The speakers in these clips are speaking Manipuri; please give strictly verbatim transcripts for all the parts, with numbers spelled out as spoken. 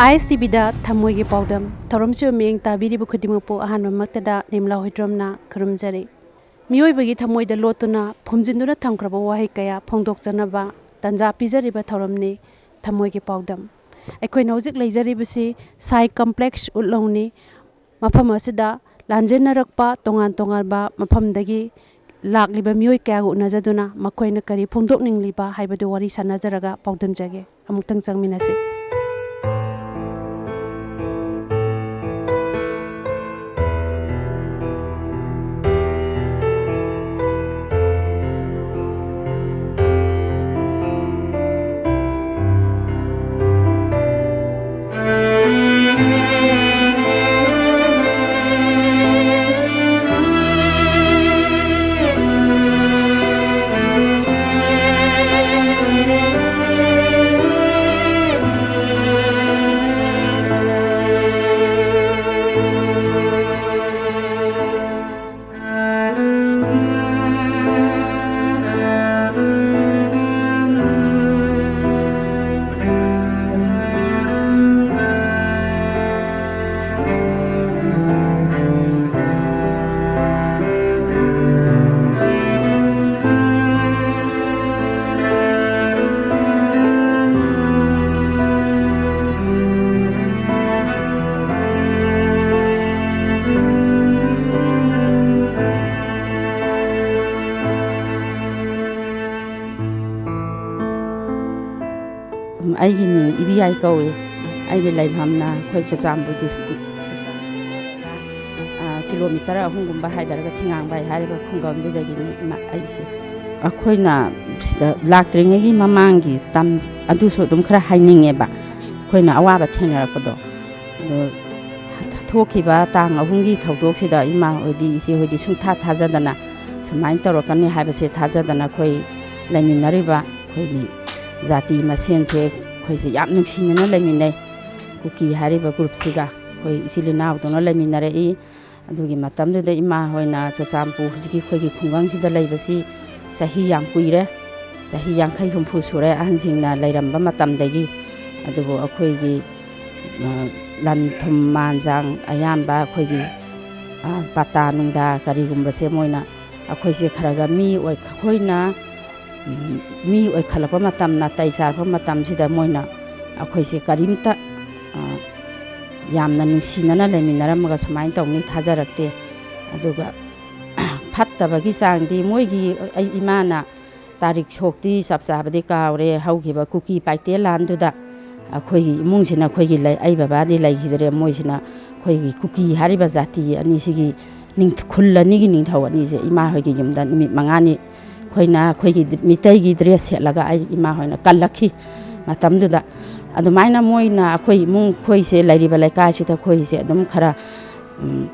ꯑꯥꯏ ꯑꯦꯁ ꯇꯤ ꯚꯤꯗ ꯊꯃꯣꯏꯒꯤ ꯄꯥꯎꯗꯝ ꯊꯧꯔꯝꯁꯤꯕꯨ ꯃꯤꯠꯌꯦꯡ ꯇꯥꯕꯤꯔꯤꯕ ꯈꯨꯗꯤꯡꯃꯛꯄꯨ ꯑꯍꯥꯟꯕꯃꯛꯇꯗ ꯅꯤꯝꯂꯥ ꯍꯨꯏꯗ꯭ꯔꯣꯝꯅ ꯈꯨꯔꯨꯝꯖꯔꯤ꯫ ꯃꯤꯑꯣꯏꯕꯒꯤ ꯊꯃꯣꯏꯗ ꯂꯣꯠꯇꯨꯅ ꯐꯨꯝꯖꯤꯟꯗꯨꯅ ꯊꯝꯈ꯭ꯔꯕ ꯋꯥꯍꯩ ꯀꯌꯥ ꯐꯣꯡꯗꯣꯛꯆꯅꯕ ꯇꯥꯟꯖꯥ ꯄꯤꯖꯔꯤꯕ ꯊꯧꯔꯝꯅꯤ ꯊꯃꯣꯏꯒꯤ ꯄꯥꯎꯗꯝ꯫ ꯑꯩꯈꯣꯏꯅ ꯍꯧꯖꯤꯛ ꯂꯩꯖꯔꯤꯕꯁꯤ ꯁꯥꯏ ꯀꯝꯄ꯭ꯂꯦꯛꯁ ꯎꯠꯂꯧꯅꯤ꯫ ꯃꯐꯝ ꯑꯁꯤꯗ ꯂꯥꯟꯖꯦꯟꯅꯔꯛꯄ ꯇꯣꯉꯥꯟ ꯇꯣꯉꯥꯟꯕ ꯃꯐꯝꯗꯒꯤ ꯂꯥꯛꯂꯤꯕ ꯃꯤꯑꯣꯏ ꯀꯌꯥꯒ ꯎꯅꯖꯗꯨꯅ ꯃꯈꯣꯏꯅ ꯀꯔꯤ ꯐꯣꯡꯗꯣꯛꯅꯤꯡꯂꯤꯕ ꯍꯥꯏꯕꯗꯨ ꯋꯥꯔꯤ ꯁꯥꯟꯅꯖꯔꯒ ꯄꯥꯎꯗꯝꯖꯒꯦ꯫ ꯑꯃꯨꯛꯇꯪ ꯆꯪꯃꯤꯟꯅꯁꯤ꯫ ꯑꯩꯒꯤ ꯃꯤꯡ ꯏꯕꯤꯌꯥꯏ ꯀꯧꯏ꯫ ꯑꯩꯒꯤ ꯂꯩꯐꯝꯅ ꯑꯩꯈꯣꯏ ꯆꯨꯔꯆꯥꯟꯄꯨꯔ ꯗꯤꯁꯇ꯭ꯔꯤꯛ, ꯑ, ꯀꯤꯂꯣꯃꯤꯇꯔ ꯑꯍꯨꯝꯒꯨꯝꯕ ꯍꯥꯏꯊꯔꯒ ꯊꯤꯉꯥꯡꯕꯥꯏ ꯍꯥꯏꯔꯤꯕ ꯈꯨꯡꯒꯪꯗꯨꯗꯒꯤꯅꯤ ꯏꯃꯥ ꯑꯩꯁꯦ꯫ ꯑꯩꯈꯣꯏꯅ ꯁꯤꯗ ꯂꯥꯛꯇ꯭ꯔꯤꯉꯩꯒꯤ ꯃꯃꯥꯡꯒꯤ ꯇꯝ ꯑꯗꯨꯁꯨ ꯑꯗꯨꯝ ꯈꯔ ꯍꯥꯏꯅꯤꯡꯉꯦꯕ꯫ ꯑꯩꯈꯣꯏꯅ ꯑꯋꯥꯕ ꯊꯦꯡꯅꯔꯛꯄꯗꯣ꯫ ꯑꯗꯣ ꯊꯣꯛꯈꯤꯕ ꯇꯥꯡ ꯑꯍꯨꯝꯒꯤ ꯊꯧꯗꯣꯛꯁꯤꯗ ꯏꯃꯥ ꯍꯣꯏꯗꯤ, ꯏꯆꯦ ꯍꯣꯏꯗꯤ ꯁꯨꯡꯊꯥ ꯊꯥꯖꯗꯅ ꯁꯨꯃꯥꯏꯅ ꯇꯧꯔꯛꯀꯅꯤ ꯍꯥꯏꯕꯁꯦ ꯊꯥꯖꯗꯅ ꯑꯩꯈꯣꯏ ꯂꯩꯃꯤꯟꯅꯔꯤꯕ ꯑꯩꯈꯣꯏꯒꯤ ꯖꯥꯇꯤ ꯃꯁꯦꯟꯁꯦ ꯑꯩꯈꯣꯏꯁꯦ ꯌꯥꯝ ꯅꯨꯡꯁꯤꯅꯅ ꯂꯩꯃꯤꯟꯅꯩ꯫ ꯀꯨꯀꯤ ꯍꯥꯏꯔꯤꯕ ꯒ꯭ꯔꯨꯞꯁꯤꯒ ꯑꯩꯈꯣꯏ ꯏꯆꯤꯜ ꯏꯅꯥꯎꯗꯧꯅ ꯂꯩꯃꯤꯟꯅꯔꯛꯏ꯫ ꯑꯗꯨꯒꯤ ꯃꯇꯝꯗꯨꯗ ꯏꯃꯥ ꯍꯣꯏꯅ ꯆꯨꯔꯆꯥꯟꯄꯨꯔ ꯍꯧꯖꯤꯛꯀꯤ ꯑꯩꯈꯣꯏꯒꯤ ꯈꯨꯡꯒꯪꯁꯤꯗ ꯂꯩꯕꯁꯤ ꯆꯍꯤ ꯌꯥꯝ ꯀꯨꯏꯔꯦ, ꯆꯍꯤ ꯌꯥꯡꯈꯩ ꯍꯨꯝꯐꯨ ꯁꯨꯔꯦ ꯑꯍꯟꯁꯤꯡꯅ ꯂꯩꯔꯝꯕ ꯃꯇꯝꯗꯒꯤ꯫ ꯑꯗꯨꯕꯨ ꯑꯩꯈꯣꯏꯒꯤ ꯑ, ꯂꯟ ꯊꯨꯝ ꯃꯥꯟ ꯆꯥꯡ ꯑꯌꯥꯝꯕ ꯑꯩꯈꯣꯏꯒꯤ, ꯑ, ꯄꯇꯥ ꯅꯨꯡꯗꯥ ꯀꯔꯤꯒꯨꯝꯕꯁꯦ ꯃꯣꯏꯅ ꯑꯩꯈꯣꯏꯁꯦ ꯈꯔ ꯈꯔ ꯃꯤ ꯑꯣꯏ-, ꯑꯩꯈꯣꯏꯅ, ꯎꯝ, ꯃꯤ ꯑꯣꯏꯈꯠꯂꯛꯄ ꯃꯇꯝ, ꯅꯥꯇꯩ ꯆꯥꯔꯛꯄ ꯃꯇꯝꯁꯤꯗ ꯃꯣꯏꯅ ꯑꯩꯈꯣꯏꯁꯦ ꯀꯔꯤꯝꯇ, ꯑ, ꯌꯥꯝꯅ ꯅꯨꯡꯁꯤꯅꯅ ꯂꯩꯃꯤꯟꯅꯔꯝꯃꯒ ꯁꯨꯃꯥꯏꯅ ꯇꯧꯅꯤ ꯊꯥꯖꯔꯛꯇꯦ꯫ ꯑꯗꯨꯒ ꯐꯠꯇꯕꯒꯤ ꯆꯥꯡꯗꯤ ꯃꯣꯏꯒꯤ, ꯑꯩ ꯏꯃꯥꯅ ꯇꯥꯔꯤꯛ ꯁꯣꯛꯇꯤ ꯆꯞ ꯆꯥꯕꯗꯤ ꯀꯥꯎꯔꯦ, ꯍꯧꯈꯤꯕ ꯀꯨꯀꯤ ꯄꯥꯏꯇꯦ ꯂꯥꯟꯗꯨꯗ ꯑꯩꯈꯣꯏꯒꯤ ꯏꯃꯨꯡꯁꯤꯅ ꯑꯩꯈꯣꯏꯒꯤ ꯂꯩ-, ꯑꯩ ꯕꯕꯥꯗꯤ ꯂꯩꯈꯤꯗ꯭ꯔꯦ, ꯃꯣꯏꯁꯤꯅ ꯑꯩꯈꯣꯏꯒꯤ ꯀꯨꯀꯤ ꯍꯥꯏꯔꯤꯕ ꯖꯥꯇꯤ ꯑꯅꯤꯁꯤꯒꯤ ꯅꯤꯡ-, ꯈꯨꯜ ꯑꯅꯤꯒꯤ ꯅꯤꯡꯊꯧ ꯑꯅꯤꯁꯦ ꯏꯃꯥ ꯍꯣꯏꯒꯤ ꯌꯨꯝꯗ ꯅꯨꯃꯤꯠ ꯃꯉꯥꯅꯤ ꯑꯩꯈꯣꯏꯅ ꯑꯩꯈꯣꯏꯒꯤ ꯗ꯭ꯔ-, ꯃꯤꯇꯩꯒꯤ ꯗ꯭ꯔꯦꯁ ꯁꯦꯠꯂꯒ ꯑꯩ ꯏꯃꯥ ꯍꯣꯏꯅ ꯀꯜꯂꯛꯈꯤ ꯃꯇꯝꯗꯨꯗ꯫ ꯑꯗꯨꯃꯥꯏꯅ ꯃꯣꯏꯅ ꯑꯩꯈꯣꯏ ꯏꯃꯨꯡ, ꯑꯩꯈꯣꯏꯁꯦ ꯂꯩꯔꯤꯕ ꯂꯩꯀꯥꯏꯁꯤꯗ ꯑꯩꯈꯣꯏꯁꯦ ꯑꯗꯨꯝ ꯈꯔ, ꯎꯝ,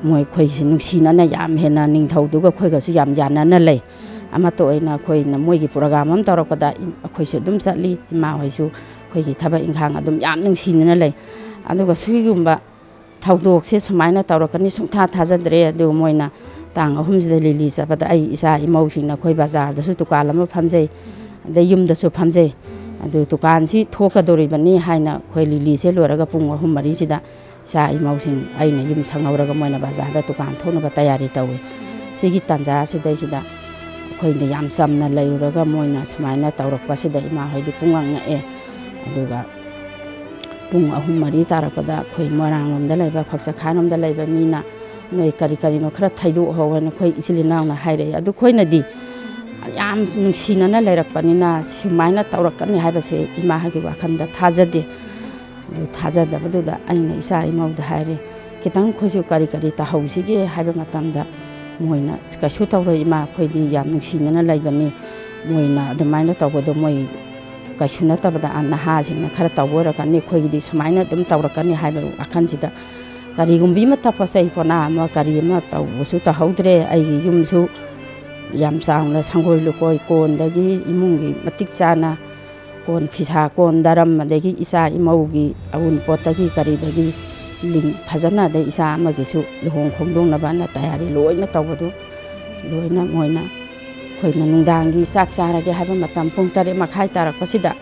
ꯃꯣꯏ ꯑꯩꯈꯣꯏꯁꯦ ꯅꯨꯡꯁꯤꯅꯅ ꯌꯥꯝ ꯍꯦꯟꯅ ꯅꯤꯡꯊꯧꯗꯨꯒ ꯑꯩꯈꯣꯏꯒꯁꯨ ꯌꯥꯝ ꯌꯥꯅꯅ ꯂꯩ꯫ ꯑꯃꯠꯇ ꯑꯣꯏꯅ ꯑꯩꯈꯣꯏꯅ ꯃꯣꯏꯒꯤ ꯄ꯭ꯔꯣꯒ꯭ꯔꯥꯝ ꯑꯃ ꯇꯧꯔꯛꯄꯗ ꯏ-, ꯑꯩꯈꯣꯏꯁꯨ ꯑꯗꯨꯝ ꯆꯠꯂꯤ꯫ ꯏꯃꯥ ꯍꯣꯏꯁꯨ ꯑꯩꯈꯣꯏꯒꯤ ꯊꯕꯛ ꯏꯪꯈꯥꯡ ꯑꯗꯨꯝ ꯌꯥꯝ ꯅꯨꯡꯁꯤꯅꯅ ꯂꯩ꯫ ꯑꯗꯨꯒ ꯁꯤꯒꯨꯝꯕ ꯊꯧꯗꯣꯛꯁꯦ ꯁꯨꯃꯥꯏꯅ ꯇꯧꯔꯛꯀꯅꯤ ꯁꯨꯡꯊꯥ ꯊꯥꯖꯗ꯭ꯔꯦ꯫ ꯑꯗꯨ ꯃꯣꯏꯅ ꯇꯥꯡ ꯑꯍꯨꯝꯁꯤꯗ ꯂꯤꯂꯤ ꯆꯠꯄꯗ ꯑꯩ ꯏꯆꯥ ꯏꯃꯧꯁꯤꯡꯅ ꯑꯩꯈꯣꯏ ꯕꯖꯥꯔꯗꯁꯨ ꯗꯨꯀꯥꯟ ꯑꯃ ꯐꯝꯖꯩ, ꯑꯗꯩ ꯌꯨꯝꯗꯁꯨ ꯐꯝꯖꯩ꯫ ꯑꯗꯨ ꯗꯨꯀꯥꯟꯁꯤ ꯊꯣꯛꯀꯗꯧꯔꯤꯕꯅꯤ ꯍꯥꯏꯅ ꯑꯩꯈꯣꯏ ꯂꯤꯂꯤꯁꯦ ꯂꯣꯏꯔꯒ ꯄꯨꯡ ꯑꯍꯨꯝ ꯃꯔꯤꯁꯤꯗ ꯏꯆꯥ ꯏꯃꯧꯁꯤꯡ ꯑꯩꯅ ꯌꯨꯝ ꯁꯪꯍꯧꯔꯒ ꯃꯣꯏꯅ ꯕꯖꯥꯔꯗ ꯗꯨꯀꯥꯟ ꯊꯣꯛꯅꯕ ꯇꯌꯥꯔꯤ ꯇꯧꯏ꯫ ꯁꯤꯒꯤ ꯇꯥꯟꯖꯥꯁꯤꯗꯩꯁꯤꯗ ꯑꯩꯈꯣꯏꯅ ꯌꯥꯝ ꯆꯝꯅ ꯂꯩꯔꯨꯔꯒ ꯃꯣꯏꯅ ꯁꯨꯃꯥꯏꯅ ꯇꯧꯔꯛꯄꯁꯤꯗ ꯏꯃꯥ ꯍꯣꯏꯗꯤ ꯄꯨꯡꯉꯛ ꯉꯛꯑꯦ꯫ ꯑꯗꯨꯒ ꯄꯨꯡ ꯑꯍꯨꯝ ꯃꯔꯤ ꯇꯥꯔꯛꯄꯗ ꯑꯩꯈꯣꯏ ꯃꯣꯏꯔꯥꯡꯂꯣꯝꯗ ꯂꯩꯕ, ꯐꯛꯆꯈꯥꯏꯔꯣꯝꯗ ꯂꯩꯕ ꯃꯤꯅ "ꯅꯣꯏ ꯀꯔꯤ ꯀꯔꯤꯅꯣ ꯈꯔ ꯊꯩꯗꯣꯛꯍꯧ" ꯍꯥꯏꯅ ꯑꯩꯈꯣꯏ ꯏꯆꯤꯜ ꯏꯅꯥꯎꯅ ꯍꯥꯏꯔꯛꯑꯦ꯫ ꯑꯗꯨ ꯑꯩꯈꯣꯏꯅꯗꯤ ꯌꯥꯝ ꯅꯨꯡꯁꯤꯅꯅ ꯂꯩꯔꯛꯄꯅꯤꯅ ꯁꯨꯃꯥꯏꯅ ꯇꯧꯔꯛꯀꯅꯤ ꯍꯥꯏꯕꯁꯦ ꯏꯃꯥꯒꯤ ꯋꯥꯈꯜꯗ ꯊꯥꯖꯗꯦ꯫ ꯑꯗꯨ ꯊꯥꯖꯗꯕꯗꯨꯗ ꯑꯩꯅ ꯏꯆꯥ ꯏꯃꯧꯗ ꯍꯥꯏꯔꯦ, "ꯈꯤꯇꯪ ꯑꯩꯈꯣꯏꯁꯨ ꯀꯔꯤ ꯀꯔꯤ ꯇꯧꯍꯧꯁꯤꯒꯦ?" ꯍꯥꯏꯕ ꯃꯇꯝꯗ ꯃꯣꯏꯅ, "ꯀꯩꯁꯨ ꯇꯧꯔꯣꯏ ꯏꯃꯥ, ꯑꯩꯈꯣꯏꯗꯤ ꯌꯥꯝ ꯅꯨꯡꯁꯤꯅꯅ ꯂꯩꯕꯅꯤ, ꯃꯣꯏꯅ ꯑꯗꯨꯃꯥꯏꯅ ꯇꯧꯕꯗꯣ ꯃꯣꯏ ꯀꯩꯁꯨ ꯅꯠꯇꯕꯗ, ꯑꯥ, ꯅꯍꯥꯁꯤꯡꯅ ꯈꯔ ꯇꯧꯕ ꯑꯣꯏꯔꯛꯀꯅꯤ, ꯑꯩꯈꯣꯏꯒꯤꯗꯤ ꯁꯨꯃꯥꯏꯅ ꯑꯗꯨꯝ ꯇꯧꯔꯛꯀꯅꯤ" ꯍꯥꯏꯕ ꯋꯥꯈꯜꯁꯤꯗ ꯀꯔꯤꯒꯨꯝꯕꯤ ꯑꯃ ꯇꯞꯄ ꯆꯩ ꯄꯣꯅꯥ ꯑꯃ ꯀꯔꯤ ꯑꯃ ꯇꯧꯕꯁꯨ ꯇꯧꯍꯧꯗ꯭ꯔꯦ꯫ ꯑꯩꯒꯤ ꯌꯨꯝꯁꯨ ꯌꯥꯝ ꯆꯥꯎꯅ ꯁꯪꯒꯣꯏ ꯂꯨꯀꯣꯏ ꯀꯣꯟꯗꯒꯤ ꯏꯃꯨꯡꯒꯤ ꯃꯇꯤꯛ ꯆꯥꯅ ꯀꯣꯟ, ꯐꯤꯁꯥ ꯀꯣꯟ, ꯗꯔꯝ, ꯑꯗꯒꯤ ꯏꯆꯥ ꯏꯃꯧꯒꯤ ꯑꯎꯟꯄꯣꯠꯇꯒꯤ ꯀꯔꯤꯗꯒꯤ ꯂꯤꯡ-, ꯐꯖꯅ, ꯑꯗꯩ ꯏꯆꯥ ꯑꯃꯒꯤꯁꯨ ꯂꯨꯍꯣꯡ ꯈꯣꯡꯗꯣꯡꯅꯕꯅ ꯇꯌꯥꯔꯤ ꯂꯣꯏꯅ ꯇꯧꯕꯗꯨ ꯂꯣꯏꯅ ꯃꯣꯏꯅ, ꯑꯩꯈꯣꯏꯅ ꯅꯨꯡꯗꯥꯡꯒꯤ ꯆꯥꯛ ꯆꯥꯔꯒꯦ ꯍꯥꯏꯕ ꯃꯇꯝ ꯄꯨꯡ ꯇꯔꯦꯠ ꯃꯈꯥꯏ ꯇꯥꯔꯛꯄꯁꯤꯗ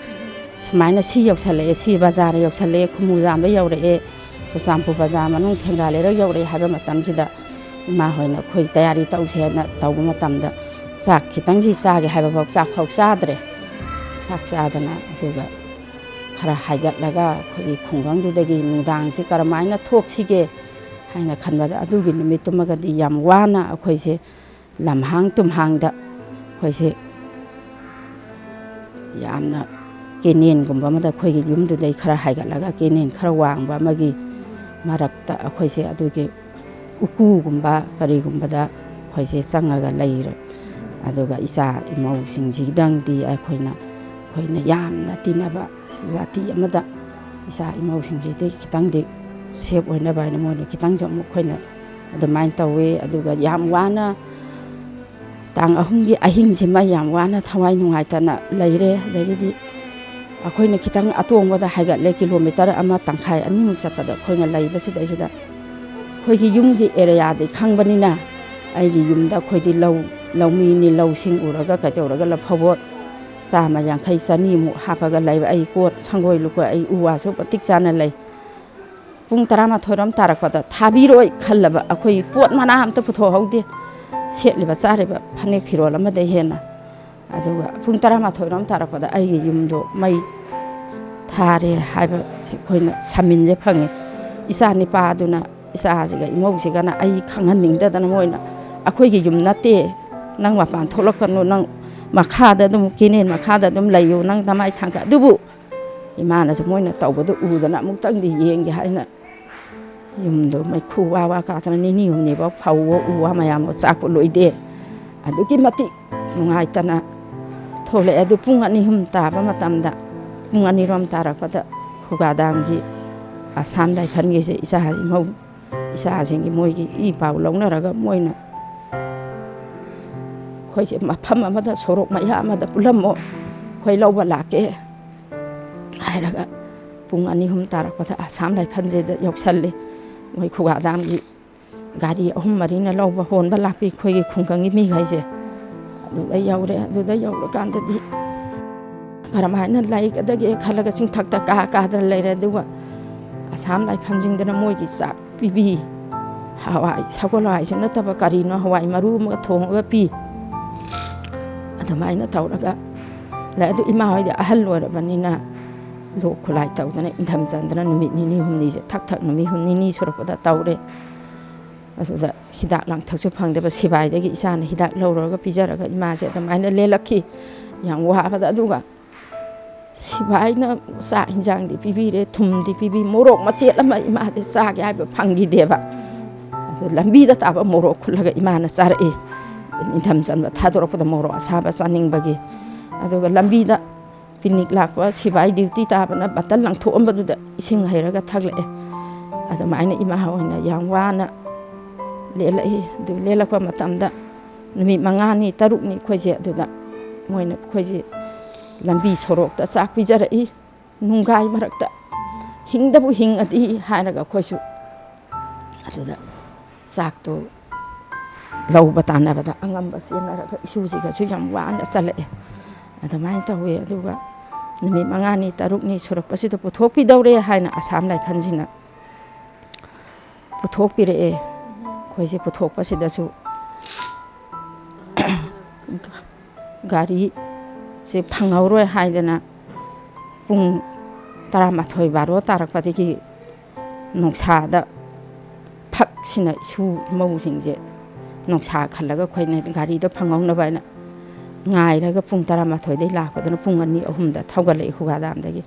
ꯁꯨꯃꯥꯏꯅ ꯁꯤ ꯌꯧꯁꯜꯂꯛꯑꯦ, ꯁꯤ ꯕꯖꯥꯔ ꯌꯧꯁꯜꯂꯛꯑꯦ, ꯈꯨꯃꯨ ꯖꯥꯝꯕ ꯌꯧꯔꯛꯑꯦ, ꯆꯨꯔꯆꯥꯟꯄꯨꯔ ꯕꯖꯥꯔ ꯃꯅꯨꯡ ꯊꯦꯡꯒꯥ ꯂꯩꯔꯛ ꯌꯧꯔꯛꯑꯦ ꯍꯥꯏꯕ ꯃꯇꯝꯁꯤꯗ ꯏꯃꯥ ꯍꯣꯏꯅ ꯑꯩꯈꯣꯏ ꯇꯌꯥꯔꯤ ꯇꯧꯁꯦꯅ ꯇꯧꯕ ꯃꯇꯝꯗ ꯆꯥꯛ ꯈꯤꯇꯪꯁꯤ ꯆꯥꯒꯦ ꯍꯥꯏꯕꯐꯥꯎ ꯆꯥꯛꯐꯥꯎ ꯆꯥꯗ꯭ꯔꯦ꯫ ꯆꯥꯛ ꯆꯥꯗꯅ ꯑꯗꯨꯒ ꯈꯔ ꯍꯥꯏꯒꯠꯂꯒ ꯑꯩꯈꯣꯏꯒꯤ ꯈꯨꯡꯒꯪꯗꯨꯗꯒꯤ ꯅꯨꯡꯗꯥꯡꯁꯤ ꯀꯔꯝꯍꯥꯏꯅ ꯊꯣꯛꯁꯤꯒꯦ ꯍꯥꯏꯅ ꯈꯟꯕꯗ ꯑꯗꯨꯒꯤ ꯅꯨꯃꯤꯠꯇꯨꯃꯒꯗꯤ ꯌꯥꯝ ꯋꯥꯅ ꯑꯩꯈꯣꯏꯁꯦ ꯂꯝꯍꯥꯡ ꯇꯨꯝꯍꯥꯡꯗ ꯑꯩꯈꯣꯏꯁꯦ ꯌꯥꯝꯅ ꯀꯦꯅꯦꯟꯒꯨꯝꯕ ꯑꯃꯗ ꯑꯩꯈꯣꯏꯒꯤ ꯌꯨꯝꯗꯨꯗꯩ ꯈꯔ ꯍꯥꯏꯒꯠꯂꯒ ꯀꯦꯅꯦꯟ ꯈꯔ ꯋꯥꯡꯕ ꯑꯃꯒꯤ ꯃꯔꯛꯇ ꯑꯩꯈꯣꯏꯁꯦ ꯑꯗꯨꯒꯤ ꯎꯀꯨꯒꯨꯝꯕ ꯀꯔꯤꯒꯨꯝꯕꯗ ꯑꯩꯈꯣꯏꯁꯦ ꯆꯪꯉꯒ ꯂꯩꯔꯦ꯫ ꯑꯗꯨꯒ ꯏꯆꯥ ꯏꯃꯧꯁꯤꯡꯁꯤꯗꯪꯗꯤ ꯑꯩꯈꯣꯏꯅ ꯑꯩꯈꯣꯏꯅ ꯌꯥꯝꯅ ꯇꯤꯟꯅꯕ ꯖꯥꯇꯤ ꯑꯃꯗ ꯏꯆꯥ ꯏꯃꯧꯁꯤꯡꯁꯤꯗꯤ ꯈꯤꯇꯪꯗꯤ ꯁꯦꯞ ꯑꯣꯏꯅꯕ ꯍꯥꯏꯅ ꯃꯣꯏꯅ ꯈꯤꯇꯪꯁꯨ ꯑꯃꯨꯛ ꯑꯩꯈꯣꯏꯅ ꯑꯗꯨꯃꯥꯏꯅ ꯇꯧꯋꯤ꯫ ꯑꯗꯨꯒ ꯌꯥꯝ ꯋꯥꯅ ꯇꯥꯡ ꯑꯍꯨꯝꯒꯤ ꯑꯍꯤꯡꯁꯤꯃ ꯌꯥꯝ ꯋꯥꯅ ꯊꯋꯥꯏ ꯅꯨꯡꯉꯥꯏꯇꯅ ꯂꯩꯔꯦ꯫ ꯑꯗꯒꯤꯗꯤ ꯑꯩꯈꯣꯏꯅ ꯈꯤꯇꯪ ꯑꯇꯣꯡꯕꯗ ꯍꯥꯏꯒꯠꯂꯦ, ꯀꯤꯂꯣꯃꯤꯇꯔ ꯑꯃ ꯇꯪꯈꯥꯏ ꯑꯅꯤꯃꯨꯛ ꯆꯠꯄꯗ ꯑꯩꯈꯣꯏꯅ ꯂꯩꯕꯁꯤꯗꯩꯁꯤꯗ ꯑꯩꯈꯣꯏꯒꯤ ꯌꯨꯝꯒꯤ ꯑꯦꯔꯤꯌꯥꯗꯤ ꯈꯪꯕꯅꯤꯅ ꯑꯩꯒꯤ ꯌꯨꯝꯗ ꯑꯩꯈꯣꯏꯗꯤ ꯂꯧ, ꯂꯧꯃꯤꯅꯤ, ꯂꯧꯁꯤꯡ ꯎꯔꯒ ꯀꯩꯗꯧꯔꯒ ꯂꯐꯧꯕꯣꯠ ꯆꯥꯝꯃ ꯌꯥꯡꯈꯩ ꯆꯅꯤꯃꯨꯛ ꯍꯥꯞꯄꯒ ꯂꯩꯕ꯫ ꯑꯩ ꯀꯣꯠ ꯁꯪꯒꯣꯏ ꯂꯨꯀꯣꯏ ꯑꯩ ꯎ ꯋꯥꯁꯨ ꯃꯇꯤꯛ ꯆꯥꯅ ꯂꯩ꯫ ꯄꯨꯡ ꯇꯔꯥꯃꯥꯊꯣꯏꯔꯣꯝ ꯇꯥꯔꯛꯄꯗ ꯊꯥꯕꯤꯔꯣꯏ ꯈꯜꯂꯕ ꯑꯩꯈꯣꯏ ꯄꯣꯠ ꯃꯅꯥ ꯑꯝꯇ ꯄꯨꯊꯣꯛꯍꯧꯗꯦ꯫ ꯁꯦꯠꯂꯤꯕ ꯆꯥꯔꯤꯕ ꯐꯅꯦꯛ ꯐꯤꯔꯣꯜ ꯑꯃꯗꯩ ꯍꯦꯟꯅ꯫ ꯑꯗꯨꯒ ꯄꯨꯡ ꯇꯔꯥꯃꯥꯊꯣꯏꯔꯣꯝ ꯇꯥꯔꯛꯄꯗ ꯑꯩꯒꯤ ꯌꯨꯝꯗꯣ ꯃꯩ ꯊꯥꯔꯦ ꯍꯥꯏꯕꯁꯤ ꯑꯩꯈꯣꯏꯅ ꯁꯃꯤꯟꯁꯦ ꯐꯪꯉꯤ꯫ ꯏꯆꯥ ꯅꯤꯄꯥꯗꯨꯅ, ꯏꯆꯥꯁꯤꯒ ꯏꯃꯧꯁꯤꯒꯅ ꯑꯩ ꯈꯪꯍꯟꯅꯤꯡꯗꯗꯅ ꯃꯣꯏꯅ, "ꯑꯩꯈꯣꯏꯒꯤ ꯌꯨꯝ ꯅꯠꯇꯦ, ꯅꯪ ꯃꯄꯥꯟ ꯊꯣꯛꯂꯛꯀꯅꯨ, ꯅꯪ ꯃꯈꯥꯗ ꯑꯗꯨꯝ ꯀꯦꯅꯦꯟ ꯃꯈꯥꯗ ꯑꯗꯨꯝ ꯂꯩꯌꯨ, ꯅꯪ ꯅꯃꯥꯏ ꯊꯥꯡꯀꯠ", ꯑꯗꯨꯕꯨ ꯏꯃꯥꯅꯁꯨ ꯃꯣꯏꯅ ꯇꯧꯕꯗꯨ ꯎꯗꯅ ꯑꯃꯨꯛꯇꯪꯗꯤ ꯌꯦꯡꯒꯦ ꯍꯥꯏꯅ ꯌꯨꯝꯗꯣ ꯃꯩꯈꯨ ꯋꯥ ꯋꯥ ꯀꯥꯗꯅ ꯅꯤꯅꯤ ꯍꯨꯝꯅꯤꯐꯥꯎ ꯐꯧꯕ ꯎ ꯋꯥ ꯃꯌꯥꯝꯗꯣ ꯆꯥꯛꯄ ꯂꯣꯏꯗꯦ꯫ ꯑꯗꯨꯛꯀꯤ ꯃꯇꯤꯛ ꯅꯨꯡꯉꯥꯏꯇꯅ ꯊꯣꯛꯂꯛꯑꯦ꯫ ꯑꯗꯨ ꯄꯨꯡ ꯑꯅꯤ ꯑꯍꯨꯝ ꯇꯥꯕ ꯃꯇꯝꯗ, ꯄꯨꯡ ꯑꯅꯤꯔꯣꯝ ꯇꯥꯔꯛꯄꯗ ꯈꯨꯒꯥ ꯗꯥꯝꯒꯤ ꯑꯁꯥꯝ ꯔꯥꯏꯐꯜꯒꯤꯁꯦ ꯏꯆꯥ ꯏꯃꯧ, ꯏꯆꯥꯁꯤꯡꯒꯤ ꯃꯣꯏꯒꯤ ꯏ ꯄꯥꯎ ꯂꯧꯅꯔꯒ ꯃꯣꯏꯅ ꯑꯩꯈꯣꯏꯁꯦ ꯃꯐꯝ ꯑꯃꯗ, ꯁꯣꯔꯣꯛ ꯃꯌꯥ ꯑꯃꯗ ꯄꯨꯜꯂꯝꯃꯣ, ꯑꯩꯈꯣꯏ ꯂꯧꯕ ꯂꯥꯛꯀꯦ ꯍꯥꯏꯔꯒ ꯄꯨꯡ ꯑꯅꯤ ꯑꯍꯨꯝ ꯇꯥꯔꯛꯄꯗ ꯑꯁꯥꯝ ꯔꯥꯏꯐꯜꯁꯤꯗ ꯌꯧꯁꯜꯂꯤ꯫ ꯃꯣꯏ ꯈꯨꯒꯥ ꯗꯥꯝꯒꯤ ꯒꯥꯔꯤ ꯑꯍꯨꯝ ꯃꯔꯤꯅ ꯂꯧꯕ ꯍꯣꯟꯕ ꯂꯥꯛꯄꯤ ꯑꯩꯈꯣꯏꯒꯤ ꯈꯨꯡꯒꯪꯒꯤ ꯃꯤꯈꯩꯁꯦ꯫ ꯑꯗꯨꯗ ꯌꯧꯔꯦ꯫ ꯑꯗꯨꯗ ꯌꯧꯔꯀꯥꯟꯗꯗꯤ ꯀꯔꯝꯍꯥꯏꯅ ꯂꯩꯒꯗꯒꯦ ꯈꯜꯂꯒ ꯆꯤꯡꯊꯛꯇ ꯀꯥ ꯀꯥꯗꯅ ꯂꯩꯔꯦ꯫ ꯑꯗꯨꯒ ꯑꯁꯥꯝ ꯂꯥꯏꯐꯝꯁꯤꯡꯗꯨꯅ ꯃꯣꯏꯒꯤ ꯆꯥꯛ ꯄꯤꯕꯤ, ꯍꯋꯥꯏ, ꯁꯒꯣꯜ ꯍꯋꯥꯏꯁꯨ ꯅꯠꯇꯕ ꯀꯔꯤꯅꯣ, ꯍꯋꯥꯏ ꯃꯔꯨ ꯑꯃꯒ ꯊꯣꯡꯉꯒ ꯄꯤ꯫ ꯑꯗꯨꯃꯥꯏꯅ ꯇꯧꯔꯒ ꯂꯩ꯫ ꯑꯗꯨ ꯏꯃꯥ ꯍꯣꯏꯗꯤ ꯑꯍꯜ ꯑꯣꯏꯔꯕꯅꯤꯅ ꯂꯣꯛ ꯈꯨꯂꯥꯏ ꯇꯧꯗꯅ ꯏꯪꯊꯝ ꯆꯟꯗꯅ ꯅꯨꯃꯤꯠ ꯅꯤꯅꯤ ꯍꯨꯝꯅꯤꯁꯦ ꯊꯛ ꯊꯛ ꯅꯨꯃꯤꯠ ꯍꯨꯝ-, ꯅꯤꯅꯤ ꯁꯨꯔꯛꯄꯗ ꯇꯧꯔꯦ꯫ ꯑꯗꯨꯗ ꯍꯤꯗꯥꯛ ꯂꯥꯡꯊꯛꯁꯨ ꯐꯪꯗꯕ, ꯁꯤꯕꯥꯏꯗꯒꯤ ꯏꯆꯥꯅ ꯍꯤꯗꯥꯛ ꯂꯧꯔꯒ ꯄꯤꯖꯔꯒ ꯏꯃꯥꯁꯦ ꯑꯗꯨꯃꯥꯏꯅ ꯂꯦꯜꯂꯛꯈꯤ꯫ ꯌꯥꯝ ꯋꯥꯕꯗ꯫ ꯑꯗꯨꯒ ꯁꯤꯕꯥꯏꯅ ꯆꯥꯛ ꯍꯤꯟꯖꯥꯡꯗꯤ ꯄꯤꯕꯤꯔꯦ, ꯊꯨꯝꯗꯤ ꯄꯤꯕꯤ, ꯃꯣꯔꯣꯛ ꯃꯆꯦꯠ ꯑꯃ ꯏꯃꯥꯗꯤ ꯆꯥꯒꯦ ꯍꯥꯏꯕ ꯐꯪꯈꯤꯗꯦꯕ꯫ ꯑꯗꯨ ꯂꯝꯕꯤꯗ ꯇꯥꯕ ꯃꯣꯔꯣꯛ ꯈꯨꯜꯂꯒ ꯏꯃꯥꯅ ꯆꯥꯔꯛꯏ꯫ ꯅꯤꯡꯊꯝ ꯆꯟꯕ ꯊꯥꯗꯣꯔꯛꯄꯗ ꯃꯣꯔꯣꯛ ꯑꯁꯥꯕ ꯆꯥꯅꯤꯡꯕꯒꯤ꯫ ꯑꯗꯨꯒ ꯂꯝꯕꯤꯗ ꯄꯤꯅꯤꯛ ꯂꯥꯛꯄ ꯁꯤꯕꯥꯏ ꯗ꯭ꯌꯨꯇꯤ ꯇꯥꯕꯅ ꯕꯇꯜ ꯂꯪꯊꯣꯛꯑꯝꯕꯗꯨꯗ ꯏꯁꯤꯡ ꯍꯩꯔꯒ ꯊꯛꯂꯛꯑꯦ꯫ ꯑꯗꯨꯃꯥꯏꯅ ꯏꯃꯥ ꯍꯣꯏꯅ ꯌꯥꯝ ꯋꯥꯅ ꯂꯦꯜꯂꯛꯏ꯫ ꯑꯗꯨ ꯂꯦꯜꯂꯛꯄ ꯃꯇꯝꯗ ꯅꯨꯃꯤꯠ ꯃꯉꯥꯅꯤ, ꯇꯔꯨꯛꯅꯤ ꯑꯩꯈꯣꯏꯁꯦ ꯑꯗꯨꯗ ꯃꯣꯏꯅ ꯑꯩꯈꯣꯏꯁꯦ ꯂꯝꯕꯤ ꯁꯣꯔꯣꯛꯇ ꯆꯥꯛ ꯄꯤꯖꯔꯛꯏ꯫ ꯅꯨꯡꯒꯥꯏ ꯃꯔꯛꯇ ꯍꯤꯡꯗꯕꯨ ꯍꯤꯡꯉꯗꯤ ꯍꯥꯏꯔꯒ ꯑꯩꯈꯣꯏꯁꯨ ꯑꯗꯨꯗ ꯆꯥꯛꯇꯣ ꯂꯧꯕ ꯇꯥꯟꯅꯕꯗ ꯑꯉꯝꯕ ꯆꯦꯟꯅꯔꯒ ꯏꯁꯨꯁꯤꯒꯁꯨ ꯌꯥꯝ ꯋꯥꯅ ꯆꯠꯂꯛꯑꯦ꯫ ꯑꯗꯨꯃꯥꯏꯅ ꯇꯧꯋꯦ꯫ ꯑꯗꯨꯒ ꯅꯨꯃꯤꯠ ꯃꯉꯥꯅꯤ, ꯇꯔꯨꯛꯅꯤ ꯁꯨꯔꯛꯄꯁꯤꯗ ꯄꯨꯊꯣꯛꯄꯤꯗꯧꯔꯦ ꯍꯥꯏꯅ ꯑꯁꯥꯝ ꯂꯥꯏꯐꯝꯁꯤꯅ ꯄꯨꯊꯣꯛꯄꯤꯔꯛꯑꯦ꯫ ꯑꯩꯈꯣꯏꯁꯦ ꯄꯨꯊꯣꯛꯄꯁꯤꯗꯁꯨ ꯒꯥꯔꯤꯁꯦ ꯐꯪꯍꯧꯔꯣꯏ ꯍꯥꯏꯗꯅ ꯄꯨꯡ ꯇꯔꯥꯃꯥꯊꯣꯏ, ꯕꯥꯔꯣ ꯇꯥꯔꯛꯄꯗꯒꯤ ꯅꯨꯡꯁꯥꯗ ꯐꯛꯁꯤꯅ ꯏꯁꯨ ꯏꯃꯧꯁꯤꯡꯁꯦ ꯅꯨꯡꯁꯥ ꯈꯜꯂꯒ ꯑꯩꯈꯣꯏꯅ ꯒꯥꯔꯤꯗꯣ ꯐꯪꯍꯧꯅꯕ ꯍꯥꯏꯅ ꯉꯥꯏꯔꯒ ꯄꯨꯡ ꯇꯔꯥꯃꯥꯊꯣꯏꯗꯩ ꯂꯥꯛꯄꯗꯨꯅ ꯄꯨꯡ ꯑꯅꯤ, ꯑꯍꯨꯝꯗ ꯊꯧꯒꯠꯂꯛꯏ ꯈꯨꯒꯥ ꯗꯥꯝꯗꯒꯤ꯫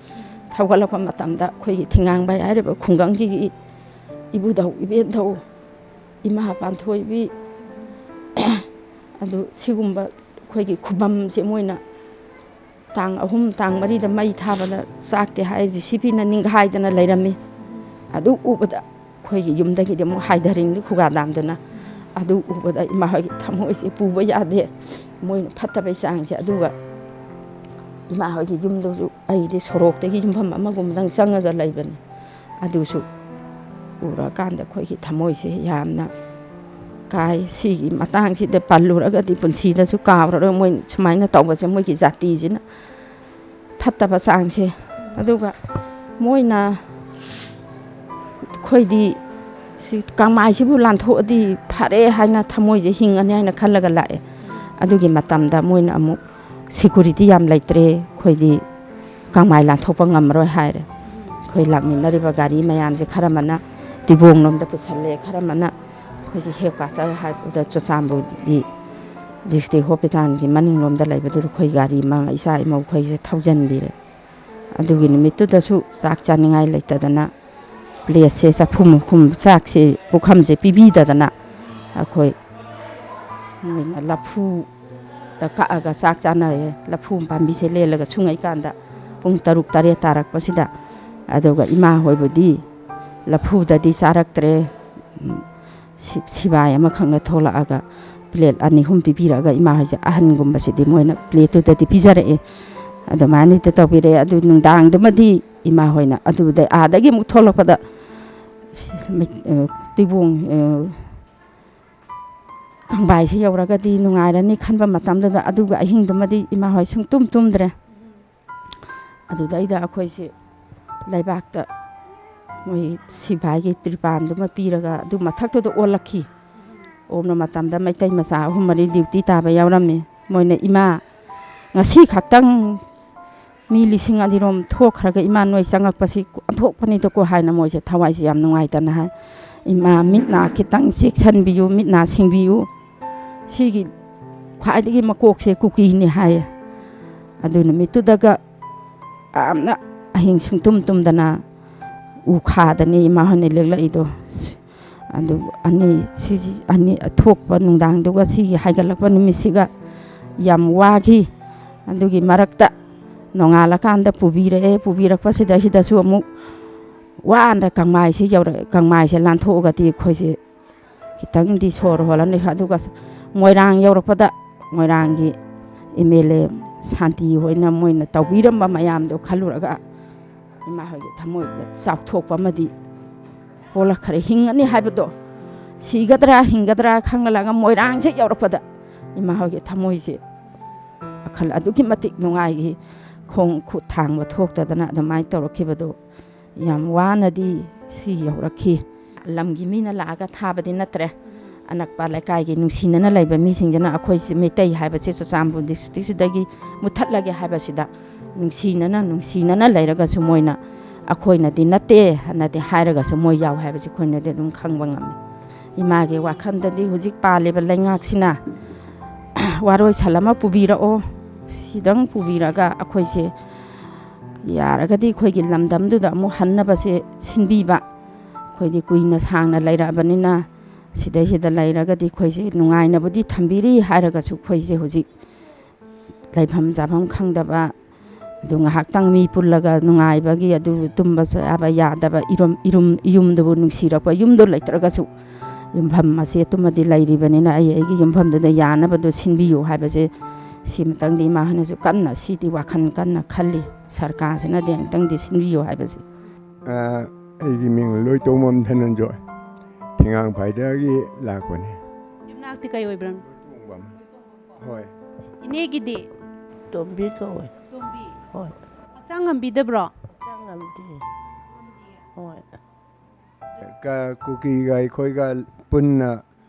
ꯊꯧꯒꯠꯂꯛꯄ ꯃꯇꯝꯗ ꯑꯩꯈꯣꯏꯒꯤ ꯊꯤꯡꯉꯥꯡꯕꯩ ꯍꯥꯏꯔꯤꯕ ꯈꯨꯡꯒꯪꯒꯤ ꯏꯕꯨꯙꯧ, ꯏꯕꯦꯟꯙꯧ, ꯏꯃꯥ ꯄꯥꯟꯊꯣꯏꯕꯤ, ꯑꯗꯨ ꯁꯤꯒꯨꯝꯕ ꯑꯩꯈꯣꯏꯒꯤ ꯈꯨꯕꯝꯁꯦ ꯃꯣꯏꯅ ꯇꯥꯡ ꯑꯍꯨꯝ, ꯇꯥꯡ ꯃꯔꯤꯗ ꯃꯩ ꯊꯥꯕꯗ ꯆꯥꯛꯇꯦ ꯍꯥꯏ, ꯖꯦ ꯁꯤ ꯕꯤꯅ ꯅꯤꯡꯈꯥꯏꯗꯅ ꯂꯩꯔꯝꯃꯤ꯫ ꯑꯗꯨ ꯎꯕꯗ ꯑꯩꯈꯣꯏꯒꯤ ꯌꯨꯝꯗꯒꯤꯗꯤ ꯑꯃꯨꯛ ꯍꯥꯏꯊꯔꯤꯅꯤ ꯈꯨꯒꯥ ꯗꯥꯝꯗꯨꯅ꯫ ꯑꯗꯨ ꯎꯕꯗ ꯏꯃꯥ ꯍꯣꯏꯒꯤ ꯊꯃꯣꯏꯁꯦ ꯄꯨꯕ ꯌꯥꯗꯦ, ꯃꯣꯏꯅ ꯐꯠꯇꯕꯩ ꯆꯥꯡꯁꯦ꯫ ꯑꯗꯨꯒ ꯏꯃꯥ ꯍꯣꯏꯒꯤ ꯌꯨꯝꯗꯨꯁꯨ ꯑꯩꯗꯤ ꯁꯣꯔꯣꯛꯇꯒꯤ ꯌꯨꯝꯐꯝ ꯑꯃꯒꯨꯝꯕꯗꯪ ꯆꯪꯉꯒ ꯂꯩꯕꯅꯤ꯫ ꯑꯗꯨꯁꯨ ꯎꯔꯀꯥꯟꯗ ꯑꯩꯈꯣꯏꯒꯤ ꯊꯃꯣꯏꯁꯦ ꯌꯥꯝꯅ ꯀꯥꯏ꯫ ꯁꯤꯒꯤ ꯃꯇꯥꯡꯁꯤꯗ ꯄꯜꯂꯨꯔꯒꯗꯤ ꯄꯨꯟꯁꯤꯗꯁꯨ ꯀꯥꯎꯔꯔꯣꯏ꯫ ꯃꯣꯏ ꯁꯨꯃꯥꯏꯅ ꯇꯧꯕꯁꯦ ꯃꯣꯏꯒꯤ ꯖꯥꯇꯤꯁꯤꯅ ꯐꯠꯇꯕ ꯆꯥꯡꯁꯦ꯫ ꯑꯗꯨꯒ ꯃꯣꯏꯅ ꯑꯩꯈꯣꯏꯗꯤ ꯁꯤ ꯀꯪꯃꯥꯏꯁꯤꯕꯨ ꯂꯥꯟꯊꯣꯛꯑꯗꯤ ꯐꯔꯦ ꯍꯥꯏꯅ ꯊꯃꯣꯏꯁꯦ ꯍꯤꯡꯉꯅꯤ ꯍꯥꯏꯅ ꯈꯜꯂꯒ ꯂꯥꯛꯑꯦ꯫ ꯑꯗꯨꯒꯤ ꯃꯇꯝꯗ ꯃꯣꯏꯅ ꯑꯃꯨꯛ ꯁꯦꯀꯨꯔꯤꯇꯤ ꯌꯥꯝ ꯂꯩꯇ꯭ꯔꯦ, ꯑꯩꯈꯣꯏꯗꯤ ꯀꯪꯃꯥꯏ ꯂꯥꯟꯊꯣꯛꯄ ꯉꯝꯃꯔꯣꯏ ꯍꯥꯏꯔꯦ꯫ ꯑꯩꯈꯣꯏ ꯂꯥꯛꯃꯤꯟꯅꯔꯤꯕ ꯒꯥꯔꯤ ꯃꯌꯥꯝꯁꯦ ꯈꯔ ꯑꯃꯅ ꯇꯤꯕꯣꯡꯂꯣꯝꯗ ꯄꯨꯁꯜꯂꯦ, ꯈꯔ ꯑꯃꯅ ꯑꯩꯈꯣꯏꯒꯤ ꯍꯦꯗ ꯀ꯭ꯋꯥꯇꯔ ꯍꯥꯏꯕꯗ ꯆꯨꯔꯆꯥꯟꯄꯨꯔꯒꯤ ꯗꯤꯁꯇ꯭ꯔꯤꯛ ꯍꯣꯁꯄꯤꯇꯥꯜꯒꯤ ꯃꯅꯤꯡꯂꯣꯝꯗ ꯂꯩꯕꯗꯨꯗ ꯑꯩꯈꯣꯏ ꯒꯥꯔꯤ ꯃꯉꯥ ꯏꯆꯥ ꯏꯃꯧ ꯑꯩꯈꯣꯏꯁꯦ ꯊꯧꯖꯤꯟꯕꯤꯔꯦ꯫ ꯑꯗꯨꯒꯤ ꯅꯨꯃꯤꯠꯇꯨꯗꯁꯨ ꯆꯥꯛ ꯆꯥꯅꯤꯡꯉꯥꯏ ꯂꯩꯇꯗꯅ ꯄ꯭ꯂꯦꯠꯁꯦ ꯆꯥꯛꯈꯨꯝ ꯃꯈꯨꯝ ꯆꯥꯛꯁꯦ ꯄꯨꯈꯝꯁꯦ ꯄꯤꯕꯤꯗꯗꯅ ꯑꯩꯈꯣꯏ ꯃꯣꯏꯅ ꯂꯐꯨꯗ ꯀꯛꯑꯒ ꯆꯥꯛ ꯆꯥꯅꯔꯦ꯫ ꯂꯐꯨ ꯄꯥꯝꯕꯤꯁꯦ ꯂꯦꯜꯂꯒ ꯁꯨꯡꯉꯩꯀꯥꯟꯗ ꯄꯨꯡ ꯇꯔꯨꯛ ꯇꯔꯦꯠ ꯇꯥꯔꯛꯄꯁꯤꯗ꯫ ꯑꯗꯨꯒ ꯏꯃꯥ ꯍꯣꯏꯕꯨꯗꯤ ꯂꯐꯨꯗꯗꯤ ꯆꯥꯔꯛꯇ꯭ꯔꯦ꯫ ꯎꯝ, ꯁꯤ-, ꯁꯤꯕꯥꯏ ꯑꯃꯈꯛꯅ ꯊꯣꯛꯂꯛꯑꯒ ꯄ꯭ꯂꯦꯠ ꯑꯅꯤ ꯑꯍꯨꯝ ꯄꯤꯕꯤꯔꯛꯑꯒ ꯏꯃꯥ ꯍꯣꯏꯁꯦ ꯑꯍꯟꯒꯨꯝꯕꯁꯤꯗꯤ ꯃꯣꯏꯅ ꯄ꯭ꯂꯦꯠꯇꯨꯗꯗꯤ ꯄꯤꯖꯔꯛꯑꯦ꯫ ꯑꯗꯨꯃꯥꯏꯅ ꯍꯦꯛꯇ ꯇꯧꯕꯤꯔꯛꯑꯦ꯫ ꯑꯗꯨ ꯅꯨꯡꯗꯥꯡꯗꯨꯃꯗꯤ ꯏꯃꯥ ꯍꯣꯏꯅ ꯑꯗꯨꯗ ꯑꯥꯗꯒꯤ ꯑꯃꯨꯛ ꯊꯣꯛꯂꯛꯄꯗ ꯃꯩ-, ꯑ, ꯇꯨꯏꯕꯣꯡ, ꯑ, ꯀꯪꯕꯥꯏꯁꯤ ꯌꯧꯔꯒꯗꯤ ꯅꯨꯡꯉꯥꯏꯔꯅꯤ ꯈꯟꯕ ꯃꯇꯝꯗꯨꯗ ꯑꯗꯨꯒ ꯑꯍꯤꯡꯗꯨꯃꯗꯤ ꯏꯃꯥ ꯍꯣꯏ ꯁꯨꯡꯇꯨꯝ ꯇꯨꯝꯗ꯭ꯔꯦ꯫ ꯑꯗꯨꯗꯩꯗ ꯑꯩꯈꯣꯏꯁꯤ ꯂꯩꯕꯥꯛꯇ ꯃꯣꯏ ꯁꯤꯐꯥꯏꯒꯤ ꯇ꯭ꯔꯤꯄꯥꯟꯗꯨꯃ ꯄꯤꯔꯒ ꯑꯗꯨ ꯃꯊꯛꯇꯨꯗ ꯑꯣꯜꯂꯛꯈꯤ꯫ ꯑꯣꯝꯕ ꯃꯇꯝꯗ ꯃꯩꯇꯩ ꯃꯆꯥ ꯑꯍꯨꯝ ꯃꯔꯤ ꯗ꯭ꯌꯨꯇꯤ ꯇꯥꯕ ꯌꯥꯎꯔꯝꯃꯤ꯫ ꯃꯣꯏꯅ, "ꯏꯃꯥ, ꯉꯁꯤ ꯈꯛꯇꯪ ꯃꯤ ꯂꯤꯁꯤꯡ ꯑꯅꯤꯔꯣꯝ ꯊꯣꯛꯈ꯭ꯔꯒ ꯏꯃꯥ ꯅꯣꯏ ꯆꯪꯉꯛꯄꯁꯤ ꯑꯣꯟꯊꯣꯛꯄꯅꯤꯗꯀꯣ" ꯍꯥꯏꯅ ꯃꯣꯏꯁꯦ ꯊꯋꯥꯏꯁꯦ ꯌꯥꯝ ꯅꯨꯡꯉꯥꯏꯇꯅ ꯍꯥꯏ꯫ "ꯏꯃꯥ, ꯃꯤꯠ ꯅꯥ ꯈꯤꯇꯪ ꯆꯦꯛꯁꯤꯟꯕꯤꯌꯨ, ꯃꯤꯠ ꯅꯥ ꯁꯤꯡꯕꯤꯌꯨ꯫ ꯁꯤꯒꯤ ꯈ꯭ꯋꯥꯏꯗꯒꯤ ꯃꯀꯣꯛꯁꯦ ꯀꯨꯀꯤꯅꯤ" ꯍꯥꯏꯌꯦ꯫ ꯑꯗꯨ ꯅꯨꯃꯤꯠꯇꯨꯗꯒ ꯌꯥꯝꯅ ꯑꯍꯤꯡ ꯁꯨꯡꯇꯨꯝ ꯇꯨꯝꯗꯅ ꯎ ꯈꯥꯗꯅꯤ ꯏꯃꯥ ꯍꯣꯏꯅ ꯂꯦꯛꯂꯛꯏꯗꯣ꯫ ꯑꯗꯨ ꯑꯅꯤ, ꯁꯤꯁꯤ ꯑꯅꯤ ꯊꯣꯛꯄ ꯅꯨꯡꯗꯥꯡꯗꯨꯒ ꯁꯤꯒꯤ ꯍꯥꯏꯒꯠꯂꯛꯄ ꯅꯨꯃꯤꯠꯁꯤꯒ ꯌꯥꯝ ꯋꯥꯈꯤ꯫ ꯑꯗꯨꯒꯤ ꯃꯔꯛꯇ ꯅꯣꯡꯉꯥꯜꯂꯀꯥꯟꯗ ꯄꯨꯕꯤꯔꯛꯑꯦ꯫ ꯄꯨꯕꯤꯔꯛꯄꯁꯤꯗꯩꯁꯤꯗꯁꯨ ꯑꯃꯨꯛ ꯋꯥꯅ ꯀꯪꯃꯥꯏꯁꯤ ꯌꯧꯔꯛ-, ꯀꯪꯃꯥꯏꯁꯦ ꯂꯥꯟꯊꯣꯛꯑꯒꯗꯤ ꯑꯩꯈꯣꯏꯁꯦ ꯈꯤꯇꯪꯗꯤ ꯁꯣꯔ ꯍꯣꯜꯂꯅꯤ꯫ ꯑꯗꯨꯒ ꯃꯣꯏꯔꯥꯡ ꯌꯧꯔꯛꯄꯗ ꯃꯣꯏꯔꯥꯡꯒꯤ ꯑꯦꯝ ꯑꯦꯜ ꯑꯦ ꯁꯥꯟꯇꯤ ꯍꯣꯏꯅ ꯃꯣꯏꯅ ꯇꯧꯕꯤꯔꯝꯕ ꯃꯌꯥꯝꯗꯣ ꯈꯜꯂꯨꯔꯒ ꯏꯃꯥ ꯍꯣꯏꯒꯤ ꯊꯃꯣꯏꯗ ꯆꯥꯎꯊꯣꯛꯄ ꯑꯃꯗꯤ ꯄꯣꯛꯂꯛꯈ꯭ꯔꯦ꯫ ꯍꯤꯡꯉꯅꯤ ꯍꯥꯏꯕꯗꯣ, ꯁꯤꯒꯗ꯭ꯔꯥ ꯍꯤꯡꯒꯗ꯭ꯔꯥ ꯈꯪꯂꯒ ꯃꯣꯏꯔꯥꯡꯁꯦ ꯌꯧꯔꯛꯄꯗ ꯏꯃꯥ ꯍꯣꯏꯒꯤ ꯊꯃꯣꯏꯁꯦ ꯋꯥꯈꯜ ꯑꯗꯨꯛꯀꯤ ꯃꯇꯤꯛ ꯅꯨꯡꯉꯥꯏꯈꯤ꯫ ꯈꯣꯡ ꯈꯨꯠ ꯊꯥꯡꯕ ꯊꯣꯛꯇꯗꯅ ꯑꯗꯨꯃꯥꯏꯅ ꯇꯧꯔꯛꯈꯤꯕꯗꯣ ꯌꯥꯝ ꯋꯥꯅꯗꯤ ꯁꯤ ꯌꯧꯔꯛꯈꯤ꯫ ꯂꯝꯒꯤ ꯃꯤꯅ ꯂꯥꯛꯑꯒ ꯊꯥꯕꯗꯤ ꯅꯠꯇ꯭ꯔꯦ꯫ ꯑꯅꯛꯄ ꯂꯩꯀꯥꯏꯒꯤ ꯅꯨꯡꯁꯤꯅꯅ ꯂꯩꯕ ꯃꯤꯁꯤꯡꯁꯤꯅ ꯑꯩꯈꯣꯏꯁꯤ ꯃꯩꯇꯩ ꯍꯥꯏꯕꯁꯤ ꯆꯨꯔꯆꯥꯟꯄꯨꯔ ꯗꯤꯁꯇ꯭ꯔꯤꯛꯁꯤꯗꯒꯤ ꯃꯨꯠꯊꯠꯂꯒꯦ ꯍꯥꯏꯕꯁꯤꯗ ꯅꯨꯡꯁꯤꯅꯅ, ꯅꯨꯡꯁꯤꯅꯅ ꯂꯩꯔꯒꯁꯨ ꯃꯣꯏꯅ ꯑꯩꯈꯣꯏꯅꯗꯤ ꯅꯠꯇꯦ ꯍꯥꯏꯅꯗꯤ ꯍꯥꯏꯔꯒꯁꯨ ꯃꯣꯏ ꯌꯥꯎ ꯍꯥꯏꯕꯁꯤ ꯑꯩꯈꯣꯏꯅꯗꯤ ꯑꯗꯨꯝ ꯈꯪꯕ ꯉꯝꯃꯤ꯫ ꯏꯃꯥꯒꯤ ꯋꯥꯈꯜꯗꯗꯤ ꯍꯧꯖꯤꯛ ꯄꯥꯜꯂꯤꯕ ꯂꯩꯉꯥꯛꯁꯤꯅ ꯋꯥꯔꯣꯏꯁꯜ ꯑꯃ ꯄꯨꯕꯤꯔꯛꯑꯣ, ꯁꯤꯗꯪ ꯄꯨꯕꯤꯔꯒ ꯑꯩꯈꯣꯏꯁꯦ ꯌꯥꯔꯒꯗꯤ ꯑꯩꯈꯣꯏꯒꯤ ꯂꯝꯗꯝꯗꯨꯗ ꯑꯃꯨꯛ ꯍꯟꯅꯕꯁꯦ ꯁꯤꯟꯕꯤꯕ꯫ ꯑꯩꯈꯣꯏꯗꯤ ꯀꯨꯏꯅ ꯁꯥꯡꯅ ꯂꯩꯔꯛꯑꯕꯅꯤꯅ ꯁꯤꯗꯩꯁꯤꯗ ꯂꯩꯔꯒꯗꯤ ꯑꯩꯈꯣꯏꯁꯦ ꯅꯨꯡꯉꯥꯏꯅꯕꯨꯗꯤ ꯊꯝꯕꯤꯔꯤ ꯍꯥꯏꯔꯒꯁꯨ ꯑꯩꯈꯣꯏꯁꯦ ꯍꯧꯖꯤꯛ ꯂꯩꯐꯝ ꯆꯥꯐꯝ ꯈꯪꯗꯕ, ꯑꯗꯨ ꯉꯥꯏꯍꯥꯛꯇꯪ ꯃꯤ ꯄꯨꯜꯂꯒ ꯅꯨꯡꯉꯥꯏꯕꯒꯤ ꯑꯗꯨ ꯇꯨꯝꯕ ꯆꯥꯕ ꯌꯥꯗꯕ ꯏꯔꯨꯝ-, ꯏꯔꯨꯝ-, ꯏꯌꯨꯝꯗꯨꯕꯨ ꯅꯨꯡꯁꯤꯔꯛꯄ, ꯌꯨꯝꯗꯣ ꯂꯩꯇ꯭ꯔꯒꯁꯨ ꯌꯨꯝꯐꯝ ꯃꯆꯦꯠꯇꯨꯃꯗꯤ ꯂꯩꯔꯤꯕꯅꯤꯅ ꯑꯩ ꯑꯩꯒꯤ ꯌꯨꯝꯐꯝꯗꯨꯗ ꯌꯥꯅꯕꯗꯨ ꯁꯤꯟꯕꯤꯌꯨ ꯍꯥꯏꯕꯁꯦ ꯁꯤꯃꯇꯪꯗꯤ ꯏꯃꯥ ꯍꯣꯏꯅꯁꯨ ꯀꯟꯅ ꯁꯤꯗꯤ ꯋꯥꯈꯜ ꯀꯟꯅ ꯈꯜꯂꯤ, ꯁꯔꯀꯥꯔꯁꯤꯅꯗꯤ ꯑꯃꯨꯛꯇꯪꯗꯤ ꯁꯤꯟꯕꯤꯌꯨ ꯍꯥꯏꯕꯁꯦ꯫ ꯑ, ꯑꯩꯒꯤ ꯃꯤꯡ ꯂꯣꯏꯇꯣꯡꯕꯝ ꯙꯅꯟꯖꯣꯏ, ꯊꯤꯉꯥꯡ ꯐꯥꯏꯗꯒꯤ ꯂꯥꯛꯄꯅꯤ꯫ ꯌꯨꯝꯅꯥꯛꯇꯤ ꯀꯩ ꯑꯣꯏꯕ꯭ꯔꯥ? ꯂꯣꯏꯇꯣꯡꯕꯝ꯫ ꯍꯣꯏ꯫ ꯏꯅꯦꯒꯤꯗꯤ? ꯇꯣꯝꯕꯤ ꯀꯧꯋꯦ꯫ ꯇꯣꯝꯕꯤ꯫ ꯍꯣꯏ꯫ ꯍꯛꯆꯥꯡ ꯉꯝꯕꯤꯗꯕ꯭ꯔꯣ? ꯍꯛꯆꯥꯡ ꯉꯝꯗꯦ꯫ ꯍꯣꯏ꯫ ꯀ-, ꯀꯨꯀꯤꯒ ꯑꯩꯈꯣꯏꯒ ꯄꯨꯟꯅ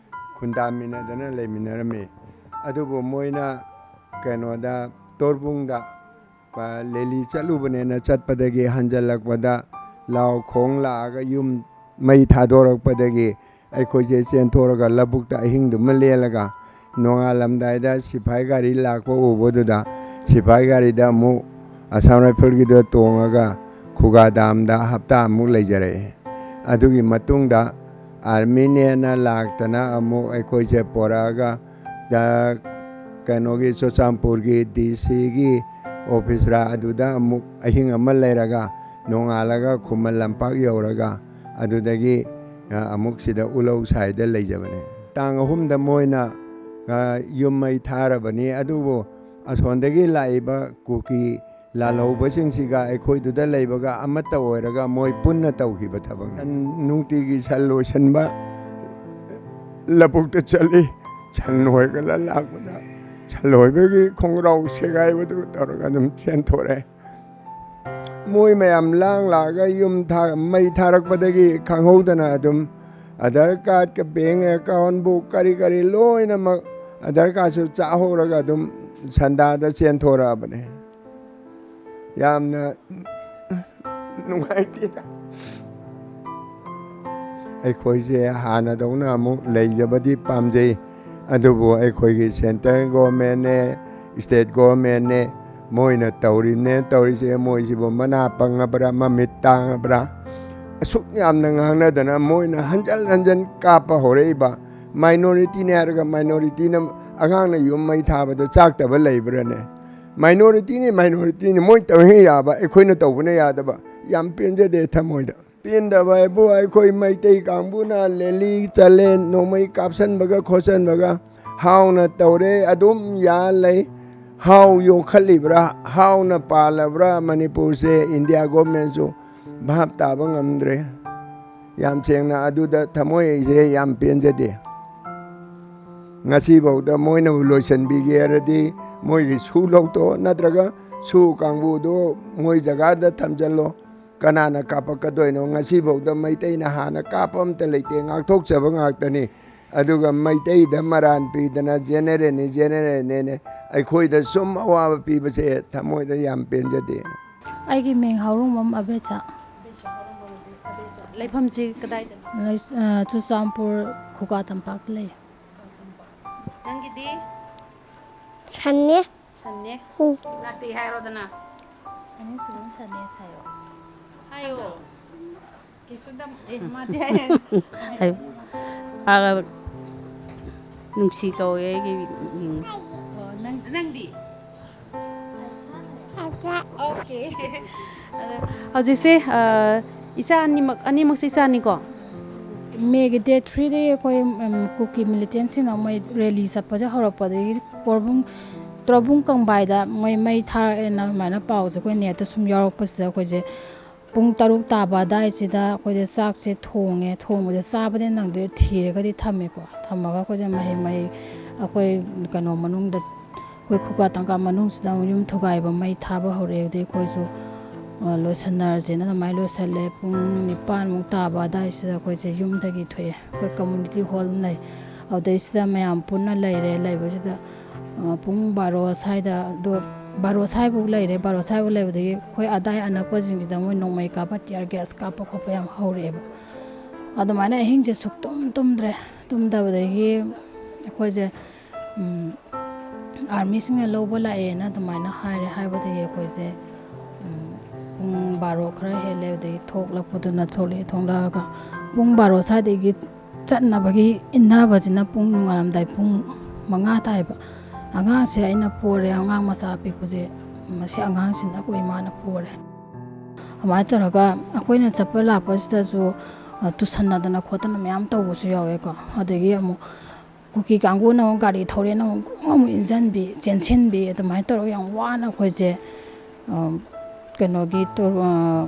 ꯈꯨꯟꯗꯥꯃꯤꯟꯅꯗꯅ ꯂꯩꯃꯤꯟꯅꯔꯝꯃꯤ꯫ ꯑꯗꯨꯕꯨ ꯃꯣꯏꯅ ꯀꯩꯅꯣꯗ, ꯇꯣꯔꯕꯨꯡꯗ ꯄ-, ꯂꯦꯂꯤ ꯆꯠꯂꯨꯕꯅꯦꯅ ꯆꯠꯄꯗꯒꯤ ꯍꯟꯖꯜꯂꯛꯄꯗ ꯂꯥꯎ ꯈꯣꯡ ꯂꯥꯛꯑꯒ ꯌꯨꯝ ꯃꯩ ꯊꯥꯗꯣꯔꯛꯄꯗꯒꯤ ꯑꯩꯈꯣꯏꯁꯦ ꯆꯦꯟꯊꯣꯔꯒ ꯂꯧꯕꯨꯛꯇ ꯑꯍꯤꯡꯗꯨꯃ ꯂꯦꯜꯂꯒ ꯅꯣꯡꯉꯥꯜꯂꯝꯗꯥꯏꯗ ꯁꯤꯐꯥꯏ ꯒꯥꯔꯤ ꯂꯥꯛꯄ ꯎꯕꯗꯨꯗ ꯁꯤꯐꯥꯏ ꯒꯥꯔꯤꯗ ꯑꯃꯨꯛ ꯑꯁꯥꯝ ꯔꯥꯏꯐꯜꯒꯤꯗ ꯇꯣꯡꯉꯒ ꯈꯨꯒꯥ ꯗꯥꯝꯗ ꯍꯞꯇꯥꯃꯨꯛ ꯂꯩꯖꯔꯛꯑꯦ꯫ ꯑꯗꯨꯒꯤ ꯃꯇꯨꯡꯗ ꯑꯥꯔꯃꯤꯅꯦꯅ ꯂꯥꯛꯇꯅ ꯑꯃꯨꯛ ꯑꯩꯈꯣꯏꯁꯦ ꯄꯣꯔꯛꯑꯒ ꯗ-, ꯀꯩꯅꯣꯒꯤ ꯆꯨꯔꯆꯥꯟꯄꯨꯔꯒꯤ ꯗꯤ ꯁꯤꯒꯤ ꯑꯣꯐꯤꯁꯔ ꯑꯗꯨꯗ ꯑꯃꯨꯛ ꯑꯍꯤꯡ ꯑꯃ ꯂꯩꯔꯒ ꯅꯣꯡꯉꯥꯜꯂꯒ ꯈꯨꯃꯟ ꯂꯝꯄꯥꯛ ꯌꯧꯔꯒ ꯑꯗꯨꯗꯒꯤ, ꯑ, ꯑꯃꯨꯛ ꯁꯤꯗ ꯎꯂꯧ ꯁꯥꯏꯗ ꯂꯩꯖꯕꯅꯦ꯫ ꯇꯥꯡ ꯑꯍꯨꯝꯗ ꯃꯣꯏꯅ, ꯑ, ꯌꯨꯝ ꯃꯩ ꯊꯥꯔꯕꯅꯤ, ꯑꯗꯨꯕꯨ ꯑꯁꯣꯟꯗꯒꯤ ꯂꯥꯛꯏꯕ ꯀꯨꯀꯤ ꯂꯥꯜꯍꯧꯕꯁꯤꯡꯁꯤꯒ ꯑꯩꯈꯣꯏꯗꯨꯗ ꯂꯩꯕꯒ ꯑꯃꯠꯇ ꯑꯣꯏꯔꯒ ꯃꯣꯏ ꯄꯨꯟꯅ ꯇꯧꯈꯤꯕ ꯊꯕꯛ꯫ ꯁꯟ ꯅꯨꯡꯇꯤꯒꯤ ꯁꯟ ꯂꯣꯏꯁꯤꯟꯕ, ꯂꯧꯕꯨꯛꯇ ꯆꯠꯂꯤ, ꯁꯟ ꯍꯣꯏꯒꯠꯂ ꯂꯥꯛꯄꯗ ꯁꯟꯂꯣꯏꯕꯒꯤ ꯈꯣꯡꯒ꯭ꯔꯥꯎ ꯁꯦꯒꯥꯏꯕꯗꯨ ꯇꯧꯔꯒ ꯑꯗꯨꯝ ꯆꯦꯟꯊꯣꯔꯛꯑꯦ꯫ ꯃꯣꯏ ꯃꯌꯥꯝ ꯂꯥꯡ ꯂꯥꯛꯑꯒ ꯌꯨꯝ ꯊꯥ-, ꯃꯩ ꯊꯥꯔꯛꯄꯗꯒꯤ ꯈꯪꯍꯧꯗꯅ ꯑꯗꯨꯝ ꯑꯙꯥꯔ ꯀꯥꯔꯗꯀ ꯕꯦꯡ ꯑꯦꯀꯥꯎꯟꯕꯨ ꯀꯔꯤ ꯀꯔꯤ ꯂꯣꯏꯅꯃꯛ ꯑꯙꯥꯔ ꯀꯥꯔꯗꯁꯨ ꯆꯥꯍꯧꯔꯒ ꯑꯗꯨꯝ ꯁꯟꯗꯥꯗ ꯆꯦꯟꯊꯣꯔꯛꯑꯕꯅꯦ꯫ ꯌꯥꯝꯅ ꯅꯨꯡꯉꯥꯏꯇꯦꯗ꯫ ꯑꯩꯈꯣꯏꯁꯦ ꯍꯥꯟꯅꯗꯧꯅ ꯑꯃꯨꯛ ꯂꯩꯖꯕꯗꯤ ꯄꯥꯝꯖꯩ, ꯑꯗꯨꯕꯨ ꯑꯩꯈꯣꯏꯒꯤ central governmentꯅꯦ, state governmentꯅꯦ, ꯃꯣꯏꯅ ꯇꯧꯔꯤꯕꯅꯦ ꯇꯧꯔꯤꯁꯦ, ꯃꯣꯏꯁꯤꯕꯨ ꯃꯅꯥ ꯄꯪꯉꯕ꯭ꯔꯥ, ꯃꯃꯤꯠ ꯇꯥꯡꯉꯕ꯭ꯔꯥ? ꯑꯁꯨꯛ ꯌꯥꯝꯅ ꯉꯥꯡꯅꯗꯅ ꯃꯣꯏꯅ ꯍꯟꯖꯟ ꯍꯟꯖꯟ ꯀꯥꯞꯄ ꯍꯧꯔꯛꯏꯕ꯫ Minorityꯅꯦ ꯍꯥꯏꯔꯒ minorityꯅ ꯑꯉꯥꯡꯅ ꯌꯨꯝ ꯃꯩ ꯊꯥꯕꯗ ꯆꯥꯛꯇꯕ ꯂꯩꯕ꯭ꯔꯥꯅꯦ? Minorityꯅꯤ, minorityꯅꯤ, ꯃꯣꯏ ꯇꯧꯔꯤꯉꯩ ꯌꯥꯕ, ꯑꯩꯈꯣꯏꯅ ꯇꯧꯕꯅ ꯌꯥꯗꯕ꯫ ꯌꯥꯝ ꯄꯦꯟꯖꯗꯦ ꯊꯃꯣꯏꯗ꯫ ꯄꯦꯟꯗꯕ ꯍꯥꯏꯕꯨ ꯑꯩꯈꯣꯏ ꯃꯩꯇꯩ ꯀꯥꯡꯕꯨꯅ ꯂꯦꯂꯤ ꯆꯠꯂꯦ, ꯅꯣꯡꯃꯩ ꯀꯥꯞꯁꯟꯕꯒ ꯈꯣꯠꯆꯟꯕꯒ ꯍꯥꯎꯅ ꯇꯧꯔꯦ, ꯑꯗꯨꯝ ꯌꯥ ꯂꯩ꯫ ꯍꯥꯎ ꯌꯣꯛꯈꯠꯂꯤꯕ꯭ꯔꯥ, ꯍꯥꯎꯅ ꯄꯥꯜꯂꯕ꯭ꯔꯥ ꯃꯅꯤꯄꯨꯔꯁꯦ, ꯏꯟꯗꯤꯌꯥ ꯒꯣꯔꯃꯦꯟꯁꯨ ꯚꯥꯞ ꯇꯥꯕ ꯉꯝꯗ꯭ꯔꯦ꯫ ꯌꯥꯝ ꯁꯦꯡꯅ ꯑꯗꯨꯗ ꯊꯃꯣꯏꯁꯦ ꯌꯥꯝ ꯄꯦꯟꯖꯗꯦ꯫ ꯉꯁꯤꯐꯥꯎꯗ ꯃꯣꯏꯅꯕꯨ ꯂꯣꯏꯁꯤꯟꯕꯤꯒꯦ ꯍꯥꯏꯔꯗꯤ ꯃꯣꯏꯒꯤ ꯁꯨ ꯂꯧꯊꯣꯛꯑꯣ, ꯅꯠꯇ꯭ꯔꯒ ꯁꯨ ꯀꯥꯡꯕꯨꯗꯣ ꯃꯣꯏ ꯖꯒꯥꯗ ꯊꯝꯖꯜꯂꯣ꯫ ꯀꯅꯥꯅ ꯀꯥꯞꯄꯛꯀꯗꯣꯏꯅꯣ? ꯉꯁꯤꯐꯥꯎꯗ ꯃꯩꯇꯩꯅ ꯍꯥꯟꯅ ꯀꯥꯞꯄ ꯑꯝꯇ ꯂꯩꯇꯦ, ꯉꯥꯛꯊꯣꯛꯆꯕ ꯉꯥꯛꯇꯅꯤ꯫ ꯑꯗꯨꯒ ꯃꯩꯇꯩꯗ ꯃꯔꯥꯟ ꯄꯤꯗꯅ ꯖꯦꯅꯦꯔꯦꯜꯅꯤ, ꯖꯦꯅꯦꯔꯦꯜꯅꯦꯅ ꯑꯩꯈꯣꯏꯗ ꯁꯨꯝ ꯑꯋꯥꯕ ꯄꯤꯕꯁꯦ ꯊꯃꯣꯏꯗ ꯌꯥꯝ ꯄꯦꯟꯖꯗꯦ꯫ ꯑꯩꯒꯤ ꯃꯤꯡ ꯍꯥꯎꯔꯨꯡꯕꯝ ꯑꯕꯦꯆꯥ꯫ ꯂꯩꯐꯝꯁꯤ ꯀꯗꯥꯏꯗꯅꯣ? ꯂꯩ-, ꯑ, ꯆꯨꯔꯆꯥꯟꯄꯨꯔ ꯈꯨꯒꯥ ꯇꯝꯄꯥꯛꯇ ꯂꯩ꯫ ꯅꯪꯒꯤꯗꯤ? ꯁꯟꯅꯦ꯫ ꯁꯟꯅꯦ? ꯎꯝ꯫ ꯅꯠꯇꯦ ꯍꯥꯏꯔꯣꯗꯅ꯫ ꯑꯅꯤꯁꯨꯕꯝ ꯁꯟꯅꯦ ꯁꯥꯏꯌꯣ꯫ ꯍꯥꯏꯌꯣ꯫ ꯀꯩꯁꯨ ꯇꯝ-, ꯑꯦ, ꯃꯥꯗꯤ ꯍꯥꯏꯔꯦ꯫ ꯑꯩ, ꯑꯥ, ꯅꯨꯡꯁꯤ ꯀꯧꯋꯦ ꯑꯩꯒꯤ ꯃꯤꯡ꯫ ꯑꯣ, ꯅꯪ, ꯅꯪꯗꯤ? ꯑꯣꯀꯦ꯫ ꯑꯗꯣ ꯍꯧꯖꯤꯛꯁꯦ, ꯑ, ꯏꯆꯥ ꯑꯅꯤꯃꯛ, ꯑꯅꯤꯃꯛꯁꯦ ꯏꯆꯥꯅꯤꯀꯣ? ꯃꯦꯒꯤ date threeꯗꯒꯤ ꯑꯩꯈꯣꯏ, ꯎꯝ, ꯀꯨꯀꯤ militantꯁꯤꯡꯅ ꯃꯣꯏ rally ꯆꯠꯄꯁꯦ ꯍꯧꯔꯛꯄꯗꯒꯤ ꯄꯣꯔꯕꯨꯡ, ꯇ꯭ꯔꯣꯕꯨꯡ ꯀꯪꯕꯥꯏꯗ ꯃꯣꯏ ꯃꯩ ꯊꯥꯔꯛꯑꯦꯅ ꯑꯗꯨꯃꯥꯏꯅ ꯄꯥꯎꯁꯦ ꯑꯩꯈꯣꯏ netꯇ ꯁꯨꯝ ꯌꯥꯎꯔꯛꯄꯁꯤꯗ ꯑꯩꯈꯣꯏꯁꯦ ꯄꯨꯡ ꯇꯔꯨꯛ ꯇꯥꯕ ꯑꯗꯥꯏꯁꯤꯗ ꯑꯩꯈꯣꯏꯁꯦ ꯆꯥꯛꯁꯦ ꯊꯣꯡꯉꯦ꯫ ꯊꯣꯡꯕꯁꯦ ꯆꯥꯕꯗꯤ ꯅꯪꯗꯦ, ꯊꯤꯔꯒꯗꯤ ꯊꯝꯃꯦꯀꯣ꯫ ꯊꯝꯃꯒ ꯑꯩꯈꯣꯏꯁꯦ ꯃꯍꯩ ꯃꯍꯩ ꯑꯩꯈꯣꯏ ꯀꯩꯅꯣ ꯃꯅꯨꯡꯗ ꯑꯩꯈꯣꯏ ꯈꯨꯒꯥ ꯇꯪꯀꯥ ꯃꯅꯨꯡꯁꯤꯗ ꯑꯃꯨꯛ ꯌꯨꯝ ꯊꯨꯒꯥꯏꯕ, ꯃꯩ ꯊꯥꯕ ꯍꯧꯔꯛꯑꯦ꯫ ꯑꯗꯩ ꯑꯩꯈꯣꯏꯁꯨ, ꯑ, ꯂꯣꯏꯁꯟꯅꯔꯁꯦꯅ ꯑꯗꯨꯃꯥꯏꯅ ꯂꯣꯏꯁꯜꯂꯦ꯫ ꯄꯨꯡ ꯅꯤꯄꯥꯟꯃꯨꯛ ꯇꯥꯕ ꯑꯗꯥꯏꯁꯤꯗ ꯑꯩꯈꯣꯏꯁꯦ ꯌꯨꯝꯗꯒꯤ ꯊꯣꯛꯑꯦ꯫ ꯑꯩꯈꯣꯏ community hall ꯑꯃ ꯂꯩ, ꯑꯗꯨꯗꯩꯁꯤꯗ ꯃꯌꯥꯝ ꯄꯨꯟꯅ ꯂꯩꯔꯦ꯫ ꯂꯩꯕꯁꯤꯗ, ꯑ, ꯄꯨꯡ ꯕꯥꯔꯣ ꯁ꯭ꯋꯥꯏꯗ, ꯑꯗꯣ ꯕꯥꯔꯣ ꯁ꯭ꯋꯥꯏꯐꯥꯎ ꯂꯩꯔꯦ꯫ ꯕꯥꯔꯣ ꯁ꯭ꯋꯥꯏꯐꯥꯎ ꯂꯩꯕꯗꯒꯤ ꯑꯩꯈꯣꯏ ꯑꯗꯥꯏ ꯑꯅꯛꯄꯁꯤꯡꯁꯤꯗ ꯃꯣꯏ ꯅꯣꯡꯃꯩ ꯀꯥꯞꯄ, tear gas ꯀꯥꯞꯄ ꯈꯣꯠꯄ ꯌꯥꯝ ꯍꯧꯔꯛꯑꯦꯕ꯫ ꯑꯗꯨꯃꯥꯏꯅ ꯑꯍꯤꯡꯁꯦ ꯁꯨꯛꯇꯨꯝ ꯇꯨꯝꯗ꯭ꯔꯦ꯫ ꯇꯨꯝꯗꯕꯗꯒꯤ ꯑꯩꯈꯣꯏꯁꯦ, ꯎꯝ, armyꯁꯤꯡꯅ ꯂꯧꯕ ꯂꯥꯛꯑꯦꯅ ꯑꯗꯨꯃꯥꯏꯅ ꯍꯥꯏꯔꯦ꯫ ꯍꯥꯏꯕꯗꯒꯤ ꯑꯩꯈꯣꯏꯁꯦ, ꯎꯝ, ꯄꯨꯡ ꯕꯥꯔꯣ ꯈꯔ ꯍꯦꯜꯂꯦ꯫ ꯑꯗꯒꯤ ꯊꯣꯛꯂꯛꯄꯗꯨꯅ ꯊꯣꯛꯂꯛꯑꯦ꯫ ꯊꯣꯛꯂꯛꯑꯒ ꯄꯨꯡ ꯕꯥꯔꯣ ꯁ꯭ꯋꯥꯏꯗꯒꯤ ꯆꯠꯅꯕꯒꯤ ꯏꯟꯅꯕꯁꯤꯅ ꯄꯨꯡ ꯅꯣꯡꯉꯥꯜꯂꯝꯗꯥꯏ ꯄꯨꯡ ꯃꯉꯥ ꯇꯥꯏꯕ꯫ ꯑꯉꯥꯡꯁꯦ ꯑꯩꯅ ꯄꯣꯔꯦ, ꯑꯉꯥꯡ ꯃꯆꯥ ꯑꯄꯤꯛꯄꯁꯦ, ꯃꯁꯤ ꯑꯉꯥꯡꯁꯤꯅ ꯑꯩꯈꯣꯏ ꯏꯃꯥꯅ ꯄꯣꯔꯦ꯫ ꯑꯗꯨꯃꯥꯏꯅ ꯇꯧꯔꯒ ꯑꯩꯈꯣꯏꯅ ꯆꯠꯄ ꯂꯥꯛꯄꯁꯤꯗꯁꯨ, ꯑ, ꯇꯨꯁꯟꯅꯗꯅ ꯈꯣꯠꯇꯅ ꯃꯌꯥꯝ ꯇꯧꯕꯁꯨ ꯌꯥꯎꯋꯦꯀꯣ꯫ ꯑꯗꯒꯤ ꯑꯃꯨꯛ ꯀꯨꯀꯤ ꯀꯥꯡꯕꯨꯅ ꯑꯃꯨꯛ ꯒꯥꯔꯤ ꯊꯧꯔꯦꯅ ꯑꯃꯨꯛ ꯑꯃꯨꯛ ꯏꯟꯁꯤꯟꯕꯤ, ꯆꯦꯟꯁꯤꯟꯕꯤ, ꯑꯗꯨꯃꯥꯏꯅ ꯇꯧꯔꯒ ꯌꯥꯝ ꯋꯥꯅ ꯑꯩꯈꯣꯏꯁꯦ, ꯑ, ꯀꯩꯅꯣꯒꯤ ꯇꯣ-, ꯑ,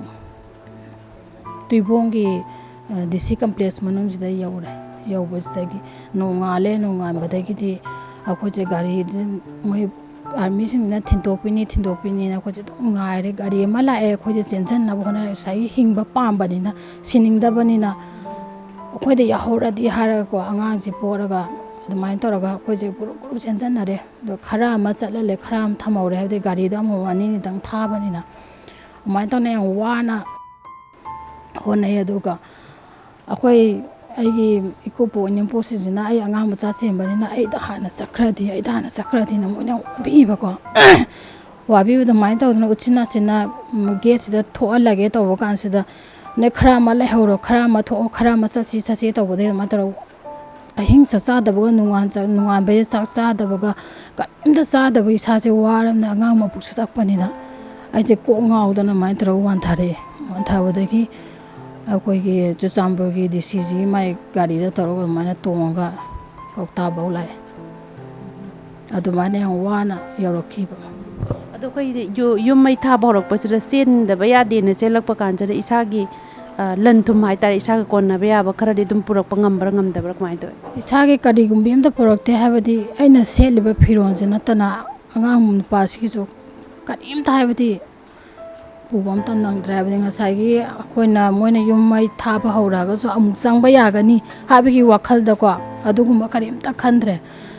ꯇꯨꯏꯕꯣꯡꯒꯤ, ꯑ, DC complex ꯃꯅꯨꯡꯁꯤꯗ ꯌꯧꯔꯦ꯫ ꯌꯧꯕꯁꯤꯗꯒꯤ ꯅꯣꯡꯉꯥꯜꯂꯦ꯫ ꯅꯣꯡꯉꯥꯟꯕꯗꯒꯤꯗꯤ ꯑꯩꯈꯣꯏꯁꯦ ꯒꯥꯔꯤꯗ ꯃꯣꯏ armyꯁꯤꯡꯁꯤꯅ ꯊꯤꯟꯗꯣꯛꯄꯤꯅꯤ, ꯊꯤꯟꯗꯣꯛꯄꯤꯅꯤꯅ ꯑꯩꯈꯣꯏꯁꯦ ꯑꯗꯨꯝ ꯉꯥꯏꯔꯦ꯫ ꯒꯥꯔꯤ ꯑꯃ ꯂꯥꯛꯑꯦ, ꯑꯩꯈꯣꯏꯁꯦ ꯆꯦꯟꯁꯤꯟꯅꯕ ꯍꯣꯠꯅꯔꯦ꯫ ꯉꯁꯥꯏꯒꯤ ꯍꯤꯡꯕ ꯄꯥꯝꯕꯅꯤꯅ, ꯁꯤꯅꯤꯡꯗꯕꯅꯤꯅ, ꯑꯩꯈꯣꯏꯗ ꯌꯥꯎꯍꯧꯔꯗꯤ ꯍꯥꯏꯔꯒꯀꯣ, ꯑꯉꯥꯡꯁꯦ ꯄꯣꯔꯒ ꯑꯗꯨꯃꯥꯏꯅ ꯇꯧꯔꯒ ꯑꯩꯈꯣꯏꯁꯦ group group ꯆꯦꯟꯁꯤꯟꯅꯔꯦ꯫ ꯑꯗꯣ ꯈꯔ ꯑꯃ ꯆꯠꯍꯜꯂꯦ, ꯈꯔ ꯑꯃ ꯊꯝꯍꯧꯔꯦ, ꯍꯥꯏꯕꯗꯤ ꯒꯥꯔꯤꯗꯣ ꯑꯃꯃꯝ ꯑꯅꯤꯅꯤꯗꯪ ꯊꯥꯕꯅꯤꯅ꯫ ꯑꯗꯨꯃꯥꯏꯅ ꯇꯧꯅ ꯌꯥꯝ ꯋꯥꯅ ꯍꯣꯠꯅꯩ꯫ ꯑꯗꯨꯒ ꯑꯩꯈꯣꯏ, ꯑꯩꯒꯤ ꯏꯀꯨꯕꯣꯛ ꯏꯅꯦꯝꯄꯣꯛꯁꯤꯡꯁꯤꯅ ꯑꯩ ꯑꯉꯥꯡ ꯃꯆꯥ ꯆꯦꯟꯕꯅꯤꯅ ꯑꯩꯗ ꯍꯥꯟꯅ ꯆꯠꯈ꯭ꯔꯗꯤ, ꯑꯩꯗ ꯍꯥꯟꯅ ꯆꯠꯈ꯭ꯔꯗꯤꯅ ꯃꯣꯏꯅ ꯌꯥꯝ ꯋꯥꯕꯤꯕꯀꯣ꯫ ꯋꯥꯕꯤꯕ ꯑꯗꯨꯃꯥꯏꯅ ꯇꯧꯗꯅ ꯎꯆꯤꯟ ꯅꯥꯆꯤꯟꯅ, ꯎꯝ, gateꯁꯤꯗ ꯊꯣꯛꯍꯜꯂꯒꯦ ꯇꯧꯕ ꯀꯥꯟꯁꯤꯗ, "ꯅꯣꯏ ꯈꯔ ꯑꯃ ꯂꯩꯍꯧꯔꯣ, ꯈꯔ ꯑꯃ ꯊꯣꯛꯑꯣ, ꯈꯔ ꯑꯃ ꯆꯠꯁꯤ, ꯆꯠꯁꯤ" ꯇꯧꯕꯗꯒꯤ ꯑꯗꯨꯃꯥꯏꯅ ꯇꯧꯔꯒ ꯑꯍꯤꯡ ꯆꯥꯛ ꯆꯥꯗꯕꯒ, ꯅꯣꯡꯉꯥꯟ ꯆꯥꯛ-, ꯅꯣꯡꯉꯥꯟꯕꯩꯗ ꯆꯥꯛ ꯆꯥꯗꯕꯒ, ꯀꯔꯤꯝꯇ ꯆꯥꯗꯕꯒꯤ ꯏꯁꯥꯁꯦ ꯋꯥꯔꯕꯅꯤꯅ, ꯑꯉꯥꯡ ꯃꯕꯨꯛꯁꯨ ꯊꯛꯄꯅꯤꯅ ꯑꯩꯁꯦ ꯀꯣꯛ ꯉꯥꯎꯗꯅ ꯑꯗꯨꯃꯥꯏꯅ ꯇꯧꯔꯒ ꯋꯥꯟꯊꯔꯛꯑꯦ꯫ ꯋꯥꯟꯊꯕꯗꯒꯤ ꯑꯩꯈꯣꯏꯒꯤ ꯆꯨꯔꯆꯥꯟꯄꯨꯔꯒꯤ DCꯁꯤꯒꯤ ꯃꯥꯏ ꯒꯥꯔꯤꯗ ꯇꯧꯔꯒ ꯑꯗꯨꯃꯥꯏꯅ ꯇꯣꯡꯉꯒ ꯀꯧꯇꯥꯐꯧ ꯂꯥꯛꯑꯦ꯫ ꯑꯗꯨꯃꯥꯏꯅ ꯌꯥꯝ ꯋꯥꯅ ꯌꯧꯔꯛꯈꯤꯕ꯫ ꯑꯗꯣ ꯑꯩꯈꯣꯏꯗꯤ ꯌꯨ-, ꯌꯨꯝ ꯃꯩ ꯊꯥꯕ ꯍꯧꯔꯛꯄꯁꯤꯗ ꯆꯦꯟꯗꯕ ꯌꯥꯗꯦꯅ ꯆꯦꯜꯂꯛꯄ ꯀꯥꯟꯁꯤꯗ ꯏꯁꯥꯒꯤ ꯑ, ꯂꯟ ꯊꯨꯝ ꯍꯥꯏꯇꯥꯔꯦ, ꯏꯁꯥꯒ ꯀꯣꯟꯅꯕ ꯌꯥꯕ ꯈꯔꯗꯤ ꯑꯗꯨꯝ ꯄꯨꯔꯛꯄ ꯉꯝꯕ꯭ꯔꯥ ꯉꯝꯗꯕ꯭ꯔꯥ, ꯀꯃꯥꯏꯅ ꯇꯧꯋꯤ? ꯏꯁꯥꯒꯤ ꯀꯔꯤꯒꯨꯝꯕꯤ ꯑꯝꯇ ꯄꯨꯔꯛꯇꯦ, ꯍꯥꯏꯕꯗꯤ ꯑꯩꯅ ꯁꯦꯠꯂꯤꯕ ꯐꯤꯔꯣꯜꯁꯤ ꯅꯠꯇꯅ ꯑꯉꯥꯡ ꯅꯨꯄꯥꯁꯤꯒꯤꯁꯨ ꯀꯔꯤꯝꯇ, ꯍꯥꯏꯕꯗꯤ ꯄꯨꯕ ꯑꯝꯇ ꯅꯪꯗ꯭ꯔꯦ꯫ ꯍꯥꯏꯕꯗꯤ ꯉꯁꯥꯏꯒꯤ ꯑꯩꯈꯣꯏꯅ, ꯃꯣꯏꯅ ꯌꯨꯝ ꯃꯩ ꯊꯥꯕ ꯍꯧꯔꯛꯑꯒꯁꯨ ꯑꯃꯨꯛ ꯆꯪꯕ ꯌꯥꯒꯅꯤ ꯍꯥꯏꯕꯒꯤ ꯋꯥꯈꯜꯗꯀꯣ, ꯑꯗꯨꯒꯨꯝꯕ ꯀꯔꯤꯝꯇ ꯈꯟꯗ꯭ꯔꯦ꯫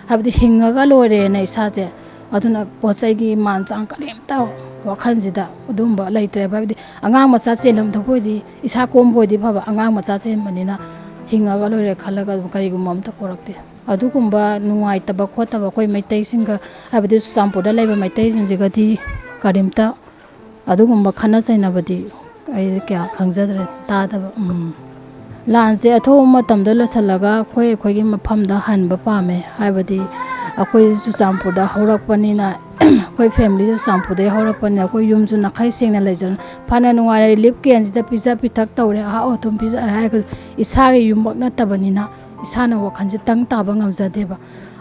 ꯍꯥꯏꯕꯗꯤ ꯍꯤꯡꯉꯒ ꯂꯣꯏꯔꯦꯅ ꯏꯁꯥꯁꯦ꯫ ꯑꯗꯨꯅ ꯄꯣꯠ ꯆꯩꯒꯤ ꯃꯥꯟ ꯆꯥꯡ ꯀꯔꯤꯝꯇ ꯋꯥꯈꯜꯁꯤꯗ ꯑꯗꯨꯒꯨꯝꯕ ꯂꯩꯇ꯭ꯔꯦꯕ꯫ ꯍꯥꯏꯕꯗꯤ ꯑꯉꯥꯡ ꯃꯆꯥ ꯆꯦꯜꯂꯝꯗꯕ ꯑꯣꯏꯗꯤ, ꯏꯁꯥ ꯀꯣꯝꯕ ꯑꯣꯏꯗꯤ ꯐꯕ, ꯑꯉꯥꯡ ꯃꯆꯥ ꯆꯦꯟꯕꯅꯤꯅ ꯍꯤꯡꯉꯒ ꯂꯣꯏꯔꯦ ꯈꯜꯂꯒ ꯑꯗꯨꯝ ꯀꯔꯤꯒꯨꯝꯕ ꯑꯝꯇ ꯄꯨꯔꯛꯇꯦ꯫ ꯑꯗꯨꯒꯨꯝꯕ ꯅꯨꯡꯉꯥꯏꯇꯕ ꯈꯣꯠꯇꯕ ꯑꯩꯈꯣꯏ ꯃꯩꯇꯩꯁꯤꯡꯒ, ꯍꯥꯏꯕꯗꯤ ꯆꯨꯔꯆꯥꯟꯄꯨꯔꯗ ꯂꯩꯕ ꯃꯩꯇꯩꯁꯤꯡꯁꯤꯒꯗꯤ ꯀꯔꯤꯝꯇ ꯑꯗꯨꯒꯨꯝꯕ ꯈꯠꯅ ꯆꯩꯅꯕꯗꯤ ꯑꯩ ꯀꯌꯥ ꯈꯪꯖꯗ꯭ꯔꯦ, ꯇꯥꯗꯕ꯫ ꯎꯝ꯫ ꯂꯥꯟꯁꯦ ꯑꯊꯨꯕ ꯃꯇꯝꯗ ꯂꯣꯏꯁꯤꯜꯂꯒ ꯑꯩꯈꯣꯏ ꯑꯩꯈꯣꯏꯒꯤ ꯃꯐꯝꯗ ꯍꯟꯕ ꯄꯥꯝꯃꯦ꯫ ꯍꯥꯏꯕꯗꯤ ꯑꯩꯈꯣꯏ ꯆꯨꯔꯆꯥꯟꯄꯨꯔꯗ ꯍꯧꯔꯛꯄꯅꯤꯅ, ꯑꯩꯈꯣꯏ ꯐꯦꯃꯤꯂꯤ ꯆꯨꯔꯆꯥꯟꯄꯨꯔꯗꯒꯤ ꯍꯧꯔꯛꯄꯅꯤꯅ ꯑꯩꯈꯣꯏ ꯌꯨꯝꯁꯨ ꯅꯥꯈꯩ ꯁꯦꯡꯅ ꯂꯩꯖꯔ-, ꯐꯅ ꯅꯨꯡꯉꯥꯏꯅ ꯔꯤꯂꯤꯐ ꯀꯦꯝꯁꯤꯗ ꯄꯤꯖ ꯄꯤꯊꯛ ꯇꯧꯔꯦ, ꯑꯍꯥꯎ ꯑꯊꯨꯝ ꯄꯤꯖꯔꯦ ꯍꯥꯏꯔꯒ ꯏꯁꯥꯒꯤ ꯌꯨꯝꯃꯛ ꯅꯠꯇꯕꯅꯤꯅ ꯏꯁꯥꯅ ꯋꯥꯈꯜꯁꯦ ꯇꯪ ꯇꯥꯕ ꯉꯝꯖꯗꯦꯕ꯫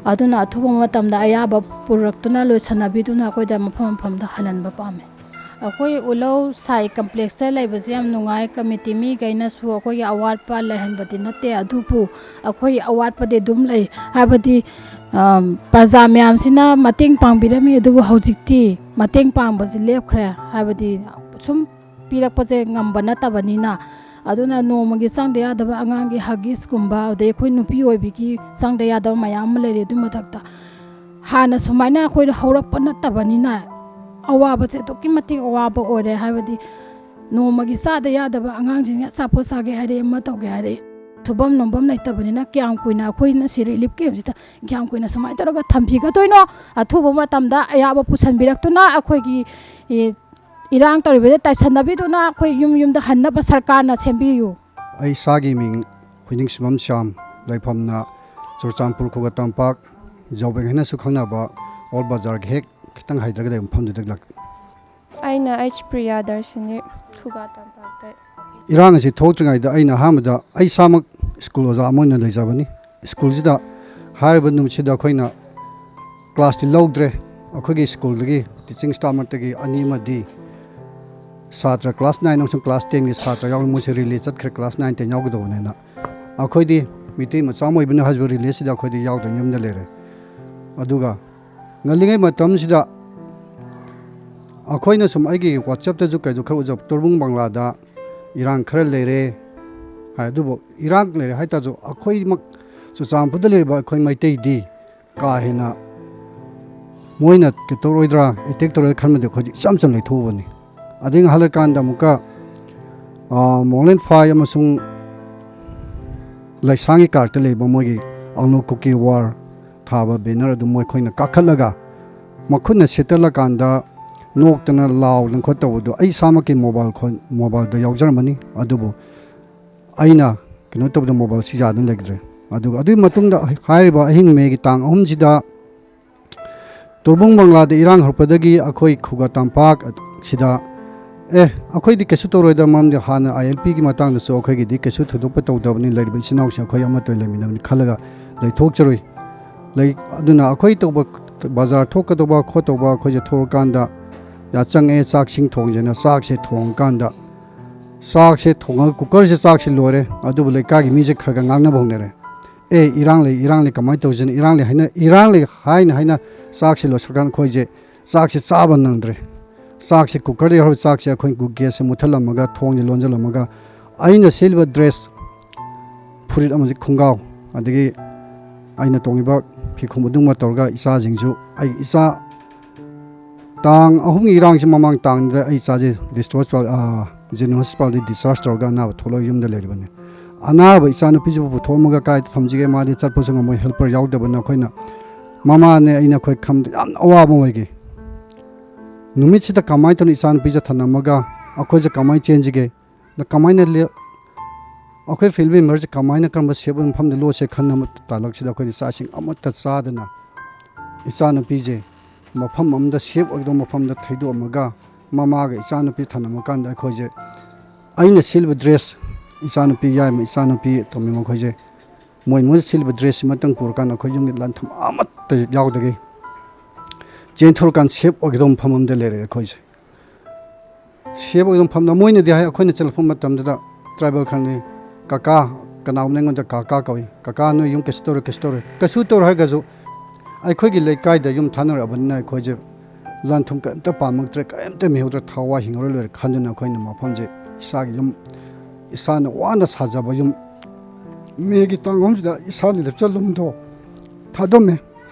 ꯑꯗꯨꯅ ꯑꯊꯨꯕ ꯃꯇꯝꯗ ꯑꯌꯥꯕ ꯄꯨꯔꯛꯇꯨꯅ, ꯂꯣꯏꯁꯟꯅꯕꯤꯗꯨꯅ ꯑꯩꯈꯣꯏꯗ ꯃꯐꯝ ꯃꯐꯝꯗ ꯍꯜꯍꯟꯕ ꯄꯥꯝꯃꯦ꯫ ꯑꯩꯈꯣꯏ ꯎꯂꯧ ꯁꯥꯏ ꯀꯝꯄ꯭ꯂꯦꯛꯁꯇ ꯂꯩꯕꯁꯦ ꯌꯥꯝ ꯅꯨꯡꯉꯥꯏ꯫ ꯀꯃꯤꯇꯤ ꯃꯤꯈꯩꯅꯁꯨ ꯑꯩꯈꯣꯏꯒꯤ ꯑꯋꯥꯠꯄ ꯂꯩꯍꯟꯕꯗꯤ ꯅꯠꯇꯦ, ꯑꯗꯨꯕꯨ ꯑꯩꯈꯣꯏ ꯑꯋꯥꯠꯄꯗꯤ ꯑꯗꯨꯝ ꯂꯩ꯫ ꯍꯥꯏꯕꯗꯤ, ꯑꯝ, ꯄ꯭ꯔꯖꯥ ꯃꯌꯥꯝꯁꯤꯅ ꯃꯇꯦꯡ ꯄꯥꯡꯕꯤꯔꯝꯃꯤ, ꯑꯗꯨꯕꯨ ꯍꯧꯖꯤꯛꯇꯤ ꯃꯇꯦꯡ ꯄꯥꯡꯕꯁꯤ ꯂꯦꯞꯈ꯭ꯔꯦ꯫ ꯍꯥꯏꯕꯗꯤ ꯁꯨꯝ ꯄꯤꯔꯛꯄꯁꯦ ꯉꯝꯕ ꯅꯠꯇꯕꯅꯤꯅ꯫ ꯑꯗꯨꯅ ꯅꯣꯡꯃꯒꯤ ꯆꯪꯗ ꯌꯥꯗꯕ ꯑꯉꯥꯡꯒꯤ ꯍꯒꯤꯁꯀꯨꯝꯕ, ꯑꯗꯩ ꯑꯩꯈꯣꯏ ꯅꯨꯄꯤ ꯑꯣꯏꯕꯤꯒꯤ ꯆꯪꯗ ꯌꯥꯗꯕ ꯃꯌꯥꯝ ꯑꯃ ꯂꯩꯔꯦ꯫ ꯑꯗꯨꯏ ꯃꯊꯛꯇ ꯍꯥꯟꯅ ꯁꯨꯃꯥꯏꯅ ꯑꯩꯈꯣꯏꯗ ꯍꯧꯔꯛꯄ ꯅꯠꯇꯕꯅꯤꯅ ꯑꯋꯥꯕꯁꯦ ꯑꯗꯨꯛꯀꯤ ꯃꯇꯤꯛ ꯑꯋꯥꯕ ꯑꯣꯏꯔꯦ꯫ ꯍꯥꯏꯕꯗꯤ ꯅꯣꯡꯃꯒꯤ ꯆꯥꯗ ꯌꯥꯗꯕ ꯑꯉꯥꯡꯁꯤꯡꯁꯦ ꯑꯆꯥꯄꯣꯠ ꯆꯥꯒꯦ ꯍꯥꯏꯔꯦ, ꯑꯃ ꯇꯧꯒꯦ ꯍꯥꯏꯔꯦ, ꯁꯨꯐꯝ ꯅꯣꯝꯐꯝ ꯂꯩꯇꯕꯅꯤꯅ ꯀꯌꯥꯝ ꯀꯨꯏꯅ ꯑꯩꯈꯣꯏꯅ ꯁꯤ ꯔꯤꯂꯤꯐ ꯀꯦꯝꯁꯤꯗ ꯀꯌꯥꯝ ꯀꯨꯏꯅ ꯁꯨꯃꯥꯏꯅ ꯇꯧꯔꯒ ꯊꯝꯕꯤꯒꯗꯣꯏꯅꯣ? ꯑꯊꯨꯕ ꯃꯇꯝꯗ ꯑꯌꯥꯕ ꯄꯨꯁꯟꯕꯤꯔꯛꯇꯨꯅ ꯑꯩꯈꯣꯏꯒꯤ, ꯑꯦ, ꯏꯔꯥꯡ ꯇꯧꯔꯤꯕꯗ ꯇꯥꯏꯁꯟꯅꯕꯤꯗꯨꯅ ꯑꯩꯈꯣꯏ ꯌꯨꯝ ꯌꯨꯝꯗ ꯍꯟꯅꯕ ꯁꯔꯀꯥꯔꯅ ꯁꯦꯝꯕꯤꯌꯨ꯫ ꯑꯩ ꯏꯁꯥꯒꯤ ꯃꯤꯡ ꯍꯨꯏꯅꯤꯡꯁꯤꯃꯝ ꯁ꯭ꯌꯥꯝ, ꯂꯩꯐꯝꯅ ꯆꯨꯔꯆꯥꯟꯄꯨꯔ ꯈꯨꯒ ꯇꯝꯄꯥꯛ, ꯖꯥꯎꯕꯦꯡ ꯍꯥꯏꯅꯁꯨ ꯈꯪꯅꯕ ꯑꯣꯜ ꯕꯖꯥꯔꯒꯤ ꯍꯦꯛ ꯈꯤꯇꯪ ꯍꯥꯏꯊꯔꯒ ꯂꯩꯕ ꯃꯐꯝꯗꯨꯗꯒꯤ ꯂꯥꯛ-, ꯑꯩꯅ ꯑꯩꯆ ꯄ꯭ꯔꯤꯌꯥ ꯗꯔꯁꯤꯅꯤ, ꯈꯨꯒꯥ ꯇꯝꯄꯥꯛꯇꯩ꯫ ꯏꯔꯥꯡ ꯑꯁꯤ ꯊꯣꯛꯇ꯭ꯔꯤꯉꯩꯗ ꯑꯩꯅ ꯑꯍꯥꯟꯕꯗ ꯑꯩ ꯏꯁꯥꯃꯛ ꯁ꯭ꯀꯨꯜ ꯑꯣꯖꯥ ꯑꯃ ꯑꯣꯏꯅ ꯂꯩꯖꯕꯅꯤ꯫ ꯁ꯭ꯀꯨꯜꯁꯤꯗ ꯍꯥꯏꯔꯤꯕ ꯅꯨꯃꯤꯠꯁꯤꯗ ꯑꯩꯈꯣꯏꯅ ꯀ꯭ꯂꯥꯁꯇꯤ ꯂꯧꯗ꯭ꯔꯦ꯫ ꯑꯩꯈꯣꯏꯒꯤ ꯁ꯭ꯀꯨꯜꯗꯒꯤ ꯇꯤꯆꯤꯡ ꯁ꯭ꯇꯥꯐ ꯃꯔꯛꯇꯒꯤ ꯑꯅꯤ ꯑꯃꯗꯤ ꯁꯥꯇ꯭ꯔ class nine ꯑꯃꯁꯨꯡ class tenꯒꯤ ꯁꯥꯇ꯭ꯔ ꯌꯥꯎꯅ ꯃꯣꯏꯁꯦ relay ꯆꯠꯈ꯭ꯔꯦ, class nine ten ꯌꯥꯎꯒꯗꯧꯕꯅꯤꯅ꯫ ꯑꯩꯈꯣꯏꯗꯤ ꯃꯩꯇꯩ ꯃꯆꯥ ꯑꯃ ꯑꯣꯏꯕꯅ ꯍꯥꯏꯕ relayꯁꯤꯗ ꯑꯩꯈꯣꯏꯗꯤ ꯌꯥꯎꯗꯅ ꯌꯨꯝꯗ ꯂꯩꯔꯦ꯫ ꯑꯗꯨꯒ ꯉꯜꯂꯤꯉꯩ ꯃꯇꯝꯁꯤꯗ ꯑꯩꯈꯣꯏꯅ ꯁꯨꯝ ꯑꯩꯒꯤ WhatsAppꯇꯁꯨ ꯀꯩꯁꯨ ꯈꯔ ꯎꯖꯕ, ꯇꯣꯔꯕꯨꯡ ꯕꯪꯂꯥꯗ ꯏꯔꯥꯡ ꯈꯔ ꯂꯩꯔꯦ ꯍꯥꯏ꯫ ꯑꯗꯨꯕꯨ ꯏꯔꯥꯡ ꯂꯩꯔꯦ ꯍꯥꯏ ꯇꯥꯔꯁꯨ, ꯑꯩꯈꯣꯏꯃꯛ ꯆꯨꯔꯆꯥꯟꯄꯨꯔꯗ ꯂꯩꯔꯤꯕ ꯑꯩꯈꯣꯏ ꯃꯩꯇꯩꯗꯤ ꯀꯥ ꯍꯦꯟꯅ ꯃꯣꯏꯅ ꯀꯩ ꯇꯧꯔꯣꯏꯗ꯭ꯔꯥ, attack ꯇꯧꯔꯣꯏꯗ꯭ꯔꯥ ꯈꯟꯕꯗꯤ ꯑꯩꯈꯣꯏꯗꯤ ꯏꯆꯝ ꯆꯝ ꯂꯩꯊꯣꯛꯎꯕꯅꯤ꯫ ꯑꯗꯩ ꯉꯥꯏꯍꯥꯛ ꯂꯩꯀꯥꯟꯗ ꯑꯃꯨꯛꯀ, ꯑꯥ, ꯃꯣꯂꯦꯟ ꯐꯥꯏ ꯑꯃꯁꯨꯡ ꯂꯩꯁꯥꯡꯒꯤ ꯀꯥꯔꯛꯇ ꯂꯩꯕ ꯃꯣꯏꯒꯤ ꯑꯪꯅꯣ ꯀꯨꯀꯤ ꯋꯥꯔ ꯊꯥꯕ banner ꯑꯗꯨ ꯃꯣꯏ ꯑꯩꯈꯣꯏꯅ ꯀꯥꯈꯠꯂꯒ ꯃꯈꯨꯠꯅ ꯁꯦꯠꯇꯠꯂꯀꯥꯟꯗ ꯅꯣꯛꯇꯅ ꯂꯥꯎꯗꯅ ꯈꯣꯠꯇꯧꯕꯗꯣ ꯑꯩ ꯏꯁꯥꯃꯛꯀꯤ mobile ꯈꯣꯟ-, mobileꯗ ꯌꯥꯎꯖꯔꯝꯃꯅꯤ꯫ ꯑꯗꯨꯕꯨ ꯑꯩꯅ ꯀꯩꯅꯣ ꯇꯧꯕꯗ mobileꯁꯤ ꯌꯥꯗꯅ ꯂꯩꯈ꯭ꯔꯦ꯫ ꯑꯗꯨꯒ ꯑꯗꯨꯒꯤ ꯃꯇꯨꯡꯗ ꯍꯥꯏꯔꯤꯕ ꯑꯍꯤꯡ ꯃꯦꯒꯤ ꯇꯥꯡ ꯑꯍꯨꯝꯁꯤꯗ ꯇꯣꯔꯕꯨꯡ ꯕꯪꯂꯥꯗ ꯏꯔꯥꯡ ꯍꯧꯔꯛꯄꯗꯒꯤ ꯑꯩꯈꯣꯏ ꯈꯨꯒꯥ ꯇꯝꯄꯥꯛ ꯁꯤꯗ, "ꯑꯦ, ꯑꯩꯈꯣꯏꯗꯤ ꯀꯩꯁꯨ ꯇꯧꯔꯣꯏꯗ, ꯃꯔꯝꯗꯤ ꯍꯥꯟꯅ ILPꯒꯤ ꯃꯇꯥꯡꯗꯁꯨ ꯑꯩꯈꯣꯏꯒꯤꯗꯤ ꯀꯩꯁꯨ ꯊꯣꯏꯗꯣꯛꯄ ꯇꯧꯗꯕꯅꯤ, ꯂꯩꯔꯤꯕ ꯏꯆꯤꯟ ꯏꯅꯥꯎꯁꯤꯡ ꯑꯩꯈꯣꯏ ꯑꯃꯠꯇ ꯑꯣꯏꯅ ꯂꯩꯃꯤꯟꯅꯕꯅꯤ" ꯈꯜꯂꯒ ꯂꯩꯊꯣꯛꯆꯔꯨꯏ꯫ ꯂꯩ-, ꯑꯗꯨꯅ ꯑꯩꯈꯣꯏ ꯇꯧꯕ, ꯕꯖꯥꯔ ꯊꯣꯛꯀꯗꯧꯕ ꯈꯣꯠꯇꯧꯕ ꯑꯩꯈꯣꯏꯁꯦ ꯊꯣꯛꯑꯀꯥꯟꯗ, "ꯌꯥ, ꯆꯪꯉꯛꯑꯦ, ꯆꯥꯛ ꯏꯁꯤꯡ ꯊꯣꯡꯁꯦꯅ" ꯆꯥꯛꯁꯦ ꯊꯣꯡꯉꯀꯥꯟꯗ, ꯆꯥꯛꯁꯦ ꯊꯣꯡꯉꯒ cookerꯁꯦ, ꯆꯥꯛꯁꯦ ꯂꯣꯏꯔꯦ, ꯑꯗꯨꯕꯨ ꯂꯩꯀꯥꯏꯒꯤ ꯃꯤꯁꯦ ꯈꯔ ꯈꯔ ꯉꯥꯡꯅꯕ ꯍꯧꯅꯔꯦ꯫ "ꯑꯦ, ꯏꯔꯥꯡ ꯂꯩ, ꯏꯔꯥꯡ ꯂꯩ, ꯀꯃꯥꯏꯅ ꯇꯧꯁꯤꯅ?" ꯏꯔꯥꯡ ꯂꯩ ꯍꯥꯏꯅ, ꯏꯔꯥꯡ ꯂꯩ ꯍꯥꯏꯅ ꯍꯥꯏꯅ ꯆꯥꯛꯁꯦ ꯂꯣꯏꯁꯤꯜꯂꯀꯥꯟꯗ ꯑꯩꯈꯣꯏꯁꯦ ꯆꯥꯛꯁꯦ ꯆꯥꯕ ꯅꯪꯗ꯭ꯔꯦ꯫ ꯆꯥꯛꯁꯦ, cookerꯗ ꯌꯥꯎꯔꯤꯕ ꯆꯥꯛꯁꯦ ꯑꯩꯈꯣꯏ gasꯁꯦ ꯃꯨꯠꯊꯠꯂꯝꯃꯒ, ꯊꯣꯡꯁꯦ ꯂꯣꯟꯁꯤꯜꯂꯝꯃꯒ, ꯑꯩꯅ ꯁꯦꯠꯂꯤꯕ dress, ꯐꯨꯔꯤꯠ ꯑꯃꯗꯤ ꯈꯣꯡꯒ꯭ꯔꯥꯎ, ꯑꯗꯒꯤ ꯑꯩꯅ ꯇꯣꯡꯉꯤꯕ ꯐꯤꯈꯣꯡ ꯑꯗꯨꯃ ꯇꯧꯔꯒ ꯏꯆꯥꯁꯤꯡꯁꯨ, ꯑꯩ ꯏꯆꯥ ꯇꯥꯡ ꯑꯍꯨꯝꯒꯤ ꯏꯔꯥꯡꯁꯤ ꯃꯃꯥꯡ ꯇꯥꯡꯗ ꯑꯩ ꯏꯆꯥꯁꯦ discharge ꯇꯧ-, ꯑꯥ, General Hospitalꯗꯒꯤ discharge ꯇꯧꯔꯒ ꯑꯅꯥꯕ ꯊꯣꯛꯂꯒ ꯌꯨꯝꯗ ꯂꯩꯔꯤꯕꯅꯤ꯫ ꯑꯅꯥꯕ ꯏꯆꯥꯅꯨꯄꯤꯁꯤꯕꯨ ꯄꯨꯊꯣꯛꯑꯝꯃꯒ ꯀꯥꯏꯗ ꯊꯝꯁꯤꯒꯦ? ꯃꯥꯗꯤ ꯆꯠꯄꯁꯨ ꯉꯝꯃꯣꯏ, helper ꯌꯥꯎꯗꯕꯅ꯫ ꯑꯩꯈꯣꯏꯅ, ꯃꯃꯥꯅꯦ ꯑꯩꯅ ꯑꯩꯈꯣꯏ ꯈꯟꯕꯗ ꯌꯥꯝꯅ ꯑꯋꯥꯕ ꯑꯣꯏꯈꯤ꯫ ꯅꯨꯃꯤꯠꯁꯤꯗ ꯀꯃꯥꯏꯅ ꯇꯧꯅ ꯏꯆꯥꯅꯨꯄꯤꯁꯦ ꯊꯝꯂꯝꯃꯒ ꯑꯩꯈꯣꯏꯁꯦ ꯀꯃꯥꯏꯅ ꯆꯦꯟꯁꯤꯒꯦ? ꯅ ꯀꯃꯥꯏꯅ ꯂꯦ-, ꯑꯩꯈꯣꯏ family memberꯁꯦ ꯀꯃꯥꯏꯅ, ꯀꯔꯝꯕ safe ꯑꯣꯏꯕ ꯃꯐꯝꯗ ꯂꯣꯠꯁꯦ ꯈꯟꯅ ꯇꯥꯂꯛꯁꯤꯗ ꯑꯩꯈꯣꯏꯅ ꯆꯥꯛ ꯏꯁꯤꯡ ꯑꯃꯠꯇ ꯆꯥꯗꯅ ꯏꯆꯥꯅꯨꯄꯤꯁꯦ ꯃꯐꯝ ꯑꯃꯗ safe ꯑꯣꯏꯒꯗꯧꯕ ꯃꯐꯝꯗ ꯊꯩꯗꯣꯛꯑꯝꯃꯒ ꯃꯃꯥꯒ ꯏꯆꯥꯅꯨꯄꯤ ꯊꯝꯂꯝꯃꯀꯥꯟꯗ ꯑꯩꯈꯣꯏꯁꯦ, ꯑꯩꯅ ꯁꯦꯠꯂꯤꯕ dress, ꯏꯆꯥꯅꯨꯄꯤ ꯌꯥꯏꯃ, ꯏꯆꯥꯅꯨꯄꯤ ꯇꯣꯝꯕꯤ ꯃꯈꯣꯏꯁꯦ ꯃꯣꯏ ꯃꯣꯏ ꯁꯦꯠꯂꯤꯕ dressꯁꯤꯃꯇꯪ ꯄꯨꯔꯀꯥꯟꯗ ꯑꯩꯈꯣꯏ ꯌꯨꯝꯒꯤ ꯂꯟꯊꯨꯝ ꯑꯃꯠꯇ ꯌꯥꯎꯗꯒꯩ ꯆꯦꯟꯊꯣꯔꯀꯥꯟ safe ꯑꯣꯏꯒꯗꯧꯕ ꯃꯐꯝ ꯑꯃꯗ ꯂꯩꯔꯦ ꯑꯩꯈꯣꯏꯁꯦ꯫ ꯁꯦꯞ ꯑꯣꯏꯕ ꯃꯐꯝꯗ ꯃꯣꯏꯅꯗꯤ ꯍꯥꯏ, ꯑꯩꯈꯣꯏꯅ ꯆꯠꯂꯛꯄ ꯃꯇꯝꯗꯨꯗ ꯇ꯭ꯔꯥꯏꯕꯦꯜ ꯈꯔꯅꯤ, "ꯀꯀꯥ", ꯀꯅꯥꯒꯨꯝꯕꯅ ꯑꯩꯉꯣꯟꯗ "ꯀꯀꯥ" ꯀꯧꯏ, "ꯀꯀꯥ, ꯅꯣꯏ ꯌꯨꯝ ꯀꯩꯁꯨ ꯇꯧꯔꯣꯏ, ꯀꯩꯁꯨ ꯇꯧꯔꯣꯏ", ꯀꯩꯁꯨ ꯇꯧꯔꯣꯏ ꯍꯥꯏꯔꯒꯁꯨ ꯑꯩꯈꯣꯏꯒꯤ ꯂꯩꯀꯥꯏꯗ ꯌꯨꯝ ꯊꯥꯅꯔꯛꯑꯕꯅꯤꯅ ꯑꯩꯈꯣꯏꯁꯦ ꯂꯟ ꯊꯨꯝ ꯀꯔꯤꯝꯇ ꯄꯥꯝꯃꯛꯇ꯭ꯔꯦ, ꯀꯔꯤꯝꯇ ꯃꯤꯍꯧꯗ꯭ꯔꯦ, ꯊꯋꯥꯏ ꯍꯤꯡꯉꯔꯣꯏ ꯂꯣꯏꯔꯦ ꯈꯟꯗꯨꯅ ꯑꯩꯈꯣꯏꯅ ꯃꯐꯝꯁꯦ, ꯏꯁꯥꯒꯤ ꯌꯨꯝ, ꯏꯁꯥꯅ ꯋꯥꯅ ꯁꯥꯖꯕ ꯌꯨꯝ, ꯃꯦꯒꯤ ꯇꯥꯡ ꯑꯍꯨꯝꯁꯤꯗ ꯏꯁꯥꯅ ꯂꯦꯞꯆꯜꯂꯨꯝꯗꯣ ꯊꯥꯗꯣꯝꯃꯦ꯫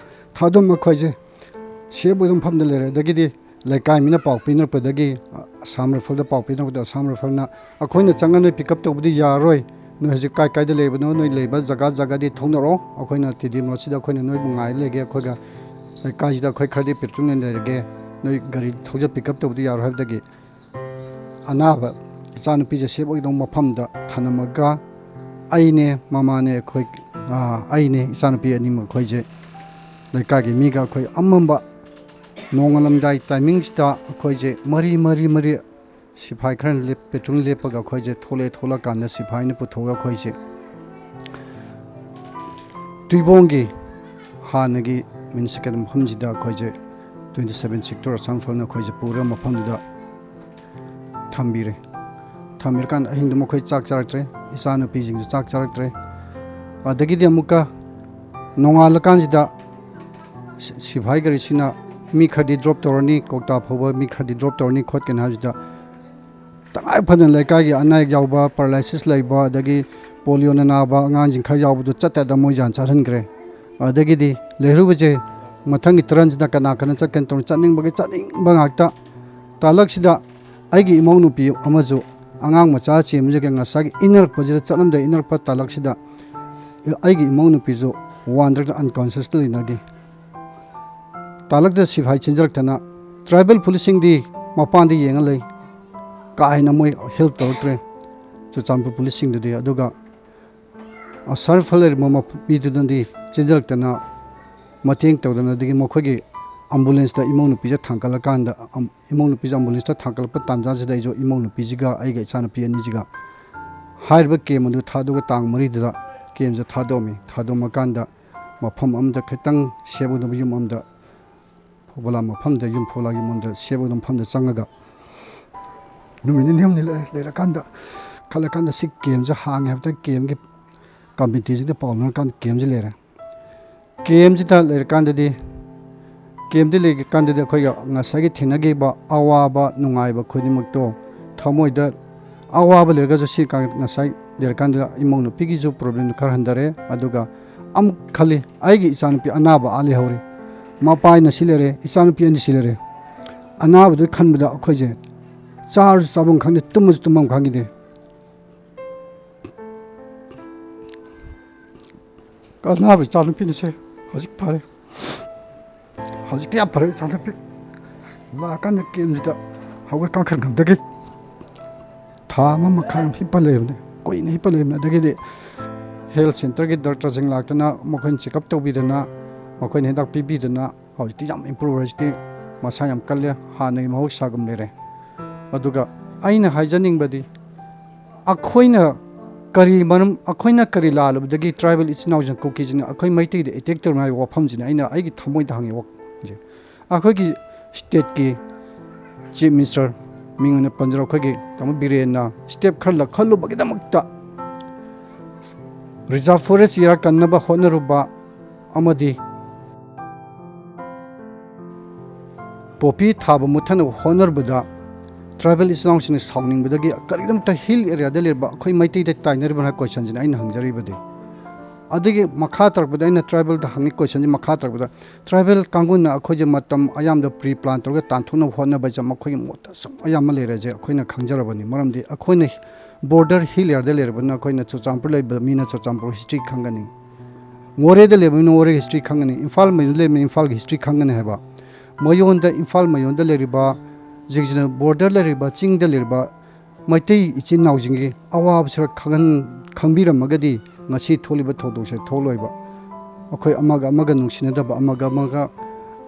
ꯊꯥꯗꯣꯝ ꯑꯩꯈꯣꯏꯁꯦ ꯁꯦꯞ ꯑꯣꯏꯕ ꯃꯐꯝꯗ ꯂꯩꯔꯦ꯫ ꯑꯗꯒꯤꯗꯤ ꯂꯩꯀꯥꯏ ꯃꯤꯅ ꯄꯥꯎ ꯄꯤꯅꯔꯛꯄꯗꯒꯤ ꯑꯁꯥꯝ ꯔꯥꯏꯐꯜꯗ ꯄꯥꯎ ꯄꯤꯅꯔꯛꯄꯗ ꯑꯁꯥꯝ ꯔꯥꯏꯐꯜꯅ, "ꯑꯩꯈꯣꯏꯅ ꯆꯪꯉ ꯅꯣꯏ ꯄꯤꯛ ꯑꯞ ꯇꯧꯕꯗꯤ ꯌꯥꯔꯣꯏ, ꯅꯣꯏ ꯍꯧꯖꯤꯛ ꯀꯥꯏ ꯀꯥꯏꯗ ꯂꯩꯕꯅꯣ, ꯅꯣꯏ ꯂꯩꯕ ꯖꯒꯥ ꯖꯒꯥꯗꯤ ꯊꯣꯛꯅꯔꯛꯑꯣ, ꯑꯩꯈꯣꯏꯅ ꯇꯤ ꯗꯤ ꯑꯦꯝ ꯔꯣꯗꯁꯤꯗ ꯑꯩꯈꯣꯏꯅ ꯅꯣꯏꯕꯨ ꯉꯥꯏ ꯂꯩꯒꯦ, ꯑꯩꯈꯣꯏꯒ ꯂꯩꯀꯥꯏꯁꯤꯗ ꯑꯩꯈꯣꯏ ꯈꯔꯗꯤ ꯄꯦꯇ꯭ꯔꯣꯜ ꯂꯩꯔꯒꯦ, ꯅꯣꯏ ꯒꯥꯔꯤ ꯊꯧꯖ ꯄꯤꯛ ꯑꯞ ꯇꯧꯕꯗꯤ ꯌꯥꯔꯣꯏ" ꯍꯥꯏꯕꯗꯒꯤ ꯑꯅꯥꯕ ꯏꯆꯥꯅꯨꯄꯤꯁꯦ ꯁꯦꯞ ꯑꯣꯏꯒꯗꯧꯕ ꯃꯐꯝꯗ ꯊꯅꯝꯃꯒ ꯑꯩꯅꯦ, ꯃꯃꯥꯅꯦ, ꯑꯩꯈꯣꯏ, ꯑꯥ, ꯑꯩꯅꯦ, ꯏꯆꯥꯅꯨꯄꯤ ꯑꯅꯤꯃꯛ ꯑꯩꯈꯣꯏꯁꯦ ꯂꯩꯀꯥꯏꯒꯤ ꯃꯤꯒ ꯑꯩꯈꯣꯏ ꯑꯃꯝꯕ ꯅꯣꯡꯉꯥꯜꯂꯝꯗꯥꯏ ꯇꯥꯏꯃꯤꯡꯁꯤꯗ ꯑꯩꯈꯣꯏꯁꯦ ꯃꯔꯤ, ꯃꯔꯤ, ꯃꯔꯤ ꯁꯤꯐꯥꯏ ꯈꯔꯅ ꯂꯦꯞ-, ꯄꯦꯇ꯭ꯔꯣꯜ ꯂꯦꯞꯄꯒ ꯑꯩꯈꯣꯏꯁꯦ ꯊꯣꯛꯂꯛꯑꯦ꯫ ꯊꯣꯛꯂꯛꯑꯀꯥꯟꯗ ꯁꯤꯐꯥꯏꯅ ꯄꯨꯊꯣꯛꯑꯒ ꯑꯩꯈꯣꯏꯁꯦ ꯇꯨꯏꯕꯣꯡꯒꯤ ꯍꯥꯟꯅꯒꯤ ꯃ꯭ꯌꯨꯅꯤꯁꯤꯄꯥꯜ ꯃꯐꯝꯁꯤꯗ ꯑꯩꯈꯣꯏꯁꯦ twenty seven sector ꯑꯁꯥꯝ ꯔꯥꯏꯐꯜꯅ ꯑꯩꯈꯣꯏꯁꯦ ꯄꯨꯔꯒ ꯃꯐꯝꯗꯨꯗ ꯊꯝꯕꯤꯔꯦ꯫ ꯊꯝꯕꯤꯔꯀꯥꯟꯗ ꯑꯍꯤꯡꯗꯨꯃ ꯑꯩꯈꯣꯏ ꯆꯥꯛ ꯆꯥꯔꯛꯇ꯭ꯔꯦ, ꯏꯆꯥꯅꯨꯄꯤꯁꯤꯡꯁꯨ ꯆꯥꯛ ꯆꯥꯔꯛꯇ꯭ꯔꯦ꯫ ꯑꯗꯒꯤꯗꯤ ꯑꯃꯨꯛꯀ ꯅꯣꯡꯉꯥꯜꯂꯀꯥꯟꯁꯤꯗ ꯁꯤ-, ꯁꯤꯐꯥꯏ ꯒꯥꯔꯤꯁꯤꯅ ꯃꯤ ꯈꯔꯗꯤ ꯗ꯭ꯔꯣꯞ ꯇꯧꯔꯅꯤ, ꯀꯣꯛꯇꯥ ꯐꯥꯎꯕ ꯃꯤ ꯈꯔꯗꯤ ꯗ꯭ꯔꯣꯞ ꯇꯧꯔꯅꯤ ꯈꯣꯠꯀꯅꯤ ꯍꯥꯏꯕꯁꯤꯗ, ꯇꯉꯥꯏ ꯐꯗꯅ ꯂꯩꯀꯥꯏꯒꯤ ꯑꯅꯥ ꯑꯌꯦꯛ ꯌꯥꯎꯕ, ꯄꯦꯔꯥꯂꯥꯏꯁꯤꯁ ꯂꯩꯕ, ꯑꯗꯒꯤ ꯄꯣꯂꯤꯑꯣꯅ ꯅꯥꯕ ꯑꯉꯥꯡꯁꯤꯡ ꯈꯔ ꯌꯥꯎꯕꯗꯨ ꯆꯠꯇꯗ ꯃꯣꯏ ꯌꯥꯟ ꯆꯠꯍꯟꯈ꯭ꯔꯦ꯫ ꯑꯗꯒꯤꯗꯤ ꯂꯩꯔꯨꯕꯁꯦ ꯃꯊꯪꯒꯤ ꯇꯔꯟꯁꯤꯗ ꯀꯅꯥ ꯀꯅꯥ ꯆꯠꯀꯅꯤ ꯇꯧꯅ ꯆꯠꯅꯤꯡꯕꯒꯤ ꯆꯠꯅꯤꯡꯕ ꯉꯥꯛꯇ꯫ ꯇꯥꯂꯛꯁꯤꯗ ꯑꯩꯒꯤ ꯏꯃꯧ ꯅꯨꯄꯤ ꯑꯃꯁꯨ ꯑꯉꯥꯡ ꯃꯆꯥ ꯆꯦꯟꯕꯁꯤꯒ ꯉꯁꯥꯏꯒꯤ ꯏꯟꯅꯔꯛꯄꯁꯤꯗ, ꯆꯠꯂꯝꯗꯥꯏ ꯏꯟꯅꯔꯛꯄ ꯇꯥꯂꯛꯁꯤꯗ ꯑꯩꯒꯤ ꯏꯃꯧ ꯅꯨꯄꯤꯁꯨ ꯋꯥꯟꯗ꯭ꯔꯒ ꯑꯟꯀꯟꯁꯤꯌꯁꯇ ꯂꯩꯅꯈꯤ꯫ ꯇꯥꯂꯛꯇ ꯁꯤꯐꯥꯏ ꯆꯦꯟꯖꯔꯛꯇꯅ ꯇ꯭ꯔꯥꯏꯕꯦꯜ ꯄꯨꯂꯤꯁꯁꯤꯡꯗꯤ ꯃꯄꯥꯟꯗ ꯌꯦꯡꯉ ꯂꯩ, ꯀꯥ ꯍꯦꯟꯅ ꯃꯣꯏ ꯍꯦꯜꯞ ꯇꯧꯔꯛꯇ꯭ꯔꯦ ꯆꯨꯔꯆꯥꯟꯄꯨꯔ ꯄꯨꯂꯤꯁꯁꯤꯡꯗꯨꯗꯤ꯫ ꯑꯗꯨꯒ ꯑꯁꯥꯝ ꯔꯥꯏꯐꯜ ꯂꯩꯔꯝꯕ ꯃꯤꯗꯨꯅꯗꯤ ꯆꯦꯟꯖꯔꯛꯇꯅ ꯃꯇꯦꯡ ꯇꯧꯗꯅ, ꯑꯗꯒꯤ ꯃꯈꯣꯏꯒꯤ ꯑꯦꯝꯕꯨꯂꯦꯟꯁꯇ ꯏꯃꯧ ꯅꯨꯄꯤꯁꯦ ꯊꯥꯡꯒꯠꯂꯀꯥꯟꯗ, ꯑꯝ-, ꯏꯃꯧ ꯅꯨꯄꯤꯁꯦ ꯑꯦꯝꯕꯨꯂꯦꯟꯁꯇ ꯊꯥꯡꯒꯠꯂꯛꯄ ꯇꯥꯟꯖꯥꯁꯤꯗ ꯑꯩꯁꯨ ꯏꯃꯧ ꯅꯨꯄꯤꯁꯤꯒ ꯑꯩꯒ ꯏꯆꯥꯅꯨꯄꯤ ꯑꯅꯤꯁꯤꯒ ꯍꯥꯏꯔꯤꯕ ꯀꯦꯝ ꯑꯗꯨ ꯊꯥꯗꯣꯛꯑꯒ ꯇꯥꯡ ꯃꯔꯤꯗꯨꯗ ꯀꯦꯝꯁꯦ ꯊꯥꯗꯣꯛꯑꯝꯃꯤ꯫ ꯊꯥꯗꯣꯛꯑꯝꯃꯀꯥꯟꯗ ꯃꯐꯝ ꯑꯃꯗ ꯈꯤꯇꯪ ꯁꯦꯞ ꯑꯣꯏꯗꯕ ꯌꯨꯝ ꯑꯃꯗ, ꯐꯧꯕꯂꯥ ꯃꯐꯝꯗ, ꯌꯨꯝ ꯐꯧꯕꯂꯥ ꯌꯨꯝ ꯑꯃꯗ ꯁꯦꯞ ꯑꯣꯏꯗꯕ ꯃꯐꯝꯗ ꯆꯪꯉꯒ ꯅꯨꯃꯤꯠ ꯅꯤꯅꯤ ꯍꯨꯝꯅꯤ ꯂꯩꯔꯦ꯫ ꯂꯩꯔꯀꯥꯟꯗ ꯈꯜꯂꯀꯥꯟꯗ ꯁꯤ ꯀꯦꯝꯁꯦ ꯍꯥꯡꯉꯦ ꯍꯥꯏꯕꯗ ꯀꯦꯝꯒꯤ ꯀꯝꯃꯤꯇꯤꯁꯤꯗ ꯄꯥꯎ ꯂꯧꯔꯀꯥꯟꯗ ꯀꯦꯝꯁꯦ ꯂꯩꯔꯦ꯫ ꯀꯦꯝꯁꯤꯗ ꯂꯩꯔꯀꯥꯟꯗꯗꯤ, ꯀꯦꯝꯗ ꯂꯩꯔꯀꯥꯟꯗꯗꯤ ꯑꯩꯈꯣꯏꯒ ꯉꯁꯥꯏꯒꯤ ꯊꯦꯡꯅꯈꯤꯕ ꯑꯋꯥꯕ ꯅꯨꯡꯉꯥꯏꯕ ꯈꯨꯗꯤꯡꯃꯛꯇꯣ ꯊꯃꯣꯏꯗ ꯑꯋꯥꯕ ꯂꯩꯔꯒꯁꯨ ꯁꯤ ꯀꯥꯟ-, ꯉꯁꯥꯏ ꯂꯩꯔꯀꯥꯟꯗ ꯏꯃꯧ ꯅꯨꯄꯤꯒꯤꯁꯨ ꯄ꯭ꯔꯣꯕ꯭ꯂꯦꯝꯗꯣ ꯈꯔ ꯍꯟꯊꯔꯦ꯫ ꯑꯗꯨꯒ ꯑꯃꯨꯛ ꯈꯜꯂꯤ, ꯑꯩꯒꯤ ꯏꯆꯥꯅꯨꯄꯤ ꯑꯅꯥꯕ ꯑꯥ ꯂꯩꯍꯧꯔꯤ, ꯃꯄꯥꯏꯅ ꯁꯤ ꯂꯩꯔꯦ, ꯏꯆꯥꯅꯨꯄꯤ ꯑꯅꯤ ꯁꯤ ꯂꯩꯔꯦ꯫ ꯑꯅꯥꯕꯗꯨ ꯈꯟꯕꯗ ꯑꯩꯈꯣꯏꯁꯦ ꯆꯥꯔꯁꯨ ꯆꯥꯐꯝ ꯈꯪꯗꯦ, ꯇꯨꯝꯃꯁꯨ ꯇꯨꯝꯐꯝ ꯈꯪꯗꯦ꯫ ꯑꯅꯥꯕ ꯏꯆꯥꯅꯨꯄꯤꯅꯁꯦ ꯍꯧꯖꯤꯛ ꯐꯔꯦ꯫ ꯍꯧꯖꯤꯛꯇꯤ ꯌꯥꯝ ꯐꯔꯦ ꯏꯆꯥꯅꯨꯄꯤ꯫ ꯂꯥꯛꯑꯀꯥꯟꯗ ꯀꯦꯝꯁꯤꯗ ꯍꯧꯒꯠ ꯀꯥꯡꯈꯠ ꯉꯝꯗꯒꯩ ꯊꯥ ꯑꯃ ꯃꯈꯥꯏ ꯑꯃ ꯍꯤꯞꯄ ꯂꯩꯕꯅꯦ꯫ ꯀꯨꯏꯅ ꯍꯤꯞꯄ ꯂꯩꯕꯅꯦ꯫ ꯑꯗꯒꯤꯗꯤ ꯍꯦꯜꯊ ꯁꯦꯟꯇꯔꯒꯤ ꯗꯣꯛꯇꯔꯁꯤꯡ ꯂꯥꯛꯇꯅ ꯃꯈꯣꯏꯅ ꯆꯦꯛꯑꯞ ꯇꯧꯕꯤꯗꯅ, ꯃꯈꯣꯏꯅ ꯍꯤꯗꯥꯛ ꯄꯤꯕꯤꯗꯅ ꯍꯧꯖꯤꯛꯇꯤ ꯌꯥꯝ ꯏꯝꯄ꯭ꯔꯨꯚ ꯑꯣꯏꯔꯦ꯫ ꯍꯧꯖꯤꯛꯇꯤ ꯃꯁꯥ ꯌꯥꯝ ꯀꯜꯂꯦ, ꯍꯥꯟꯅꯒꯤ ꯃꯍꯧꯁꯥꯒꯨꯝ ꯂꯩꯔꯦ꯫ ꯑꯗꯨꯒ ꯑꯩꯅ ꯍꯥꯏꯖꯅꯤꯡꯕꯗꯤ, ꯑꯩꯈꯣꯏꯅ ꯀꯔꯤ ꯃꯔꯝ, ꯑꯩꯈꯣꯏꯅ ꯀꯔꯤ ꯂꯥꯜꯂꯨꯕꯗꯒꯤ ꯇ꯭ꯔꯥꯏꯕꯦꯜ ꯏꯆꯤꯟ ꯏꯅꯥꯎꯁꯤꯡ, ꯀꯨꯀꯤꯁꯤꯡꯅ ꯑꯩꯈꯣꯏ ꯃꯩꯇꯩꯗ ꯑꯦꯇꯦꯛ ꯇꯧꯔꯤꯅꯣ ꯍꯥꯏꯕ ꯋꯥꯐꯝꯁꯤꯅ ꯑꯩꯅ ꯑꯩꯒꯤ ꯊꯃꯣꯏꯗ ꯍꯪꯉꯤ ꯋꯥꯈꯜꯁꯦ꯫ ꯑꯩꯈꯣꯏꯒꯤ ꯁ꯭ꯇꯦꯠꯀꯤ ꯆꯤꯐ ꯃꯤꯅꯤꯁꯇꯔ, ꯃꯤꯡ ꯑꯣꯏꯅ ꯄꯟꯖꯔꯣ, ꯑꯩꯈꯣꯏꯒꯤ ꯇꯥꯃꯣ ꯕꯤꯔꯦꯟꯅ ꯁ꯭ꯇꯦꯞ ꯈꯔ ꯂꯧꯈꯠꯂꯨꯕꯒꯤꯗꯃꯛꯇ ꯔꯤꯖꯥꯔꯚ ꯐꯣꯔꯦꯁ ꯌꯥꯔꯛꯀꯟꯅꯕ ꯍꯣꯠꯅꯔꯨꯕ ꯑꯃꯗꯤ ꯄꯣꯄꯤ ꯊꯥꯕ ꯃꯨꯠꯊꯠꯅꯕ ꯍꯣꯠꯅꯔꯨꯕꯗ ꯇ꯭ꯔꯥꯏꯕꯦꯜ ꯏꯆꯤꯜ ꯏꯅꯥꯎꯁꯤꯡꯅ ꯁꯥꯎꯅꯤꯡꯕꯗꯒꯤ ꯀꯔꯤꯒꯤꯗꯃꯛꯇ ꯍꯤꯜ ꯑꯦꯔꯤꯌꯥꯗ ꯂꯩꯔꯤꯕ ꯑꯩꯈꯣꯏ ꯃꯩꯇꯩꯗ ꯇꯥꯏꯅꯔꯤꯕꯅꯣ ꯍꯥꯏꯕ ꯀꯣꯏꯁꯟꯁꯤꯅ ꯑꯩꯅ ꯍꯪꯖꯔꯤꯕꯗꯤ꯫ ꯑꯗꯨꯒꯤ ꯃꯈꯥ ꯇꯥꯔꯛꯄꯗ ꯑꯩꯅ ꯇ꯭ꯔꯥꯏꯕꯦꯜꯗ ꯍꯪꯉꯤ ꯀꯣꯏꯁꯟꯁꯤ ꯃꯈꯥ ꯇꯥꯔꯛꯄꯗ, ꯇ꯭ꯔꯥꯏꯕꯦꯜ ꯀꯥꯡꯕꯨꯅ ꯑꯩꯈꯣꯏꯁꯦ ꯃꯇꯝ ꯑꯌꯥꯝꯕꯗ ꯄ꯭ꯔꯤ ꯄ꯭ꯂꯥꯟ ꯇꯧꯔꯒ ꯇꯥꯟꯊꯣꯛꯅꯕ ꯍꯣꯠꯅꯕꯁꯦ ꯃꯈꯣꯏꯒꯤ ꯃꯣꯠꯇ ꯁꯨꯝ ꯑꯌꯥꯝꯕ ꯂꯩꯔꯦꯁꯦ ꯑꯩꯈꯣꯏꯅ ꯈꯪꯖꯔꯕꯅꯤ꯫ ꯃꯔꯝꯗꯤ ꯑꯩꯈꯣꯏꯅ ꯕꯣꯔꯗꯔ ꯍꯤꯜ ꯑꯦꯔꯤꯌꯥꯗ ꯂꯩꯔꯕꯅꯤꯅ, ꯑꯩꯈꯣꯏꯅ ꯆꯨꯔꯆꯥꯟꯄꯨꯔ ꯂꯩꯕ ꯃꯤꯅ ꯆꯨꯔꯆꯥꯟꯄꯨꯔ ꯍꯤꯁꯇ꯭ꯔꯤ ꯈꯪꯒꯅꯤ, ꯃꯣꯔꯦꯗ ꯂꯩꯕ ꯃꯤꯅ ꯃꯣꯔꯦꯒꯤ ꯍꯤꯁꯇ꯭ꯔꯤ ꯈꯪꯒꯅꯤ, ꯏꯝꯐꯥꯜ ꯃꯌꯣꯟꯗ ꯂꯩꯕ ꯃꯤꯅ ꯏꯝꯐꯥꯜꯒꯤ ꯍꯤꯁꯇ꯭ꯔꯤ ꯈꯪꯒꯅꯤ ꯍꯥꯏꯕ꯫ ꯃꯌꯣꯟꯗ, ꯏꯝꯐꯥꯜ ꯃꯌꯣꯟꯗ ꯂꯩꯔꯤꯕ, ꯖꯤꯡꯁꯤꯅ ꯕꯣꯔꯗꯔ ꯂꯩꯔꯤꯕ, ꯆꯤꯡꯗ ꯂꯩꯔꯤꯕ ꯃꯩꯇꯩ ꯏꯆꯤꯟ ꯏꯅꯥꯎꯁꯤꯡꯒꯤ ꯑꯋꯥꯕꯁꯤ ꯈꯔ ꯈꯪꯍꯟ-, ꯈꯪꯕꯤꯔꯝꯃꯒꯗꯤ ꯉꯁꯤ ꯊꯣꯛꯂꯤꯕ ꯊꯧꯗꯣꯛꯁꯦ ꯊꯣꯛꯂꯣꯏꯕ꯫ ꯑꯩꯈꯣꯏ ꯑꯃꯒ ꯑꯃꯒ ꯅꯨꯡꯁꯤꯅꯗꯕ, ꯑꯃꯒ ꯑꯃꯒ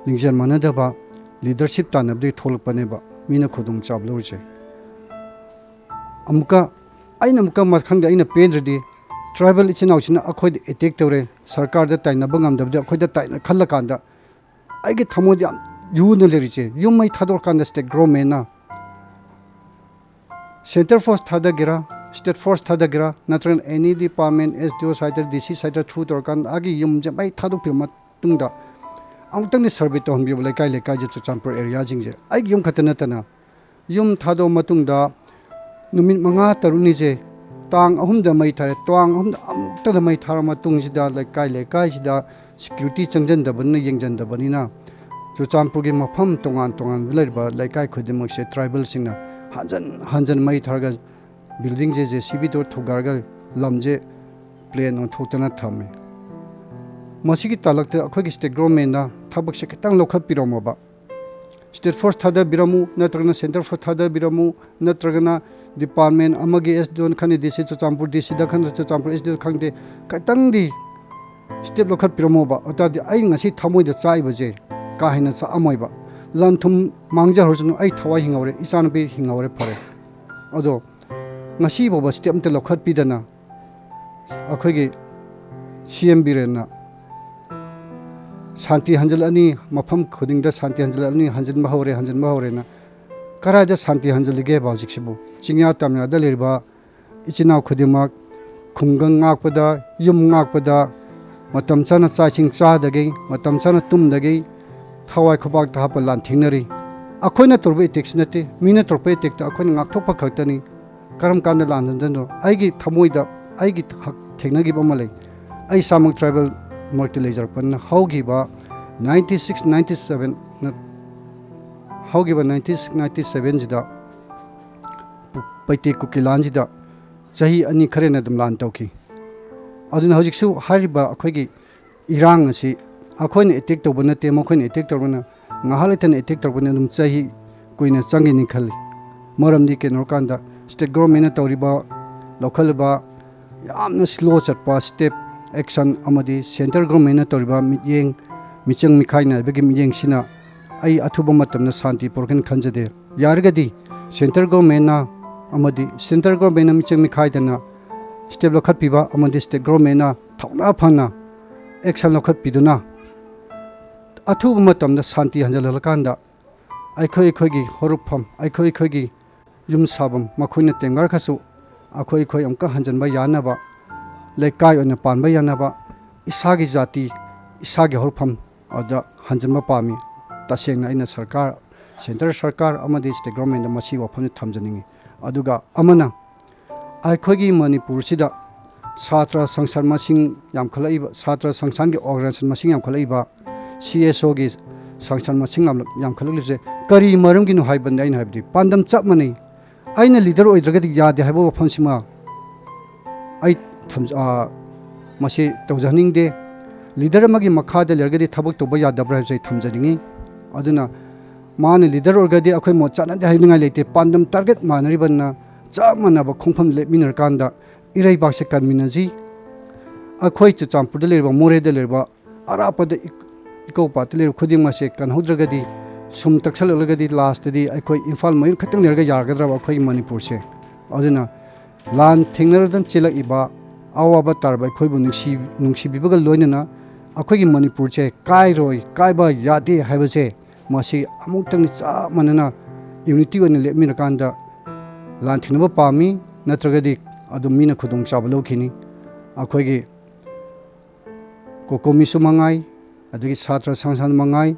ꯂꯤꯡꯖꯦꯜ ꯃꯥꯟꯅꯗꯕ ꯂꯤꯗꯔꯁꯤꯞ ꯇꯥꯟꯅꯕꯗꯒꯤ ꯊꯣꯛꯂꯛꯄꯅꯦꯕ ꯃꯤꯅ ꯈꯨꯗꯣꯡꯆꯥꯕ ꯂꯧꯔꯤꯁꯦ꯫ ꯑꯃꯨꯛꯀ ꯑꯩꯅ ꯑꯃꯨꯛꯀ ꯃꯊꯪꯗ ꯑꯩꯅ ꯄꯦꯟꯗ꯭ꯔꯗꯤ, ꯇ꯭ꯔꯥꯏꯕꯦꯜ ꯏꯆꯤꯟ ꯏꯅꯥꯎꯁꯤꯅ ꯑꯩꯈꯣꯏꯗ ꯑꯦꯇꯦꯛ ꯇꯧꯔꯦ, ꯁꯔꯀꯥꯔꯗ ꯇꯥꯏꯅꯕ ꯉꯝꯗꯕꯗꯤ ꯑꯩꯈꯣꯏꯗ ꯇꯥꯏꯅ ꯈꯜꯂꯀꯥꯟꯗ ꯑꯩꯒꯤ ꯊꯃꯣꯏꯗ ꯌꯥꯝ ꯌꯨꯅ ꯂꯩꯔꯤꯁꯦ, ꯌꯨꯝ ꯃꯩ ꯊꯥꯗꯣꯔꯀꯥꯟꯗ ꯁ꯭ꯇꯦꯠ ꯒꯣꯔꯃꯦꯟꯅ ꯁꯦꯟꯇꯔ ꯐꯣꯔꯁ ꯊꯥꯗꯒꯦꯔꯥ, ꯁ꯭ꯇꯦꯠ ꯐꯣꯔꯁ ꯊꯥꯗꯒꯦꯔꯥ, ꯅꯠꯇ꯭ꯔꯒꯅ ꯑꯦꯅꯤ ꯗꯤꯄꯥꯔꯠꯃꯦꯟ, ꯑꯦꯁ ꯗꯤ ꯑꯣ ꯁꯥꯏꯠꯇ, ꯗꯤ ꯁꯤ ꯁꯥꯏꯠꯇ ꯊ꯭ꯔꯨ ꯇꯧꯔꯀꯥꯟꯗ ꯑꯩꯒꯤ ꯌꯨꯝꯁꯦ ꯃꯩ ꯊꯥꯗꯣꯛꯄꯤꯔ ꯃꯇꯨꯡꯗ ꯑꯃꯨꯛꯇꯪꯗꯤ ꯁꯔꯚꯦ ꯇꯧꯍꯟꯕꯤꯌꯨ ꯂꯩꯀꯥꯏ ꯂꯩꯀꯥꯏꯁꯦ, ꯆꯨꯔꯆꯥꯟꯄꯨꯔ ꯑꯦꯔꯤꯌꯥꯁꯤꯡꯁꯦ꯫ ꯑꯩꯒꯤ ꯌꯨꯝ ꯈꯛꯇ ꯅꯠꯇꯅ ꯌꯨꯝ ꯊꯥꯗꯣꯛꯑ ꯃꯇꯨꯡꯗ ꯅꯨꯃꯤꯠ ꯃꯉꯥ ꯇꯔꯨꯛꯅꯤꯁꯦ, ꯇꯥꯡ ꯑꯍꯨꯝꯗ ꯃꯩ ꯊꯥꯔꯦ, ꯇꯥꯡ ꯑꯍꯨꯝꯗ ꯑꯃꯨꯛꯇꯗ ꯃꯩ ꯊꯥꯔ ꯃꯇꯨꯡꯁꯤꯗ ꯂꯩꯀꯥꯏ ꯂꯩꯀꯥꯏꯁꯤꯗ ꯁꯦꯀ꯭ꯌꯨꯔꯤꯇꯤ ꯆꯪꯁꯤꯟꯗꯕꯅꯤꯅ, ꯌꯦꯡꯁꯤꯟꯗꯕꯅꯤꯅ, ꯆꯨꯔꯆꯥꯟꯄꯨꯔꯒꯤ ꯃꯐꯝ ꯇꯣꯉꯥꯟ ꯇꯣꯉꯥꯟꯕ ꯂꯩꯔꯤꯕ ꯂꯩꯀꯥꯏ ꯈꯨꯗꯤꯡꯃꯛꯁꯦ ꯇ꯭ꯔꯥꯏꯕꯦꯜꯁꯤꯡꯅ ꯍꯟꯖꯟ ꯍꯟꯖꯟ ꯃꯩ ꯊꯥꯔꯒ ꯕꯤꯜꯗꯤꯡꯁꯦ ꯖꯦ ꯁꯤ ꯕꯤꯗꯣ ꯊꯨꯒꯥꯏꯔꯒ ꯂꯝꯁꯦ ꯄ꯭ꯂꯦꯟ ꯑꯣꯟꯊꯣꯛꯇꯅ ꯊꯝꯃꯤ꯫ ꯃꯁꯤꯒꯤ ꯇꯥꯂꯛꯇ ꯑꯩꯈꯣꯏꯒꯤ ꯁ꯭ꯇꯦꯠ ꯒꯣꯔꯃꯦꯟꯅ ꯊꯕꯛꯁꯦ ꯈꯤꯇꯪ ꯂꯧꯈꯠꯄꯤꯔꯝꯃꯣꯕ꯫ ꯁ꯭ꯇꯦꯠ ꯐꯣꯔꯁ ꯊꯥꯗꯕꯤꯔꯝꯃꯨ, ꯅꯠꯇ꯭ꯔꯒꯅ ꯁꯦꯟꯇꯔ ꯐꯣꯔꯁ ꯊꯥꯗꯕꯤꯔꯝꯃꯨ, ꯅꯠꯇ꯭ꯔꯒꯅ ꯗꯤꯄꯥꯔꯠꯃꯦꯟ ꯑꯃꯒꯤ ꯑꯦꯁ ꯗꯤ ꯑꯣꯅ ꯈꯪꯗꯦ, ꯗꯤ ꯁꯤ ꯆꯨꯔꯆꯥꯟꯄꯨꯔ ꯗꯤ ꯁꯤꯗ ꯈꯪꯗꯦ, ꯆꯨꯔꯆꯥꯟꯄꯨꯔ ꯑꯦꯁ ꯗꯤ ꯑꯣ ꯈꯪꯗꯦ, ꯈꯤꯇꯪꯗꯤ ꯁ꯭ꯇꯦꯞ ꯂꯧꯈꯠꯄꯤꯔꯝꯃꯣꯕ꯫ ꯑꯗꯨ ꯇꯥꯔꯗꯤ ꯑꯩ ꯉꯁꯤ ꯊꯃꯣꯏꯗ ꯆꯥꯛꯏꯕꯁꯦ ꯀꯥ ꯍꯦꯟꯅ ꯆꯥꯛꯑꯝꯃꯣꯏꯕ꯫ ꯂꯟ ꯊꯨꯝ ꯃꯥꯡꯖꯍꯧꯔꯁꯅꯨ, ꯑꯩ ꯊꯋꯥꯏ ꯍꯤꯡꯍꯧꯔꯦ, ꯏꯆꯥꯅꯨꯄꯤ ꯍꯤꯡꯍꯧꯔꯦ, ꯐꯔꯦ꯫ ꯑꯗꯣ ꯉꯁꯤ ꯐꯥꯎꯕ ꯁ꯭ꯇꯦꯞ ꯑꯝꯇ ꯂꯧꯈꯠꯄꯤꯗꯅ ꯑꯩꯈꯣꯏꯒꯤ ꯁꯤ ꯑꯦꯝ ꯕꯤꯔꯦꯟꯅ ꯁꯥꯟꯇꯤ ꯍꯟꯖꯤꯜꯂꯛꯑꯅꯤ, ꯃꯐꯝ ꯈꯨꯗꯤꯡꯗ ꯁꯥꯟꯇꯤ ꯍꯟꯖꯤꯜꯂꯛꯑꯅꯤ, ꯍꯟꯖꯤꯟꯕ ꯍꯧꯔꯦ, ꯍꯟꯖꯤꯟꯕ ꯍꯧꯔꯦꯅ꯫ ꯀꯗꯥꯏꯗ ꯁꯥꯟꯇꯤ ꯍꯟꯖꯤꯜꯂꯤꯒꯦꯕ ꯍꯧꯖꯤꯛꯁꯤꯕꯨ? ꯆꯤꯡꯌꯥ ꯇꯝꯌꯥꯗ ꯂꯩꯔꯤꯕ ꯏꯆꯤꯟ ꯏꯅꯥꯎ ꯈꯨꯗꯤꯡꯃꯛ ꯈꯨꯡꯒꯪ ꯉꯥꯛꯄꯗ, ꯌꯨꯝ ꯉꯥꯛꯄꯗ, ꯃꯇꯝ ꯆꯥꯅ ꯆꯥꯛ ꯏꯁꯤꯡ ꯆꯥꯗꯒꯩ, ꯃꯇꯝ ꯆꯥꯅ ꯇꯨꯝꯗꯒꯩ ꯊꯋꯥꯏ ꯈꯨꯕꯥꯛꯇ ꯍꯥꯞꯄ ꯂꯥꯟꯊꯦꯡꯅꯔꯤ꯫ ꯑꯩꯈꯣꯏꯅ ꯇꯧꯔꯨꯕ ꯑꯦꯇꯦꯛꯁꯤ ꯅꯠꯇꯦ, ꯃꯤꯅ ꯇꯧꯔꯛꯄ ꯑꯦꯇꯦꯛꯇ ꯑꯩꯈꯣꯏꯅ ꯉꯥꯛꯊꯣꯛꯄ ꯈꯛꯇꯅꯤ꯫ ꯀꯔꯝ ꯀꯥꯟꯗ ꯂꯥꯟꯗꯣꯏꯅꯣ? ꯑꯩꯒꯤ ꯊꯃꯣꯏꯗ ꯑꯩꯒꯤ ꯍꯛ-, ꯊꯦꯡꯅꯈꯤꯕ ꯑꯃ ꯂꯩ꯫ ꯑꯩ ꯏꯁꯥꯃꯛ ꯇ꯭ꯔꯥꯏꯕꯦꯜ ꯃꯔꯛꯇ ꯂꯩꯖꯔꯛꯄꯅꯤꯅ ꯍꯧꯈꯤꯕ ꯅꯥꯏꯟꯇꯤ ꯁꯤꯛꯁ ꯅꯥꯏꯟꯇꯤ ꯁꯚꯦꯟ ꯅ-, ꯍꯧꯈꯤꯕ ꯅꯥꯏꯟꯇꯤ ꯁꯤꯛꯁ ꯅꯥꯏꯟꯇꯤ ꯁꯚꯦꯟꯁꯤꯗ ꯄꯩꯇꯦꯛ ꯀꯨꯀꯤ ꯂꯥꯟꯁꯤꯗ ꯆꯍꯤ ꯑꯅꯤ ꯈꯔ ꯍꯦꯟꯅ ꯑꯗꯨꯝ ꯂꯥꯟ ꯇꯧꯈꯤ꯫ ꯑꯗꯨꯅ ꯍꯧꯖꯤꯛꯁꯨ ꯍꯥꯏꯔꯤꯕ ꯑꯩꯈꯣꯏꯒꯤ ꯏꯔꯥꯡ ꯑꯁꯤ ꯑꯩꯈꯣꯏꯅ ꯑꯦꯇꯦꯛ ꯇꯧꯕ ꯅꯠꯇꯦ, ꯃꯈꯣꯏꯅ ꯑꯦꯇꯦꯛ ꯇꯧꯕꯅ ꯉꯥꯏꯍꯥꯛ ꯂꯩꯇꯅ ꯑꯦꯇꯦꯛ ꯇꯧꯕꯅ ꯑꯗꯨꯝ ꯆꯍꯤ ꯀꯨꯏꯅ ꯆꯪꯒꯅꯤ ꯈꯜꯂꯤ꯫ ꯃꯔꯝꯗꯤ ꯀꯩꯅꯣ ꯍꯥꯏꯔꯀꯥꯟꯗ ꯁ꯭ꯇꯦꯠ ꯒꯣꯔꯃꯦꯟꯅ ꯇꯧꯔꯤꯕ, ꯂꯧꯈꯠꯂꯤꯕ ꯌꯥꯝꯅ ꯁ꯭ꯂꯣ ꯆꯠꯄ ꯁ꯭ꯇꯦꯞ ꯑꯦꯛꯁꯟ ꯑꯃꯗꯤ ꯁꯦꯟꯇ꯭ꯔꯦꯜ ꯒꯣꯔꯃꯦꯟꯅ ꯇꯧꯔꯤꯕ ꯃꯤꯠꯌꯦꯡ, ꯃꯤꯆꯪ ꯃꯤꯈꯥꯏ ꯅꯥꯏꯕꯒꯤ ꯃꯤꯠꯌꯦꯡꯁꯤꯅ ꯑꯩ ꯑꯊꯨꯕ ꯃꯇꯝꯗ ꯁꯥꯟꯇꯤ ꯄꯨꯔꯛꯀꯅꯤ ꯈꯟꯖꯗꯦ꯫ ꯌꯥꯔꯒꯗꯤ ꯁꯦꯟꯇ꯭ꯔꯦꯜ ꯒꯣꯔꯃꯦꯟꯅ ꯑꯃꯗꯤ ꯁꯦꯟꯇ꯭ꯔꯦꯜ ꯒꯣꯔꯃꯦꯟꯅ ꯃꯤꯆꯪ ꯃꯤꯈꯥꯏꯗꯅ ꯁ꯭ꯇꯦꯞ ꯂꯧꯈꯠꯄꯤꯕ ꯑꯃꯗꯤ ꯁ꯭ꯇꯦꯠ ꯒꯣꯔꯃꯦꯟꯅ ꯊꯧꯅꯥ ꯐꯅ ꯑꯦꯛꯁꯟ ꯂꯧꯈꯠꯄꯤꯗꯨꯅ ꯑꯊꯨꯕ ꯃꯇꯝꯗ ꯁꯥꯟꯇꯤ ꯍꯟꯖꯤꯜꯍꯜꯂꯀꯥꯟꯗ ꯑꯩꯈꯣꯏ ꯑꯩꯈꯣꯏꯒꯤ ꯍꯧꯔꯛꯐꯝ, ꯑꯩꯈꯣꯏ ꯑꯩꯈꯣꯏꯒꯤ ꯌꯨꯝ ꯁꯥꯐꯝ ꯃꯈꯣꯏꯅ ꯇꯦꯡꯒꯥꯔ ꯈꯔꯁꯨ ꯑꯩꯈꯣꯏ ꯑꯩꯈꯣꯏ ꯑꯃꯨꯛꯀ ꯍꯟꯖꯤꯟꯕ ꯌꯥꯅꯕ, ꯂꯩꯀꯥꯏ ꯑꯣꯏꯅ ꯄꯥꯟꯕ ꯌꯥꯅꯕ, ꯏꯁꯥꯒꯤ ꯖꯥꯇꯤ, ꯏꯁꯥꯒꯤ ꯍꯧꯔꯛꯐꯝ ꯑꯗꯨꯗ ꯍꯟꯖꯤꯟꯕ ꯄꯥꯝꯃꯤ꯫ ꯇꯁꯦꯡꯅ ꯑꯩꯅ ꯁꯔꯀꯥꯔ, ꯁꯦꯟꯇꯔ ꯁꯔꯀꯥꯔ ꯑꯃꯗꯤ ꯁ꯭ꯇꯦꯠ ꯒꯣꯔꯃꯦꯟꯗ ꯃꯁꯤꯒꯤ ꯋꯥꯐꯝꯁꯤ ꯊꯝꯖꯅꯤꯡꯉꯤ꯫ ꯑꯗꯨꯒ ꯑꯃꯅ, ꯑꯩꯈꯣꯏꯒꯤ ꯃꯅꯤꯄꯨꯔꯁꯤꯗ ꯁꯥꯇ꯭ꯔ ꯁꯪꯁꯊꯥꯟ ꯃꯁꯤꯡ ꯌꯥꯝꯈꯠꯂꯛꯏꯕ, ꯁꯥꯇ꯭ꯔ ꯁꯪꯁꯊꯥꯟꯒꯤ ꯑꯣꯔꯒꯅꯥꯏꯖꯦꯁꯟ ꯃꯁꯤꯡ ꯌꯥꯝꯈꯠꯂꯛꯏꯕ, ꯁꯤ ꯑꯦꯁ ꯑꯣꯒꯤ ꯁꯪꯁꯊꯥꯟ ꯃꯁꯤꯡ ꯌꯥꯝ-, ꯌꯥꯝꯈꯠꯂꯛꯂꯤꯕꯁꯦ ꯀꯔꯤ ꯃꯔꯝꯒꯤꯅꯣ ꯍꯥꯏꯕꯅꯤ? ꯑꯩꯅ ꯍꯥꯏꯕꯗꯤ ꯄꯥꯟꯗꯝ ꯆꯞ ꯃꯥꯟꯅꯩ꯫ ꯑꯩꯅ ꯂꯤꯗꯔ ꯑꯣꯏꯗ꯭ꯔꯒꯗꯤ ꯌꯥꯗꯦ ꯍꯥꯏꯕ ꯋꯥꯐꯝꯁꯤꯃ ꯑꯩ ꯊꯝꯖ-, ꯑ, ꯃꯁꯤ ꯇꯧꯖꯍꯟꯅꯤꯡꯗꯦ꯫ ꯂꯤꯗꯔ ꯑꯃꯒꯤ ꯃꯈꯥꯗ ꯂꯩꯔꯒꯗꯤ ꯊꯕꯛ ꯇꯧꯕ ꯌꯥꯗꯕ꯭ꯔꯥ ꯍꯥꯏꯕꯁꯦ ꯑꯩ ꯊꯝꯖꯅꯤꯡꯉꯤ꯫ ꯑꯗꯨꯅ ꯃꯥꯅ ꯂꯤꯗꯔ ꯑꯣꯏꯔꯒꯗꯤ ꯑꯩꯈꯣꯏ ꯃꯣꯠ ꯆꯥꯟꯅꯗꯦ ꯍꯥꯏꯅꯤꯡꯉꯥꯏ ꯂꯩꯇꯦ꯫ ꯄꯥꯟꯗꯝ ꯇꯥꯔꯒꯦꯠ ꯃꯥꯟꯅꯔꯤꯕꯅꯤꯅ ꯆꯞ ꯃꯥꯟꯅꯕ ꯈꯣꯡꯐꯝ ꯂꯦꯞꯃꯤꯟꯅꯔꯀꯥꯟꯗ ꯏꯔꯩꯕꯥꯛꯁꯦ ꯀꯟꯃꯤꯟꯅꯁꯤ꯫ ꯑꯩꯈꯣꯏ ꯆꯨꯔꯆꯥꯟꯄꯨꯔꯗ ꯂꯩꯔꯤꯕ, ꯃꯣꯔꯦꯗ ꯂꯩꯔꯤꯕ, ꯑꯔꯥꯞꯄꯗ ꯏꯛ-, ꯏꯀꯧ ꯄꯥꯠꯇ ꯂꯩꯔꯤꯕ ꯈꯨꯗꯤꯡꯃꯛꯁꯦ ꯀꯟꯍꯧꯗ꯭ꯔꯒꯗꯤ, ꯁꯨꯝ ꯇꯛꯁꯜꯂꯛꯂꯒꯗꯤ ꯂꯥꯁꯇꯗꯤ ꯑꯩꯈꯣꯏ ꯏꯝꯐꯥꯜ ꯃꯌꯣꯟ ꯈꯛꯇꯪ ꯂꯩꯔꯒ ꯌꯥꯒꯗ꯭ꯔꯕ ꯑꯩꯈꯣꯏꯒꯤ ꯃꯅꯤꯄꯨꯔꯁꯦ? ꯑꯗꯨꯅ ꯂꯥꯟ ꯊꯦꯡꯅꯔꯗꯨꯅ ꯆꯦꯜꯂꯛꯏꯕ, ꯑꯋꯥꯕ ꯇꯥꯔꯕ ꯑꯩꯈꯣꯏꯕꯨ ꯅꯨꯡꯁꯤ-, ꯅꯨꯡꯁꯤꯕꯤꯕꯒ ꯂꯣꯏꯅꯅ ꯑꯩꯈꯣꯏꯒꯤ ꯃꯅꯤꯄꯨꯔꯁꯦ ꯀꯥꯏꯔꯣꯏ, ꯀꯥꯏꯕ ꯌꯥꯗꯦ ꯍꯥꯏꯕꯁꯦ ꯃꯁꯤ ꯑꯃꯨꯛꯇꯪꯗꯤ ꯆꯞ ꯃꯥꯟꯅꯅ ꯌꯨꯅꯤꯇꯤ ꯑꯣꯏꯅ ꯂꯦꯞꯃꯤꯟꯅꯀꯥꯟꯗ ꯂꯥꯟ ꯊꯦꯡꯅꯕ ꯄꯥꯝꯃꯤ, ꯅꯠꯇ꯭ꯔꯒꯗꯤ ꯑꯗꯨꯝ ꯃꯤꯅ ꯈꯨꯗꯣꯡꯆꯥꯕ ꯂꯧꯈꯤꯅꯤ꯫ ꯑꯩꯈꯣꯏꯒꯤ ꯀꯣꯀꯣꯃꯤꯁꯨ ꯃꯉꯥꯏ, ꯑꯗꯒꯤ ꯁꯥꯇ꯭ꯔ ꯁꯪꯁꯊꯥꯟ ꯃꯉꯥꯏ,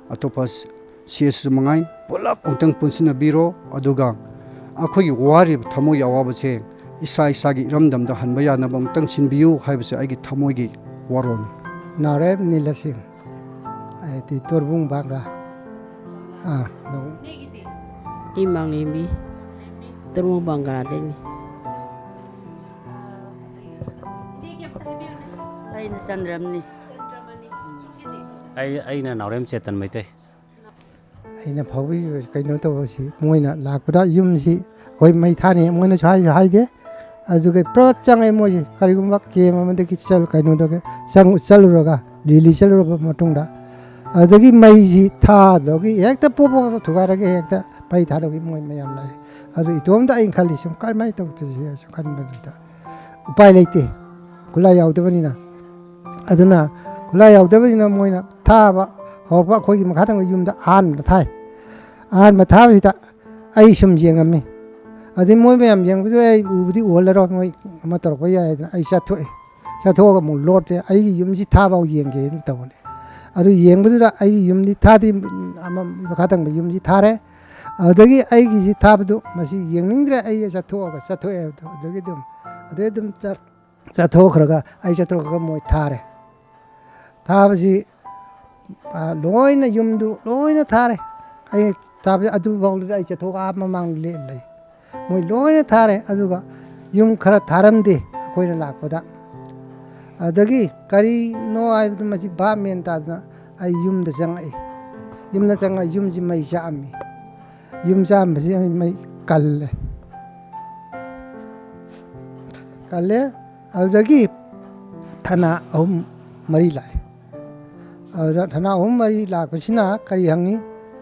ꯑꯇꯣꯞꯄ ꯁꯤ ꯑꯦꯁꯁꯨ ꯃꯉꯥꯏ, ꯄꯨꯂꯞ ꯑꯃꯨꯛꯇꯪ ꯄꯨꯟꯁꯤꯟꯅꯕꯤꯔꯣ꯫ ꯑꯗꯨꯒ ꯑꯩꯈꯣꯏꯒꯤ ꯋꯥꯔꯤꯕ ꯊꯃꯣꯏꯒꯤ ꯑꯋꯥꯕꯁꯦ ꯏꯁꯥ ꯏꯁꯥꯒꯤ ꯏꯔꯝꯗꯝꯗ ꯍꯟꯕ ꯌꯥꯅꯕ ꯑꯃꯨꯛꯇꯪ ꯁꯤꯟꯕꯤꯌꯨ ꯍꯥꯏꯕꯁꯦ ꯑꯩꯒꯤ ꯊꯃꯣꯏꯒꯤ ꯋꯥꯔꯣꯜꯅꯤ꯫ ꯅꯥꯎꯔꯦꯝ ꯅꯤꯂꯁꯤꯡ, ꯑꯩꯗꯤ ꯇꯣꯔꯕꯨꯡ ꯕꯥꯒ꯭ꯔꯥ꯫ ꯑꯥ, ꯅꯣꯡ- ꯑꯩ ꯃꯥꯡꯂꯦꯝꯕꯤ, ꯇꯣꯔꯕꯨꯡ ꯕꯥꯒ꯭ꯔꯥꯗꯩꯅꯤ꯫ ꯑꯩꯅ ꯆꯟꯗ꯭ꯔꯝꯅꯤ꯫ ꯑꯩ, ꯑꯩꯅ ꯅꯥꯎꯔꯦꯝ ꯆꯦꯇꯟ ꯃꯩꯇꯩ꯫ ꯑꯩꯅ ꯐꯥꯎꯕꯤꯔꯤꯕ ꯀꯩꯅꯣ ꯇꯧꯕꯁꯤ, ꯃꯣꯏꯅ ꯂꯥꯛꯄꯗ ꯌꯨꯝꯁꯤ ꯑꯩꯈꯣꯏ ꯃꯩ ꯊꯥꯅꯤ, ꯃꯣꯏꯅꯁꯨ ꯍꯥꯏꯁꯨ ꯍꯥꯏꯗꯦ꯫ ꯑꯗꯨꯒ ꯄꯨꯔꯥ ꯆꯪꯉꯦ ꯃꯣꯏꯁꯦ, ꯀꯔꯤꯒꯨꯝꯕ ꯀꯦꯝ ꯑꯃꯗꯒꯤ ꯆꯠ-, ꯀꯩꯅꯣꯗꯒꯤ ꯆꯪ-, ꯆꯠꯂꯨꯔꯒ, ꯔꯦꯂꯤ ꯆꯠꯂꯨꯔꯕ ꯃꯇꯨꯡꯗ, ꯑꯗꯨꯗꯒꯤ ꯃꯩꯁꯤ ꯊꯥꯗꯧꯒꯤ ꯍꯦꯛꯇ ꯄꯣꯞ ꯄꯣꯞ ꯊꯨꯒꯥꯏꯔꯒ ꯍꯦꯛꯇ ꯃꯩ ꯊꯥꯗꯧꯒꯤ ꯃꯣꯏ ꯃꯌꯥꯝ ꯂꯥꯛꯑꯦ꯫ ꯑꯗꯨ ꯏꯇꯣꯝꯇ ꯑꯩꯅ ꯈꯜꯂꯤ, ꯁꯨꯝ ꯀꯔꯝꯍꯥꯏꯅ ꯇꯧꯗꯣꯏꯁꯤ ꯁꯨꯝ ꯈꯟꯕꯗꯨꯗ, ꯎꯄꯥꯏ ꯂꯩꯇꯦ꯫ ꯈꯨꯠꯂꯥꯏ ꯌꯥꯎꯗꯕꯅꯤꯅ꯫ ꯑꯗꯨꯅ ꯈꯨꯠꯂꯥꯏ ꯌꯥꯎꯗꯕꯅꯤꯅ ꯃꯣꯏꯅ ꯊꯥꯕ ꯍꯧꯔꯛꯄ ꯑꯩꯈꯣꯏꯒꯤ ꯃꯈꯥ ꯊꯪꯕ ꯌꯨꯝꯗ ꯑꯍꯥꯟꯕꯗ ꯊꯥꯏ꯫ ꯑꯍꯥꯟꯕ ꯊꯥꯕꯁꯤꯗ ꯑꯩ ꯁꯨꯝ ꯌꯦꯡꯉꯝꯃꯤ꯫ ꯑꯗꯩ ꯃꯣꯏ ꯃꯌꯥꯝ ꯌꯦꯡꯕꯗꯨ ꯑꯩ ꯎꯕꯗꯤ ꯎꯍꯜꯂꯔꯣꯏ, ꯃꯣꯏ ꯑꯃ ꯇꯧꯔꯛꯄ ꯌꯥꯏꯗꯅ ꯑꯩ ꯆꯠꯊꯣꯛꯑꯦ꯫ ꯆꯠꯊꯣꯛꯑꯒ ꯑꯃꯨꯛ ꯂꯣꯠꯇꯦ, ꯑꯩꯒꯤ ꯌꯨꯝꯁꯤ ꯊꯥꯐꯥꯎ ꯌꯦꯡꯒꯦꯅ ꯇꯧꯕꯅꯦ꯫ ꯑꯗꯨ ꯌꯦꯡꯕꯗꯨꯗ ꯑꯩꯒꯤ ꯌꯨꯝꯗꯤ ꯊꯥꯗꯤ, ꯑꯃ ꯃꯈꯥ ꯊꯪꯕ ꯌꯨꯝꯁꯤ ꯊꯥꯔꯦ꯫ ꯑꯗꯨꯗꯒꯤ ꯑꯩꯒꯤꯁꯤ ꯊꯥꯕꯗꯨ ꯃꯁꯤ ꯌꯦꯡꯅꯤꯡꯗ꯭ꯔꯦ, ꯑꯩ ꯆꯠꯊꯣꯛꯑꯒ ꯆꯠꯊꯣꯛꯑꯦ꯫ ꯑꯗꯨꯗꯒꯤ ꯑꯗꯨꯝ, ꯑꯗꯩ ꯑꯗꯨꯝ ꯆꯠ-, ꯆꯠꯊꯣꯛꯈ꯭ꯔꯒ ꯑꯩ ꯆꯠꯊꯣꯛꯈ꯭ꯔꯒ ꯃꯣꯏ ꯊꯥꯔꯦ꯫ ꯊꯥꯕꯁꯤ, ꯑ, ꯂꯣꯏꯅ ꯌꯨꯝꯗꯨ ꯂꯣꯏꯅ ꯊꯥꯔꯦ꯫ ꯑꯩ ꯊꯥꯕꯁꯤ ꯑꯗꯨꯐꯥꯎꯗꯨꯗ ꯑꯩ ꯆꯠꯊꯣꯛ ꯑꯥ ꯃꯃꯥꯡꯗ ꯂꯦꯞ ꯂꯩ꯫ ꯃꯣꯏ ꯂꯣꯏꯅ ꯊꯥꯔꯦ꯫ ꯑꯗꯨꯒ ꯌꯨꯝ ꯈꯔ ꯊꯥꯔꯝꯗꯦ ꯑꯩꯈꯣꯏꯅ ꯂꯥꯛꯄꯗ꯫ ꯑꯗꯒꯤ ꯀꯔꯤꯅꯣ ꯍꯥꯏꯕꯗꯨ ꯃꯁꯤ ꯚꯥꯞ ꯃꯦꯟ ꯇꯥꯗꯅ ꯑꯩ ꯌꯨꯝꯗ ꯆꯪꯉꯛꯏ꯫ ꯌꯨꯝꯗ ꯆꯪꯉꯛꯑ ꯌꯨꯝꯁꯤ ꯃꯩ ꯆꯥꯛꯑꯝꯃꯤ꯫ ꯌꯨꯝ ꯆꯥꯛꯑꯝꯕꯁꯤ ꯑꯩ ꯃꯩ ꯀꯜꯂꯦ꯫ ꯀꯜꯂꯦ꯫ ꯑꯗꯨꯗꯒꯤ ꯊꯅꯥ ꯑꯍꯨꯝ ꯃꯔꯤ ꯂꯥꯛꯑꯦ꯫ ꯑꯗꯨꯗ ꯊꯅꯥ ꯑꯍꯨꯝ ꯃꯔꯤ ꯂꯥꯛꯄꯁꯤꯅ ꯀꯔꯤ ꯍꯪꯉꯤ?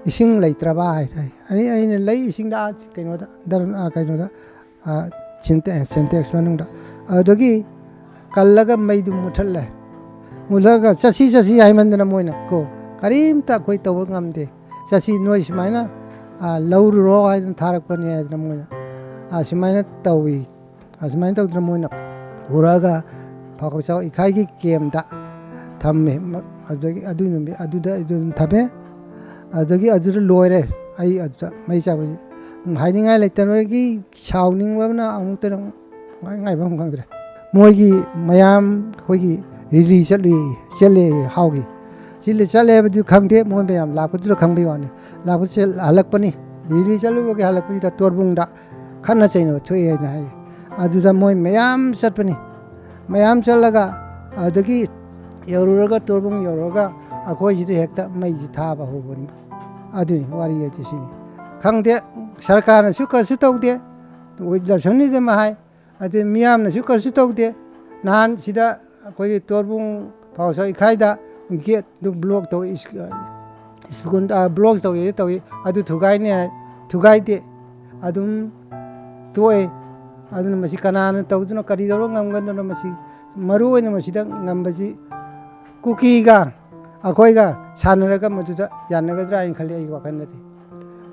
"ꯏꯁꯤꯡ ꯂꯩꯇ꯭ꯔꯕ?" ꯍꯥꯏ꯫ ꯑꯩ, ꯑꯩꯅ, "ꯂꯩ, ꯏꯁꯤꯡꯗ ꯑꯥ ꯀꯩꯅꯣꯗ, ꯗꯔꯝ-, ꯑꯥ, ꯀꯩꯅꯣꯗ, ꯑꯥ, ꯁꯤꯟꯇꯦ-, ꯁꯦꯟꯇꯦꯛꯁ ꯃꯅꯨꯡꯗ"꯫ ꯑꯗꯨꯗꯒꯤ ꯀꯜꯂꯒ ꯃꯩꯗꯨ ꯃꯨꯠꯊꯠꯂꯦ꯫ ꯃꯨꯠꯊꯠꯂꯒ "ꯆꯠꯁꯤ, ꯆꯠꯁꯤ" ꯍꯥꯏꯃꯟꯗꯅ ꯃꯣꯏꯅ ꯀꯣ, ꯀꯔꯤꯝꯇ ꯑꯩꯈꯣꯏ ꯇꯧꯕ ꯉꯝꯗꯦ꯫ "ꯆꯠꯁꯤ, ꯅꯣꯏ ꯁꯨꯃꯥꯏꯅ, ꯑꯥ, ꯂꯧꯔꯨꯔꯣ ꯍꯥꯏꯗꯅ ꯊꯥꯔꯛꯄꯅꯦ" ꯍꯥꯏꯗꯅ ꯃꯣꯏꯅ, ꯑꯥ, ꯁꯨꯃꯥꯏꯅ ꯇꯧꯏ꯫ ꯑꯁꯨꯃꯥꯏꯅ ꯇꯧꯗꯅ ꯃꯣꯏꯅ ꯄꯨꯔꯛꯑꯒ ꯐꯥꯎꯆꯥꯎ ꯏꯈꯥꯏꯒꯤ ꯀꯦꯝꯗ ꯊꯝꯃꯦ꯫ ꯃ-, ꯑꯗꯨꯗꯒꯤ ꯑꯗꯨ ꯅꯨꯃꯤꯠ ꯑꯗꯨꯗ ꯑꯗꯨꯝ ꯊꯝꯃꯦ꯫ ꯑꯗꯨꯗꯒꯤ ꯑꯗꯨꯗ ꯂꯣꯏꯔꯦ꯫ ꯑꯩ ꯑꯗꯨꯗ ꯃꯩ ꯆꯥꯛꯄꯁꯤ ꯍꯥꯏꯅꯤꯡꯉꯥꯏ ꯂꯩꯇꯕꯒꯤ ꯁꯥꯎꯅꯤꯡꯕꯅ ꯑꯃꯨꯛꯇꯅ ꯉꯥꯏ-, ꯉꯥꯏꯐꯝ ꯈꯪꯗ꯭ꯔꯦ꯫ ꯃꯣꯏꯒꯤ ꯃꯌꯥꯝ ꯑꯩꯈꯣꯏꯒꯤ ꯔꯦꯂꯤ ꯆꯠꯂꯨꯏ, ꯆꯠꯂꯦ ꯍꯥꯎꯒꯤ꯫ ꯆꯠꯂꯦ, ꯆꯠꯂꯦ ꯍꯥꯏꯕꯗꯤ ꯈꯪꯗꯦ, ꯃꯣꯏ ꯃꯌꯥꯝ ꯂꯥꯛꯄꯗꯨꯗ ꯈꯪꯕꯩ ꯋꯥꯅꯤ꯫ ꯂꯥꯛꯄꯁꯦ ꯍꯜꯂꯛꯄꯅꯤ, ꯔꯦꯂꯤ ꯆꯠꯂꯨꯕꯒꯤ ꯍꯜꯂꯛꯄꯁꯤꯗ ꯇꯣꯔꯕꯨꯡꯗ ꯈꯠꯅ ꯆꯩꯅꯕ ꯊꯣꯛꯑꯦ ꯍꯥꯏꯅ ꯍꯥꯏ꯫ ꯑꯗꯨꯗ ꯃꯣꯏ ꯃꯌꯥꯝ ꯆꯠꯄꯅꯤ꯫ ꯃꯌꯥꯝ ꯆꯠꯂꯒ ꯑꯗꯨꯗꯒꯤ ꯌꯧꯔꯨꯔꯒ, ꯇꯣꯔꯕꯨꯡ ꯌꯧꯔꯨꯔꯒ ꯑꯩꯈꯣꯏꯁꯤꯗ ꯍꯦꯛꯇ ꯃꯩꯁꯤ ꯊꯥꯕ ꯍꯧꯕꯅꯤ꯫ ꯑꯗꯨꯅꯤ ꯋꯥꯔꯤ ꯍꯥꯏꯁꯦ ꯁꯤꯅꯤ꯫ ꯈꯪꯗꯦ, ꯁꯔꯀꯥꯔꯅꯁꯨ ꯀꯔꯤꯁꯨ ꯇꯧꯗꯦ, ꯋꯤꯠ ꯖꯣꯟꯁꯟꯅꯤꯗ ꯑꯃ ꯍꯥꯏ, ꯑꯗꯨ ꯃꯤꯌꯥꯝꯅꯁꯨ ꯀꯔꯤꯁꯨ ꯇꯧꯗꯦ꯫ ꯅꯍꯥꯟ ꯁꯤꯗ ꯑꯩꯈꯣꯏꯒꯤ ꯇꯣꯔꯕꯨꯡ ꯐꯥꯎꯁ ꯏꯈꯥꯏꯗ ꯒꯦꯠꯇꯨ ꯕ꯭ꯂꯣꯛ ꯇꯧ, ꯏꯁ-, ꯁ꯭ꯀꯨꯜ, ꯑ, ꯕ꯭ꯂꯣꯛ ꯇꯧꯋꯦ ꯇꯧꯏ, ꯑꯗꯨ ꯊꯨꯒꯥꯏꯅꯤ ꯍꯥꯏ, ꯊꯨꯒꯥꯏꯗꯦ, ꯑꯗꯨꯝ ꯇꯣꯛꯑꯦ꯫ ꯑꯗꯨꯅ ꯃꯁꯤ ꯀꯅꯥꯅ ꯇꯧꯗꯣꯏꯅꯣ, ꯀꯔꯤ ꯇꯧꯔ ꯉꯝꯒꯗꯣꯏꯅꯣ? ꯃꯁꯤ ꯃꯔꯨ ꯑꯣꯏꯅ ꯃꯁꯤꯗ ꯉꯝꯕꯁꯤ ꯀꯨꯀꯤꯒ ꯑꯩꯈꯣꯏꯒ ꯁꯥꯟꯅꯔꯒ ꯃꯗꯨꯗ ꯌꯥꯅꯒꯗ꯭ꯔꯥ ꯍꯥꯏꯅ ꯈꯜꯂꯤ ꯑꯩꯒꯤ ꯋꯥꯈꯜꯗꯗꯤ꯫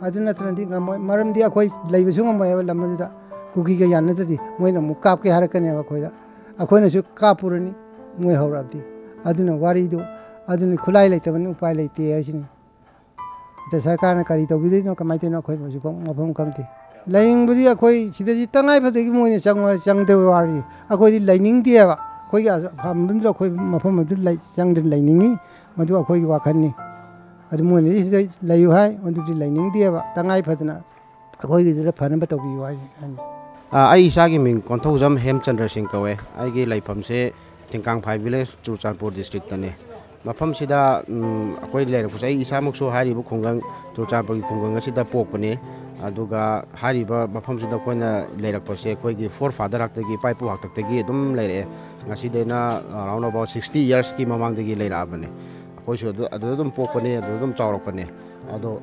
ꯑꯗꯨ ꯅꯠꯇ꯭ꯔꯗꯤ ꯉꯝꯃꯣꯏ꯫ ꯃꯔꯝꯗꯤ ꯑꯩꯈꯣꯏ ꯂꯩꯕꯁꯨ ꯉꯝꯃꯣꯏ ꯍꯥꯏꯕ ꯂꯝ ꯑꯗꯨꯗ꯫ ꯀꯨꯀꯤꯒ ꯌꯥꯅꯗ꯭ꯔꯗꯤ ꯃꯣꯏꯅ ꯑꯃꯨꯛ ꯀꯥꯞꯀꯦ ꯍꯥꯏꯔꯛꯀꯅꯦꯕ ꯑꯩꯈꯣꯏꯗ꯫ ꯑꯩꯈꯣꯏꯅꯁꯨ ꯀꯥꯞꯄꯨꯔꯅꯤ ꯃꯣꯏ ꯍꯧꯔꯛꯑꯗꯤ꯫ ꯑꯗꯨꯅ ꯋꯥꯔꯤꯗꯨ, ꯑꯗꯨꯅ ꯈꯨꯠꯂꯥꯏ ꯂꯩꯇꯕꯅꯤꯅ ꯎꯄꯥꯏ ꯂꯩꯇꯦ ꯍꯥꯏꯁꯤꯅꯤ꯫ ꯑꯗ ꯁꯔꯀꯥꯔꯅ ꯀꯔꯤ ꯇꯧꯕꯤꯗꯣꯏꯅꯣ, ꯀꯃꯥꯏꯅ ꯇꯧꯔꯤꯅꯣ, ꯑꯩꯈꯣꯏ ꯍꯧꯖꯤꯛꯐꯥꯎ ꯃꯐꯝ ꯈꯪꯗꯦ꯫ ꯂꯩꯅꯤꯡꯕꯗꯤ ꯑꯩꯈꯣꯏ ꯁꯤꯗꯗꯤ ꯇꯉꯥꯏ ꯐꯗꯒꯤ ꯃꯣꯏꯅ ꯆꯪꯉꯣ ꯍꯥꯏꯔ ꯆꯪꯗꯕ ꯋꯥꯔꯤ꯫ ꯑꯩꯈꯣꯏꯗꯤ ꯂꯩꯅꯤꯡꯗꯦꯕ꯫ ꯑꯩꯈꯣꯏꯒꯤ ꯑꯐꯝꯗꯨꯗ ꯑꯩꯈꯣꯏ ꯃꯐꯝ ꯑꯗꯨ ꯂꯩ-, ꯆꯪꯗꯅ ꯂꯩꯅꯤꯡꯉꯤ꯫ ꯃꯗꯨ ꯑꯩꯈꯣꯏꯒꯤ ꯋꯥꯈꯜꯅꯤ꯫ ꯑꯗꯨ ꯃꯣꯏꯅꯗꯤ ꯁꯤꯗ ꯂꯩꯌꯨ ꯍꯥꯏ, ꯃꯗꯨꯗꯤ ꯂꯩꯅꯤꯡꯗꯦꯕ꯫ ꯇꯉꯥꯏ ꯐꯗꯅ ꯑꯩꯈꯣꯏꯒꯤꯗꯨꯗ ꯐꯅꯕ ꯇꯧꯕꯤꯌꯨ ꯍꯥꯏ-, ꯍꯥꯏꯅꯤ꯫ ꯑꯥ, ꯑꯩ ꯏꯁꯥꯒꯤ ꯃꯤꯡ ꯀꯣꯟꯊꯧꯖꯝ ꯍꯦꯝꯆꯟꯗ꯭ꯔ ꯁꯤꯡ ꯀꯧꯋꯦ꯫ ꯑꯩꯒꯤ ꯂꯩꯐꯝꯁꯦ ꯊꯤꯡꯀꯥꯡꯐꯥꯏ ꯚꯤꯂꯦꯖ, ꯆꯨꯔꯆꯥꯟꯄꯨꯔ ꯗꯤꯁꯇ꯭ꯔꯤꯛꯇꯅꯦ꯫ ꯃꯐꯝꯁꯤꯗ, ꯎꯝ, ꯑꯩꯈꯣꯏ ꯂꯩꯔꯛꯄꯁꯦ, ꯑꯩ ꯏꯁꯥꯃꯛꯁꯨ ꯍꯥꯏꯔꯤꯕ ꯈꯨꯡꯒꯪ, ꯆꯨꯔꯆꯥꯟꯄꯨꯔꯒꯤ ꯈꯨꯡꯒꯪ ꯑꯁꯤꯗ ꯄꯣꯛꯄꯅꯤ꯫ ꯑꯗꯨꯒ ꯍꯥꯏꯔꯤꯕ ꯃꯐꯝꯁꯤꯗ ꯑꯩꯈꯣꯏꯅ ꯂꯩꯔꯛꯄꯁꯦ ꯑꯩꯈꯣꯏꯒꯤ ꯐꯣꯔ ꯐꯥꯗꯔ ꯍꯥꯛꯇꯛꯇꯒꯤ, ꯏꯄꯥ ꯏꯄꯨ ꯍꯥꯛꯇꯛꯇꯒꯤ ꯑꯗꯨꯝ ꯂꯩꯔꯛꯑꯦ꯫ ꯉꯁꯤꯗꯩꯅ ꯑꯔꯥꯎꯟ ꯑꯕꯥꯎꯠ ꯁꯤꯛꯁꯇꯤ ꯌꯔꯁꯀꯤ ꯃꯃꯥꯡꯗꯒꯤ ꯂꯩꯔꯛꯑꯕꯅꯦ꯫ ꯑꯩꯈꯣꯏꯁꯨ ꯑꯗꯨ, ꯑꯗꯨꯗ ꯑꯗꯨꯝ ꯄꯣꯛꯄꯅꯦ, ꯑꯗꯨꯗ ꯑꯗꯨꯝ ꯆꯥꯎꯔꯛꯄꯅꯦ꯫ ꯑꯗꯣ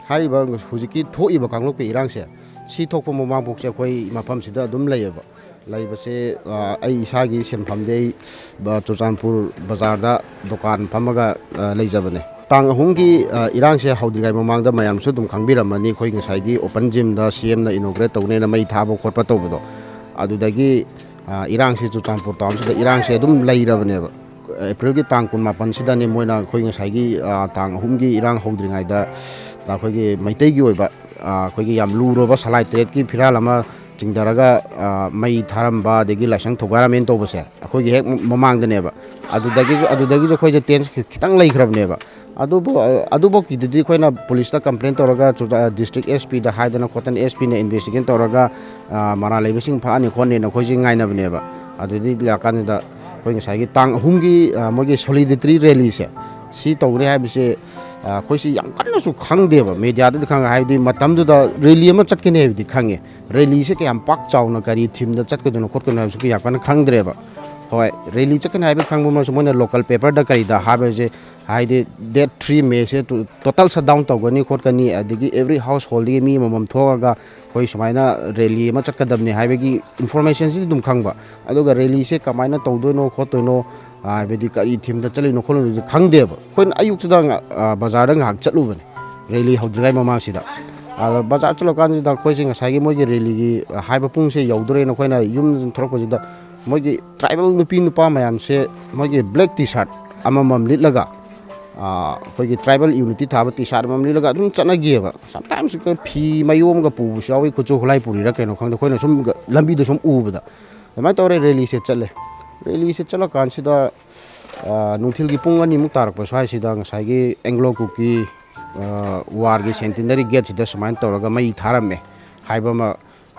ꯍꯥꯏꯔꯤꯕ ꯍꯧꯖꯤꯛꯀꯤ ꯊꯣꯛꯏꯕ ꯀꯥꯡꯂꯨꯞꯀꯤ ꯏꯔꯥꯡꯁꯦ, ꯁꯤ ꯊꯣꯛꯄ ꯃꯃꯥꯡꯐꯥꯎꯁꯦ ꯑꯩꯈꯣꯏ ꯃꯐꯝꯁꯤꯗ ꯑꯗꯨꯝ ꯂꯩꯌꯦꯕ꯫ ꯂꯩꯕꯁꯦ, ꯑ, ꯑꯩ ꯏꯁꯥꯒꯤ ꯁꯤꯟꯐꯝꯗꯤ ꯑꯩ, ꯕ-, ꯆꯨꯔꯆꯥꯟꯄꯨꯔ ꯕꯖꯥꯔꯗ ꯗꯨꯀꯥꯟ ꯐꯝꯃꯒ, ꯑ, ꯂꯩꯖꯕꯅꯦ꯫ ꯇꯥꯡ ꯑꯍꯨꯝꯒꯤ, ꯑ, ꯏꯔꯥꯡꯁꯦ ꯍꯧꯗ꯭ꯔꯤꯉꯩ ꯃꯃꯥꯡꯗ ꯃꯌꯥꯝꯁꯨ ꯑꯗꯨꯝ ꯈꯪꯕꯤꯔꯝꯃꯅꯤ, ꯑꯩꯈꯣꯏ ꯉꯁꯥꯏꯒꯤ ꯑꯣꯄꯟ ꯖꯤꯝꯗ ꯁꯤ ꯑꯦꯝꯅ ꯏꯅꯣꯒ꯭ꯔꯦꯠ ꯇꯧꯅꯦꯅ ꯃꯩ ꯊꯥꯕ ꯈꯣꯠꯄ ꯇꯧꯕꯗꯣ꯫ ꯑꯗꯨꯗꯒꯤ, ꯑ, ꯏꯔꯥꯡꯁꯦ ꯆꯨꯔꯆꯥꯟꯄꯨꯔ ꯇꯥꯎꯟꯁꯤꯗ ꯏꯔꯥꯡꯁꯦ ꯑꯗꯨꯝ ꯂꯩꯔꯕꯅꯦꯕ꯫ ꯑꯦꯄ꯭ꯔꯤꯜꯒꯤ ꯇꯥꯡ ꯀꯨꯟꯃꯥꯄꯟꯁꯤꯗꯅꯦ ꯃꯣꯏꯅ ꯑꯩꯈꯣꯏ ꯉꯁꯥꯏꯒꯤ, ꯑ, ꯇꯥꯡ ꯑꯍꯨꯝꯒꯤ ꯏꯔꯥꯡ ꯍꯧꯗ꯭ꯔꯤꯉꯩꯗ ꯑꯩꯈꯣꯏꯒꯤ ꯃꯩꯇꯩꯒꯤ ꯑꯣꯏꯕ, ꯑ, ꯑꯩꯈꯣꯏꯒꯤ ꯌꯥꯝ ꯂꯨꯔꯕ ꯁꯂꯥꯏ ꯇꯔꯦꯠꯀꯤ ꯐꯤꯔꯥꯜ ꯑꯃ ꯆꯤꯡꯊꯔꯒ, ꯑ, ꯃꯩ ꯊꯥꯔꯝꯕ, ꯑꯗꯒꯤ ꯂꯥꯏꯁꯪ ꯊꯨꯒꯥꯏꯔꯝꯃꯦꯅ ꯇꯧꯕꯁꯦ ꯑꯩꯈꯣꯏꯒꯤ ꯍꯦꯛ ꯃꯃꯥꯡꯗꯅꯦꯕ꯫ ꯑꯗꯨꯗꯒꯤꯁꯨ, ꯑꯗꯨꯗꯒꯤꯁꯨ ꯑꯩꯈꯣꯏꯁꯦ ꯇꯦꯟꯁ ꯈꯤ-, ꯈꯤꯇꯪ ꯂꯩꯈ꯭ꯔꯕꯅꯦꯕ꯫ ꯑꯗꯨꯕꯨ, ꯑ, ꯑꯗꯨꯐꯥꯎꯒꯤꯗꯨꯗꯤ ꯑꯩꯈꯣꯏꯅ ꯄꯨꯂꯤꯁꯇ ꯀꯝꯄ꯭ꯂꯦꯟ ꯇꯧꯔꯒ ꯆꯨꯔꯆꯥ-, ꯗꯤꯁꯇ꯭ꯔꯤꯛ ꯑꯦꯁ ꯄꯤꯗ ꯍꯥꯏꯗꯅ ꯈꯣꯠꯇꯅ ꯑꯦꯁ ꯄꯤꯅ ꯏꯟꯚꯦꯁꯇꯤꯒꯦꯠ ꯇꯧꯔꯒ, ꯑ, ꯃꯔꯥꯜ ꯂꯩꯕꯁꯤꯡ ꯐꯥꯛꯑꯅꯤ ꯈꯣꯠꯅꯤꯅ ꯑꯩꯈꯣꯏꯁꯦ ꯉꯥꯏꯅꯕꯅꯦꯕ꯫ ꯑꯗꯨꯗꯤ ꯂꯥꯛꯀꯥꯟꯗ ꯑꯩꯈꯣꯏ ꯉꯁꯥꯏꯒꯤ ꯇꯥꯡ ꯑꯍꯨꯝꯒꯤ, ꯑ, ꯃꯣꯏꯒꯤ ꯁꯣꯂꯤꯗꯦꯇꯔꯤ ꯔꯦꯂꯤꯁꯦ ꯁꯤ ꯇꯧꯒꯅꯤ ꯍꯥꯏꯕꯁꯦ, ꯑ, ꯑꯩꯈꯣꯏꯁꯤ ꯌꯥꯝ ꯀꯟꯅꯁꯨ ꯈꯪꯗꯦꯕ, ꯃꯦꯗꯤꯌꯥꯗꯗꯤ ꯈꯪꯉꯦ, ꯍꯥꯏꯕꯗꯤ ꯃꯇꯝꯗꯨꯗ ꯔꯦꯂꯤ ꯑꯃ ꯆꯠꯀꯅꯤ ꯍꯥꯏꯕꯗꯤ ꯈꯪꯉꯦ꯫ ꯔꯦꯂꯤꯁꯦ ꯀꯌꯥꯝ ꯄꯥꯛ ꯆꯥꯎꯅ ꯀꯔꯤ ꯊꯤꯝꯗ ꯆꯠꯀꯗꯣꯏꯅꯣ ꯈꯣꯠꯀꯗꯣꯏꯅꯣ ꯍꯥꯏꯕꯁꯨ ꯌꯥꯝ ꯀꯟꯅ ꯈꯪꯗ꯭ꯔꯦꯕ꯫ ꯍꯣꯏ, ꯔꯦꯂꯤ ꯆꯠꯀꯅꯤ ꯍꯥꯏꯕ ꯈꯪꯕ ꯑꯃꯁꯨ ꯃꯣꯏꯅ ꯂꯣꯀꯦꯜ ꯄꯦꯄꯔꯗ ꯀꯔꯤꯗ ꯍꯥꯏꯕꯁꯦ, ꯍꯥꯏꯗꯤ ꯗꯦꯠ ꯊ꯭ꯔꯤ ꯃꯦꯁꯦ ꯇꯣꯇꯦꯜ ꯁꯠ ꯗꯥꯎꯟ ꯇꯧꯒꯅꯤ ꯈꯣꯠꯀꯅꯤ, ꯑꯗꯒꯤ ꯑꯦꯕ꯭ꯔꯤ ꯍꯥꯎꯁ ꯍꯣꯜꯗꯒꯤ ꯃꯤ ꯑꯃꯃꯝ ꯊꯣꯛꯑꯒ ꯑꯩꯈꯣꯏ ꯁꯨꯃꯥꯏꯅ ꯔꯦꯂꯤ ꯑꯃ ꯆꯠꯀꯗꯕꯅꯤ ꯍꯥꯏꯕꯒꯤ ꯏꯟꯐꯣꯔꯃꯦꯁꯟꯁꯤꯗꯤ ꯑꯗꯨꯝ ꯈꯪꯕ꯫ ꯑꯗꯨꯒ ꯔꯦꯂꯤꯁꯦ ꯀꯃꯥꯏꯅ ꯇꯧꯗꯣꯏꯅꯣ ꯈꯣꯠꯇꯣꯏꯅꯣ, ꯍꯥꯏꯕꯗꯤ ꯀꯔꯤ ꯊꯤꯝꯗ ꯆꯠꯂꯤꯅꯣ ꯈꯣꯠꯂꯤꯅꯣꯁꯦ ꯈꯪꯗꯦꯕ꯫ ꯑꯩꯈꯣꯏꯅ ꯑꯌꯨꯛꯇꯨꯗ ꯉ-, ꯑ, ꯕꯖꯥꯔꯗ ꯉꯥꯏꯍꯥꯛ ꯆꯠꯂꯨꯕꯅꯦ꯫ ꯔꯦꯂꯤ ꯍꯧꯗ꯭ꯔꯤꯉꯩ ꯃꯃꯥꯡꯁꯤꯗ꯫ ꯑꯗ ꯕꯖꯥꯔ ꯆꯠꯂꯀꯥꯟꯁꯤꯗ ꯑꯩꯈꯣꯏꯁꯦ ꯉꯁꯥꯏꯒꯤ ꯃꯣꯏꯒꯤ ꯔꯦꯂꯤꯒꯤ ꯍꯥꯏꯕ ꯄꯨꯡꯁꯦ ꯌꯧꯗꯣꯔꯦꯅ ꯑꯩꯈꯣꯏꯅ ꯌꯨꯝ ꯊꯣꯛꯂꯛꯄꯁꯤꯗ, ꯃꯣꯏꯒꯤ ꯇ꯭ꯔꯥꯏꯕꯦꯜ ꯅꯨꯄꯤ ꯅꯨꯄꯥ ꯃꯌꯥꯝꯁꯦ ꯃꯣꯏꯒꯤ ꯕ꯭ꯂꯦꯛ ꯇꯤ ꯁꯥꯔꯠ ꯑꯃꯃꯝ ꯂꯤꯠꯂꯒ, ꯑꯩꯈꯣꯏꯒꯤ ꯇ꯭ꯔꯥꯏꯕꯦꯜ ꯌꯨꯅꯤꯇꯤ ꯊꯥꯕ ꯇꯤ ꯁꯥꯔꯠ ꯑꯃꯃꯝ ꯂꯤꯠꯂꯒ ꯑꯗꯨꯝ ꯆꯠꯅꯈꯤꯑꯕ꯫ ꯁꯝꯇꯥꯏꯝꯁ ꯐꯤ ꯃꯌꯣꯝꯒ ꯄꯨꯕꯁꯨ ꯌꯥꯎꯏ, ꯈꯨꯠꯁꯨ ꯈꯨꯠꯂꯥꯏ ꯄꯨꯔꯤꯔꯥ ꯀꯩꯅꯣ ꯈꯪꯗꯦ꯫ ꯑꯩꯈꯣꯏꯅ ꯁꯨꯝ ꯂꯝꯕꯤꯗ ꯁꯨꯝ ꯎꯕꯗ ꯑꯗꯨꯃꯥꯏꯅ ꯇꯧꯔꯦ꯫ ꯔꯦꯂꯤꯁꯦ ꯆꯠꯂꯦ꯫ ꯔꯦꯂꯤꯁꯦ ꯆꯠꯂꯀꯥꯟꯁꯤꯗ ꯅꯨꯡꯊꯤꯜꯒꯤ ꯄꯨꯡ ꯑꯅꯤꯃꯨꯛ ꯇꯥꯔꯛꯄ ꯁ꯭ꯋꯥꯏꯁꯤꯗ ꯉꯁꯥꯏꯒꯤ ꯑꯦꯡꯒ꯭ꯂꯣ ꯀꯨꯀꯤ ꯋꯥꯔꯒꯤ ꯁꯦꯟꯇꯤꯅꯔꯤ ꯒꯦꯠꯁꯤꯗ ꯁꯨꯃꯥꯏꯅ ꯇꯧꯔꯒ ꯃꯩ ꯊꯥꯔꯝꯃꯦ ꯍꯥꯏꯕ ꯑꯃ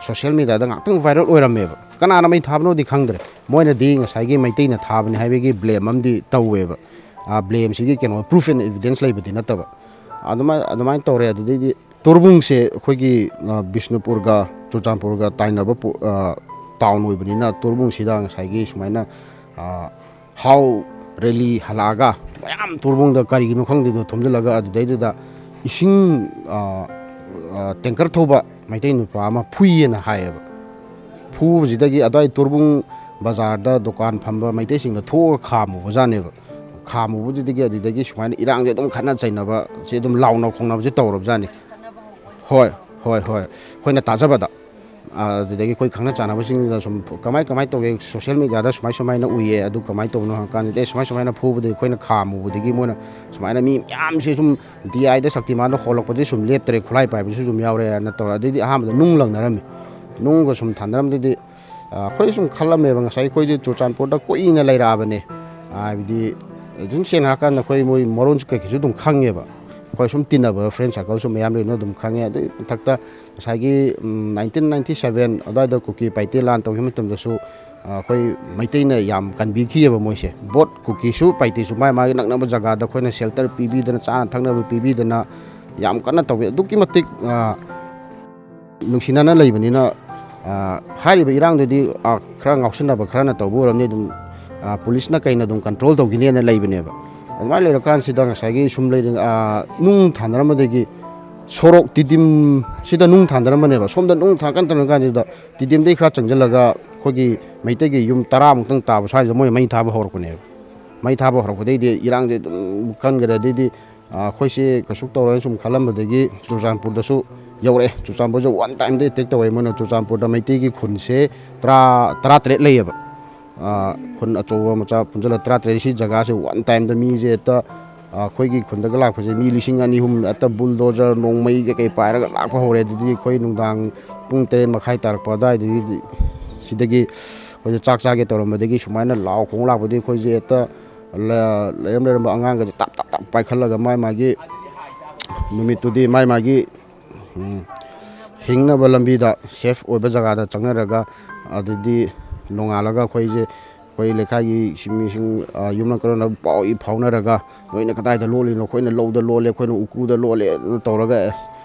ꯁꯣꯁꯤꯌꯦꯜ ꯃꯤꯗꯤꯌꯥꯗ ꯉꯥꯛꯇꯪ ꯚꯥꯏꯔꯦꯜ ꯑꯣꯏꯔꯝꯃꯦꯕ꯫ ꯀꯅꯥꯅ ꯃꯩ ꯊꯥꯕꯅꯣꯗꯤ ꯈꯪꯗ꯭ꯔꯦ꯫ ꯃꯣꯏꯅꯗꯤ ꯉꯁꯥꯏꯒꯤ ꯃꯩꯇꯩꯅ ꯊꯥꯕꯅꯤ ꯍꯥꯏꯕꯒꯤ ꯕ꯭ꯂꯦꯝ ꯑꯃꯗꯤ ꯇꯧꯋꯦꯕ꯫ ꯕ꯭ꯂꯦꯝꯁꯤꯒꯤ ꯀꯩꯅꯣ, ꯄ꯭ꯔꯨꯐ ꯑꯦꯟ ꯑꯦꯚꯤꯗꯦꯟꯁ ꯂꯩꯕꯗꯤ ꯅꯠꯇꯕ꯫ ꯑꯗꯨꯃꯥꯏꯅ, ꯑꯗꯨꯃꯥꯏꯅ ꯇꯧꯔꯦ꯫ ꯑꯗꯨꯗꯩꯗꯤ ꯇꯣꯔꯕꯨꯡꯁꯦ ꯑꯩꯈꯣꯏꯒꯤ ꯕꯤꯁꯅꯨꯄꯨꯔꯒ ꯆꯨꯔꯆꯥꯟꯄꯨꯔꯒ ꯇꯥꯏꯅꯕ ꯇꯥꯎꯟ ꯑꯣꯏꯕꯅꯤꯅ, ꯇꯣꯔꯕꯨꯡꯁꯤꯗ ꯉꯁꯥꯏꯒꯤ ꯁꯨꯃꯥꯏꯅ ꯍꯥꯎ ꯔꯦꯂꯤ ꯍꯜꯂꯛꯑꯒ ꯃꯌꯥꯝ ꯇꯣꯔꯕꯨꯡꯗ ꯀꯔꯤꯒꯤꯅꯣ ꯈꯪꯗꯦꯗꯣ ꯊꯣꯝꯖꯤꯜꯂꯒ, ꯑꯗꯨꯗꯩꯗꯨꯗ ꯏꯁꯤꯡ ꯇꯦꯡꯀꯔ ꯊꯧꯕ ꯃꯩꯇꯩ ꯅꯨꯄꯥ ꯑꯃ ꯐꯨꯏꯌꯦꯅ ꯍꯥꯏꯌꯦꯕ꯫ ꯐꯨꯕꯁꯤꯗꯒꯤ ꯑꯗꯨꯋꯥꯏ ꯇꯣꯔꯕꯨꯡ ꯕꯖꯥꯔꯗ ꯗꯨꯀꯥꯟ ꯐꯝꯕ ꯃꯩꯇꯩꯁꯤꯡꯅ ꯊꯣꯛꯑꯒ ꯈꯥꯝꯃꯨꯕꯖꯥꯠꯅꯦꯕ꯫ ꯈꯥꯝꯃꯨꯕꯗꯨꯗꯒꯤ ꯑꯗꯨꯗꯒꯤ ꯁꯨꯃꯥꯏꯅ ꯏꯔꯥꯡꯁꯦ ꯑꯗꯨꯝ ꯈꯠꯅ ꯆꯩꯅꯕꯁꯦ, ꯑꯗꯨꯝ ꯂꯥꯎꯅ ꯈꯣꯡꯅꯕꯁꯦ ꯇꯧꯔꯕꯖꯥꯠꯅꯤ꯫ ꯍꯣꯏ, ꯍꯣꯏ, ꯍꯣꯏ꯫ ꯑꯩꯈꯣꯏꯅ ꯇꯥꯖꯕꯗ꯫ ꯑꯗꯨꯗꯒꯤ ꯑꯩꯈꯣꯏ ꯈꯪꯅ ꯆꯥꯟꯅꯕꯁꯤꯡꯗ ꯁꯨꯝ ꯀꯃꯥꯏ, ꯀꯃꯥꯏꯅ ꯇꯧꯒꯦ, ꯁꯣꯁꯤꯌꯦꯜ ꯃꯤꯗꯤꯌꯥꯗ ꯁꯨꯃꯥꯏ ꯁꯨꯃꯥꯏꯅ ꯎꯏꯌꯦ, ꯑꯗꯨ ꯀꯃꯥꯏꯅ ꯇꯧꯕꯅꯣ ꯍꯪꯉꯀꯥꯟꯗꯗꯤ, "ꯑꯦ, ꯁꯨꯃꯥꯏ ꯁꯨꯃꯥꯏꯅ ꯐꯨꯕꯗꯒꯤ ꯑꯩꯈꯣꯏꯅ ꯈꯥꯝꯃꯨꯕꯗꯒꯤ ꯃꯣꯏꯅ ꯁꯨꯃꯥꯏꯅ ꯃꯤ ꯃꯌꯥꯝꯁꯦ ꯁꯨꯝ ꯗꯤ ꯑꯥꯏꯗ ꯁꯛꯇꯤꯃꯥꯟꯗ ꯍꯣꯜꯂꯛꯄꯁꯦ ꯁꯨꯝ ꯂꯦꯞꯇ꯭ꯔꯦ, ꯈꯨꯠꯂꯥꯏ ꯄꯥꯏꯕꯁꯨ ꯁꯨꯝ ꯌꯥꯎꯔꯦꯅ ꯇꯧꯔꯦ"꯫ ꯑꯗꯩꯗꯤ ꯑꯍꯥꯟꯕꯗ ꯅꯨꯡ ꯂꯪꯅꯔꯝꯃꯤ꯫ ꯅꯨꯡꯒ ꯁꯨꯝ ꯊꯥꯅꯔꯝꯗꯩꯗꯤ ꯑꯩꯈꯣꯏ ꯁꯨꯝ ꯈꯜꯂꯝꯃꯦꯕ, ꯉꯁꯥꯏ ꯑꯩꯈꯣꯏꯁꯦ ꯆꯨꯔꯆꯥꯟꯄꯨꯔꯗ ꯀꯨꯏꯅ ꯂꯩꯔꯛꯑꯕꯅꯦ꯫ ꯍꯥꯏꯕꯗꯤ, ꯁꯨꯝ ꯁꯦꯡꯅ ꯍꯥꯏꯔꯀꯥꯟꯗ ꯑꯩꯈꯣꯏ ꯃꯣꯏ ꯃꯔꯣꯟꯁꯨ ꯀꯩꯀꯩꯁꯨ ꯑꯗꯨꯝ ꯈꯪꯉꯦꯕ꯫ ꯑꯩꯈꯣꯏ ꯁꯨꯝ ꯇꯤꯟꯅꯕ ꯐ꯭ꯔꯦꯟ ꯁꯥꯔꯀꯜꯁꯨ ꯃꯌꯥꯝ ꯂꯩꯕꯅ ꯑꯗꯨꯝ ꯈꯪꯉꯦ꯫ ꯑꯗꯨꯒꯤ ꯃꯊꯛꯇ ꯉꯁꯥꯏꯒꯤ ꯅꯥꯏꯟꯇꯤꯟ ꯅꯥꯏꯟꯇꯤ ꯁꯕꯦꯟ ꯑꯗꯨꯋꯥꯏꯗ ꯀꯨꯀꯤ ꯄꯥꯏꯇꯦ ꯂꯥꯟ ꯇꯧꯈꯤꯕ ꯃꯇꯝꯗꯁꯨ ꯑꯩꯈꯣꯏ ꯃꯩꯇꯩꯅ ꯌꯥꯝ ꯀꯟꯕꯤꯈꯤꯑꯕ ꯃꯣꯏꯁꯦ꯫ ꯕꯣꯠ ꯀꯨꯀꯤꯁꯨ ꯄꯥꯏꯇꯦꯁꯨ ꯃꯥꯏ ꯃꯥꯒꯤ ꯅꯛꯅꯕ ꯖꯒꯥꯗ ꯑꯩꯈꯣꯏꯅ ꯁꯦꯜꯇꯔ ꯄꯤꯕꯤꯗꯅ, ꯆꯥꯅ ꯊꯛꯅꯕ ꯄꯤꯕꯤꯗꯅ, ꯌꯥꯝ ꯀꯟꯅ ꯇꯧꯕꯤ꯫ ꯑꯗꯨꯛꯀꯤ ꯃꯇꯤꯛ ꯅꯨꯡꯁꯤꯅꯅ ꯂꯩꯕꯅꯤꯅ, ꯍꯥꯏꯔꯤꯕ ꯏꯔꯥꯡꯗꯨꯗꯤ ꯈꯔ ꯉꯥꯎꯁꯤꯟꯅꯕ ꯈꯔꯅ ꯇꯧꯕ ꯑꯣꯏꯔꯝꯅꯤ꯫ ꯑꯗꯨꯝ ꯄꯨꯂꯤꯁꯅ ꯀꯩꯅ ꯑꯗꯨꯝ ꯀꯟꯇ꯭ꯔꯣꯜ ꯇꯧꯈꯤꯅꯦꯅ ꯂꯩꯕꯅꯦꯕ꯫ ꯑꯗꯨꯃꯥꯏꯅ ꯂꯩꯔꯀꯥꯟꯁꯤꯗ ꯉꯁꯥꯏꯒꯤ ꯁꯨꯝ ꯂꯩꯔ-, ꯅꯨꯡ ꯊꯥꯅꯔꯝꯕꯗꯒꯤ ꯁꯣꯔꯣꯛ ꯇꯤꯗꯤꯝꯁꯤꯗ ꯅꯨꯡ ꯊꯥꯅꯔꯝꯕꯅꯦꯕ꯫ ꯁꯣꯝꯗ ꯅꯨꯡ ꯊꯥꯀꯟ ꯊꯥꯅꯔꯀꯥꯟꯁꯤꯗ ꯇꯤꯗꯤꯝꯗꯒꯤ ꯈꯔ ꯆꯪꯁꯤꯜꯂꯒ ꯑꯩꯈꯣꯏꯒꯤ ꯃꯩꯇꯩꯒꯤ ꯌꯨꯝ ꯇꯔꯥꯃꯨꯛꯇꯪ ꯇꯥꯕ ꯁ꯭ꯋꯥꯏꯁꯤꯗ ꯃꯣꯏ ꯃꯩ ꯊꯥꯕ ꯍꯧꯔꯛꯄꯅꯦꯕ꯫ ꯃꯩ ꯊꯥꯕ ꯍꯧꯔꯛꯄꯗꯩꯗꯤ ꯏꯔꯥꯡꯁꯦ ꯑꯗꯨꯝ ꯀꯟꯈ꯭ꯔꯦ꯫ ꯑꯗꯩꯗꯤ ꯑꯩꯈꯣꯏꯁꯦ ꯀꯩꯁꯨ ꯇꯧꯔꯣꯏꯅ ꯁꯨꯝ ꯈꯜꯂꯝꯕꯗꯒꯤ ꯆꯨꯔꯆꯥꯟꯄꯨꯔꯗꯁꯨ ꯌꯧꯔꯛꯑꯦ꯫ ꯆꯨꯔꯆꯥꯟꯄꯨꯔꯁꯦ ꯋꯥꯟ ꯇꯥꯏꯝꯗ ꯑꯦꯇꯦꯛ ꯇꯧꯋꯦ꯫ ꯃꯣꯏꯅ ꯆꯨꯔꯆꯥꯟꯄꯨꯔꯗ ꯃꯩꯇꯩꯒꯤ ꯈꯨꯟꯁꯦ ꯇꯔꯥ, ꯇꯔꯥꯇꯔꯦꯠ ꯂꯩꯌꯦꯕ꯫ ꯈꯨꯟ ꯑꯆꯧꯕ ꯃꯆꯥ ꯄꯨꯟꯁꯤꯜꯂ ꯇꯔꯥꯇꯔꯦꯠ꯫ ꯁꯤ ꯖꯒꯥꯁꯦ ꯋꯥꯟ ꯇꯥꯏꯝꯗ ꯃꯤꯁꯦ ꯍꯦꯛꯇ, ꯑꯩꯈꯣꯏꯒꯤ ꯈꯨꯟꯗꯒ ꯂꯥꯛꯄꯁꯦ ꯃꯤ ꯂꯤꯁꯤꯡ ꯑꯅꯤ ꯑꯍꯨꯝ ꯍꯦꯛꯇ ꯕꯨꯜꯗꯣꯖꯔ, ꯅꯣꯡꯃꯩ ꯀꯩꯀꯩ ꯄꯥꯏꯔꯒ ꯂꯥꯛꯄ ꯍꯧꯔꯦ꯫ ꯑꯗꯨꯗꯤ ꯑꯩꯈꯣꯏ ꯅꯨꯡꯗꯥꯡ ꯄꯨꯡ ꯇꯔꯦꯠ ꯃꯈꯥꯏ ꯇꯥꯔꯛꯄ ꯑꯗꯨꯋꯥꯏꯗꯒꯤ ꯁꯤꯗꯒꯤ ꯑꯩꯈꯣꯏꯁꯦ ꯆꯥꯛ ꯆꯥꯒꯦ ꯇꯧꯔꯝꯕꯗꯒꯤ ꯁꯨꯃꯥꯏꯅ ꯂꯥꯎ ꯈꯣꯡ ꯂꯥꯛꯄꯗꯒꯤ ꯑꯩꯈꯣꯏꯁꯦ ꯍꯦꯛꯇ ꯂ-, ꯂꯩꯔꯝ ꯂꯩꯔꯝꯕ ꯑꯉꯥꯡꯒꯁꯦ ꯇꯞ ꯇꯞ ꯇꯞ ꯄꯥꯏꯈꯠꯂꯒ ꯃꯥꯏ ꯃꯥꯒꯤ ꯅꯨꯃꯤꯠꯇꯨꯗꯤ ꯃꯥꯏ ꯃꯥꯒꯤ, ꯎꯝ, ꯍꯤꯡꯅꯕ ꯂꯝꯕꯤꯗ ꯁꯦꯐ ꯑꯣꯏꯕ ꯖꯒꯥꯗ ꯆꯪꯅꯔꯒ, ꯑꯗꯨꯗꯤ ꯅꯣꯡꯉꯥꯜꯂꯒ ꯑꯩꯈꯣꯏꯁꯦ, ꯑꯩꯈꯣꯏ ꯂꯩꯀꯥꯏꯒꯤ ꯁꯤ ꯃꯤꯁꯤꯡ, ꯑ, ꯌꯨꯝꯂꯣꯟ ꯀꯩꯔꯣꯟꯅ ꯄꯥꯎ ꯏ ꯐꯥꯎꯅꯔꯒ, "ꯅꯣꯏꯅ ꯀꯗꯥꯏꯗ ꯂꯣꯠꯂꯤꯅꯣ? ꯑꯩꯈꯣꯏꯅ ꯂꯧꯗ ꯂꯣꯠꯂꯦ, ꯑꯩꯈꯣꯏꯅ ꯎꯀꯨꯗ ꯂꯣꯠꯂꯦ" ꯑꯗꯨ ꯇꯧꯔꯒ, ꯑꯦ,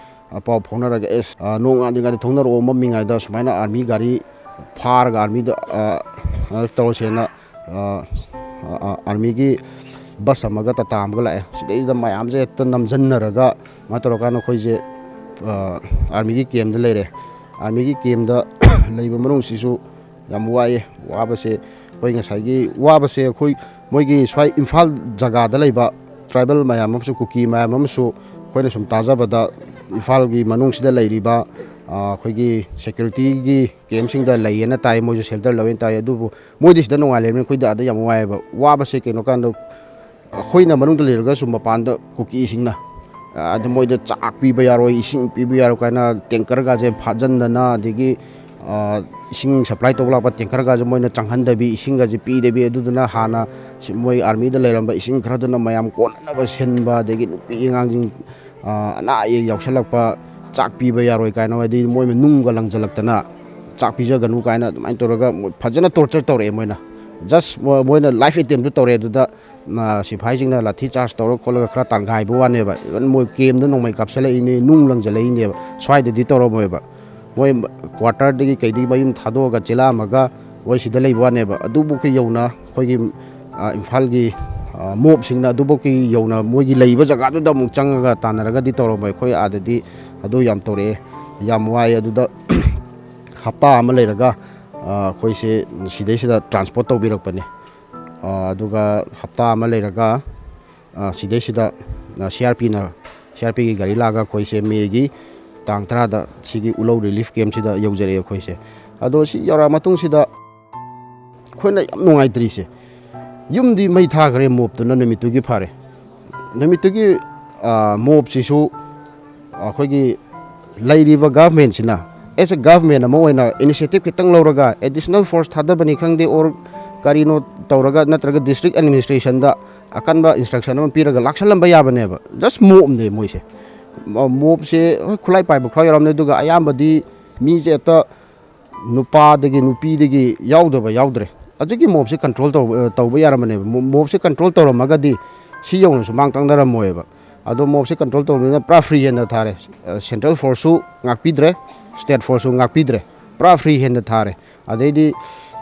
ꯑ, ꯄꯥꯎ ꯐꯥꯎꯅꯔꯒ, "ꯑꯦꯁ, ꯑ, ꯅꯣꯡꯉꯥꯟꯗ꯭ꯔꯤꯉꯩꯗ ꯊꯣꯡꯅꯔꯛꯑꯣ, ꯃꯝꯃꯤꯉꯩꯗ ꯁꯨꯃꯥꯏꯅ ꯑꯥꯔꯃꯤ ꯒꯥꯔꯤ ꯐꯥꯔꯒ ꯑꯥꯔꯃꯤꯗ, ꯑ, ꯑ, ꯇꯧꯔꯁꯦꯅ", ꯑ, ꯑ, ꯑ, ꯑꯥꯔꯃꯤꯒꯤ ꯕꯁ ꯑꯃꯒ ꯇꯥꯇꯥ ꯑꯃꯒ ꯂꯥꯛꯑꯦ꯫ ꯁꯤꯗꯩꯁꯤꯗ ꯃꯌꯥꯝꯁꯦ ꯍꯦꯛꯇ ꯅꯝꯁꯤꯟꯅꯔꯒ ꯀꯃꯥꯏꯅ ꯇꯧꯔꯀꯥꯟꯗ ꯑꯩꯈꯣꯏꯁꯦ, ꯑ, ꯑꯥꯔꯃꯤꯒꯤ ꯀꯦꯝꯗ ꯂꯩꯔꯦ꯫ ꯑꯥꯔꯃꯤꯒꯤ ꯀꯦꯝꯗ ꯂꯩꯕ ꯃꯅꯨꯡꯁꯤꯁꯨ ꯌꯥꯝ ꯋꯥꯏꯑꯦ꯫ ꯋꯥꯕꯁꯦ ꯑꯩꯈꯣꯏ ꯉꯁꯥꯏꯒꯤ ꯋꯥꯕꯁꯦ ꯑꯩꯈꯣꯏ ꯃꯣꯏꯒꯤ ꯁ꯭ꯋꯥꯏ ꯏꯝꯐꯥꯜ ꯖꯒꯥꯗ ꯂꯩꯕ ꯇ꯭ꯔꯥꯏꯕꯦꯜ ꯃꯌꯥꯝ ꯑꯃꯁꯨ, ꯀꯨꯀꯤ ꯃꯌꯥꯝ ꯑꯃꯁꯨ ꯑꯩꯈꯣꯏꯅ ꯁꯨꯝ ꯇꯥꯖꯕꯗ ꯏꯝꯐꯥꯜꯒꯤ ꯃꯅꯨꯡꯁꯤꯗ ꯂꯩꯔꯤꯕ, ꯑ, ꯑꯩꯈꯣꯏꯒꯤ ꯁꯦꯀ꯭ꯌꯨꯔꯤꯇꯤꯒꯤ ꯀꯦꯝꯁꯤꯡꯗ ꯂꯩꯌꯦꯅ ꯇꯥꯏ, ꯃꯣꯏꯁꯨ ꯁꯦꯜꯇꯔ ꯂꯧꯋꯦꯅ ꯇꯥꯏ꯫ ꯑꯗꯨꯕꯨ ꯃꯣꯏꯗꯤ ꯁꯤꯗ ꯅꯨꯡꯉꯥꯏ ꯂꯩꯔꯕꯅꯤꯅ ꯑꯩꯈꯣꯏꯗ ꯑꯥꯗ ꯌꯥꯝ ꯋꯥꯏꯑꯦꯕ꯫ ꯋꯥꯕꯁꯦ ꯀꯩꯅꯣ ꯀꯥꯟꯗ ꯑꯩꯈꯣꯏꯅ ꯃꯅꯨꯡꯗ ꯂꯩꯔꯒꯁꯨ ꯃꯄꯥꯟꯗ ꯀꯨꯀꯤꯁꯤꯡꯅ, ꯑ, ꯑꯗ ꯃꯣꯏꯗ ꯆꯥꯛ ꯄꯤꯕ ꯌꯥꯔꯣꯏ, ꯏꯁꯤꯡ ꯄꯤꯕ ꯌꯥꯔꯣꯏ ꯀꯥꯏꯅ ꯇꯦꯡꯀꯔꯒꯁꯦ ꯐꯥꯖꯤꯟꯗꯅ, ꯑꯗꯒꯤ, ꯑ, ꯏꯁꯤꯡ ꯁꯄ꯭ꯂꯥꯏ ꯇꯧꯕ ꯂꯥꯛꯄ ꯇꯦꯡꯀꯔꯒꯁꯦ ꯃꯣꯏꯅ ꯆꯪꯍꯟꯗꯕꯤ, ꯏꯁꯤꯡꯒꯁꯦ ꯄꯤꯗꯕꯤ, ꯑꯗꯨꯗꯨꯅ ꯍꯥꯟꯅ ꯁꯤ ꯃꯣꯏ ꯑꯥꯔꯃꯤꯗ ꯂꯩꯔꯝꯕ ꯏꯁꯤꯡ ꯈꯔꯗꯨꯅ ꯃꯌꯥꯝ ꯀꯣꯟꯅꯅꯕ ꯁꯤꯟꯕ, ꯑꯗꯒꯤ ꯅꯨꯄꯤ ꯑꯉꯥꯡꯁꯤꯡ, ꯑ, ꯑꯅꯥ ꯑꯌꯦꯛ ꯌꯥꯎꯁꯜꯂꯛꯄ, ꯆꯥꯛ ꯄꯤꯕ ꯌꯥꯔꯣꯏ ꯀꯥꯏꯅ, ꯑꯗꯩ ꯃꯣꯏ ꯅꯨꯡꯒ ꯂꯪꯁꯤꯜꯂꯛꯇꯅ ꯆꯥꯛ ꯄꯤꯖꯒꯅꯨ ꯀꯥꯏꯅ ꯑꯗꯨꯃꯥꯏꯅ ꯇꯧꯔꯒ ꯃꯣꯏ ꯐꯖꯅ ꯇꯣꯔꯆꯔ ꯇꯧꯔꯛꯑꯦ ꯃꯣꯏꯅ꯫ ꯖꯁ ꯃꯣ-, ꯃꯣꯏꯅ ꯂꯥꯏꯐ ꯑꯦꯇꯦꯝꯁꯨ ꯇꯧꯔꯦ꯫ ꯑꯗꯨꯗ, ꯑ, ꯁꯤꯐꯥꯏꯁꯤꯡꯅ ꯂꯥꯊꯤ ꯆꯥꯔꯖ ꯇꯧꯔ ꯈꯣꯠꯂꯒ ꯈꯔ ꯇꯥꯟꯒꯥꯏꯕ ꯋꯥꯅꯦꯕ꯫ ꯏꯚꯟ ꯃꯣꯏ ꯀꯦꯝꯗ ꯅꯣꯡꯃꯩ ꯀꯥꯞꯁꯤꯜꯂꯛꯏꯅꯦ, ꯅꯨꯡ ꯂꯪꯁꯤꯜꯂꯛꯏꯅꯦꯕ꯫ ꯁ꯭ꯋꯥꯏꯗꯗꯤ ꯇꯧꯔꯝꯃꯣꯏꯕ꯫ ꯃꯣꯏ ꯀ꯭ꯋꯥꯇꯔꯗꯒꯤ ꯀꯩꯗꯒꯤ ꯃꯌꯨꯝ ꯊꯥꯗꯣꯛꯑꯒ ꯆꯦꯜꯂꯛꯑꯝꯃꯒ ꯃꯣꯏ ꯁꯤꯗ ꯂꯩꯕ ꯋꯥꯅꯦꯕ꯫ ꯑꯗꯨꯕꯨꯛꯀꯤ ꯌꯧꯅ ꯑꯩꯈꯣꯏꯒꯤ, ꯑ, ꯏꯝꯐꯥꯜꯒꯤ, ꯑ, ꯃꯣꯞꯁꯤꯡꯅ ꯑꯗꯨꯕꯨꯛꯀꯤ ꯌꯧꯅ ꯃꯣꯏꯒꯤ ꯂꯩꯕ ꯖꯒꯥꯗꯨꯗ ꯑꯃꯨꯛ ꯆꯪꯉꯒ ꯇꯥꯟꯅꯔꯒꯗꯤ ꯇꯧꯔꯝꯃꯣꯏ꯫ ꯑꯩꯈꯣꯏ ꯑꯥꯗꯗꯤ ꯑꯗꯨ ꯌꯥꯝ ꯇꯧꯔꯛꯑꯦ, ꯌꯥꯝ ꯋꯥꯏ꯫ ꯑꯗꯨꯗ ꯍꯞꯇꯥ ꯑꯃ ꯂꯩꯔꯒ, ꯑ, ꯑꯩꯈꯣꯏꯁꯦ ꯁꯤꯗꯩꯁꯤꯗ ꯇ꯭ꯔꯥꯟꯁꯄꯣꯔꯠ ꯇꯧꯕꯤꯔꯛꯄꯅꯦ꯫ ꯑ, ꯑꯗꯨꯒ ꯍꯞꯇꯥ ꯑꯃ ꯂꯩꯔꯒ, ꯑ, ꯁꯤꯗꯩꯁꯤꯗ ꯁꯤ ꯑꯥꯔ ꯄꯤꯅ, ꯁꯤ ꯑꯥꯔ ꯄꯤꯒꯤ ꯒꯥꯔꯤ ꯂꯥꯛꯑꯒ ꯑꯩꯈꯣꯏꯁꯦ ꯃꯦꯒꯤ ꯇꯥꯡ ꯇꯔꯥꯗ ꯁꯤꯒꯤ ꯎꯂꯧ ꯔꯤꯂꯤꯐ ꯀꯦꯝꯁꯤꯗ ꯌꯧꯖꯔꯛꯑꯦ ꯑꯩꯈꯣꯏꯁꯦ꯫ ꯑꯗꯣ ꯁꯤ ꯌꯧꯔꯛꯑ ꯃꯇꯨꯡꯁꯤꯗ ꯑꯩꯈꯣꯏꯅ ꯌꯥꯝ ꯅꯨꯡꯉꯥꯏꯇ꯭ꯔꯤꯁꯦ, ꯌꯨꯝꯗꯤ ꯃꯩ ꯊꯥꯈ꯭ꯔꯦ, ꯃꯣꯞꯇꯨꯅ ꯅꯨꯃꯤꯠꯇꯨꯒꯤ ꯐꯔꯦ꯫ ꯅꯨꯃꯤꯠꯇꯨꯒꯤ, ꯑ, ꯃꯣꯞꯁꯤꯁꯨ ꯑꯩꯈꯣꯏꯒꯤ ꯂꯩꯔꯤꯕ ꯒꯚꯔꯟꯃꯦꯟꯁꯤꯅ, as a government ꯑꯃ ꯑꯣꯏꯅ initiative ꯈꯤꯇꯪ ꯂꯧꯔꯒ additional force ꯊꯥꯗꯕꯅꯤ ꯈꯪꯗꯦ, or ꯀꯔꯤꯅꯣ ꯇꯧꯔꯒ, ꯅꯠꯇ꯭ꯔꯒ district administrationꯗ ꯑꯀꯟꯕ instruction ꯑꯃ ꯄꯤꯔꯒ ꯂꯥꯛꯁꯜꯂꯝꯕ ꯌꯥꯕꯅꯦꯕ꯫ Just ꯃꯣꯞꯅꯦ ꯃꯣꯏꯁꯦ꯫ ꯃ-, ꯃꯣꯞꯁꯦ ꯍꯣꯏ ꯈꯨꯠꯂꯥꯏ ꯄꯥꯏꯕ ꯈꯔ ꯌꯥꯎꯔꯝꯅꯤ, ꯑꯗꯨꯒ ꯑꯌꯥꯝꯕꯗꯤ ꯃꯤꯁꯦ ꯍꯦꯛꯇ ꯅꯨꯄꯥꯗꯒꯤ ꯅꯨꯄꯤꯗꯒꯤ ꯌꯥꯎꯗꯕ ꯌꯥꯎꯗ꯭ꯔꯦ꯫ ꯑꯗꯨꯒꯤ ꯃꯣꯞꯁꯦ control ꯇꯧꯕ, ꯇꯧꯕ ꯌꯥꯔꯝꯕꯅꯦꯕ꯫ ꯃꯣ-, ꯃꯣꯞꯁꯦ control ꯇꯧꯔꯝꯃꯒꯗꯤ ꯁꯤ ꯌꯧꯅ ꯁꯨꯃꯥꯡ ꯇꯪꯅꯔꯝꯃꯣꯏꯕ꯫ ꯑꯗꯣ ꯃꯣꯞꯁꯦ control ꯇꯧꯔꯕꯅꯤꯅ ꯄꯨꯔꯥ free handꯗ ꯊꯥꯔꯦ꯫ ꯑ, central forceꯁꯨ ꯉꯥꯛꯄꯤꯗ꯭ꯔꯦ, state forceꯁꯨ ꯉꯥꯛꯄꯤꯗ꯭ꯔꯦ, ꯄꯨꯔꯥ free handꯗ ꯊꯥꯔꯦ꯫ ꯑꯗꯩꯗꯤ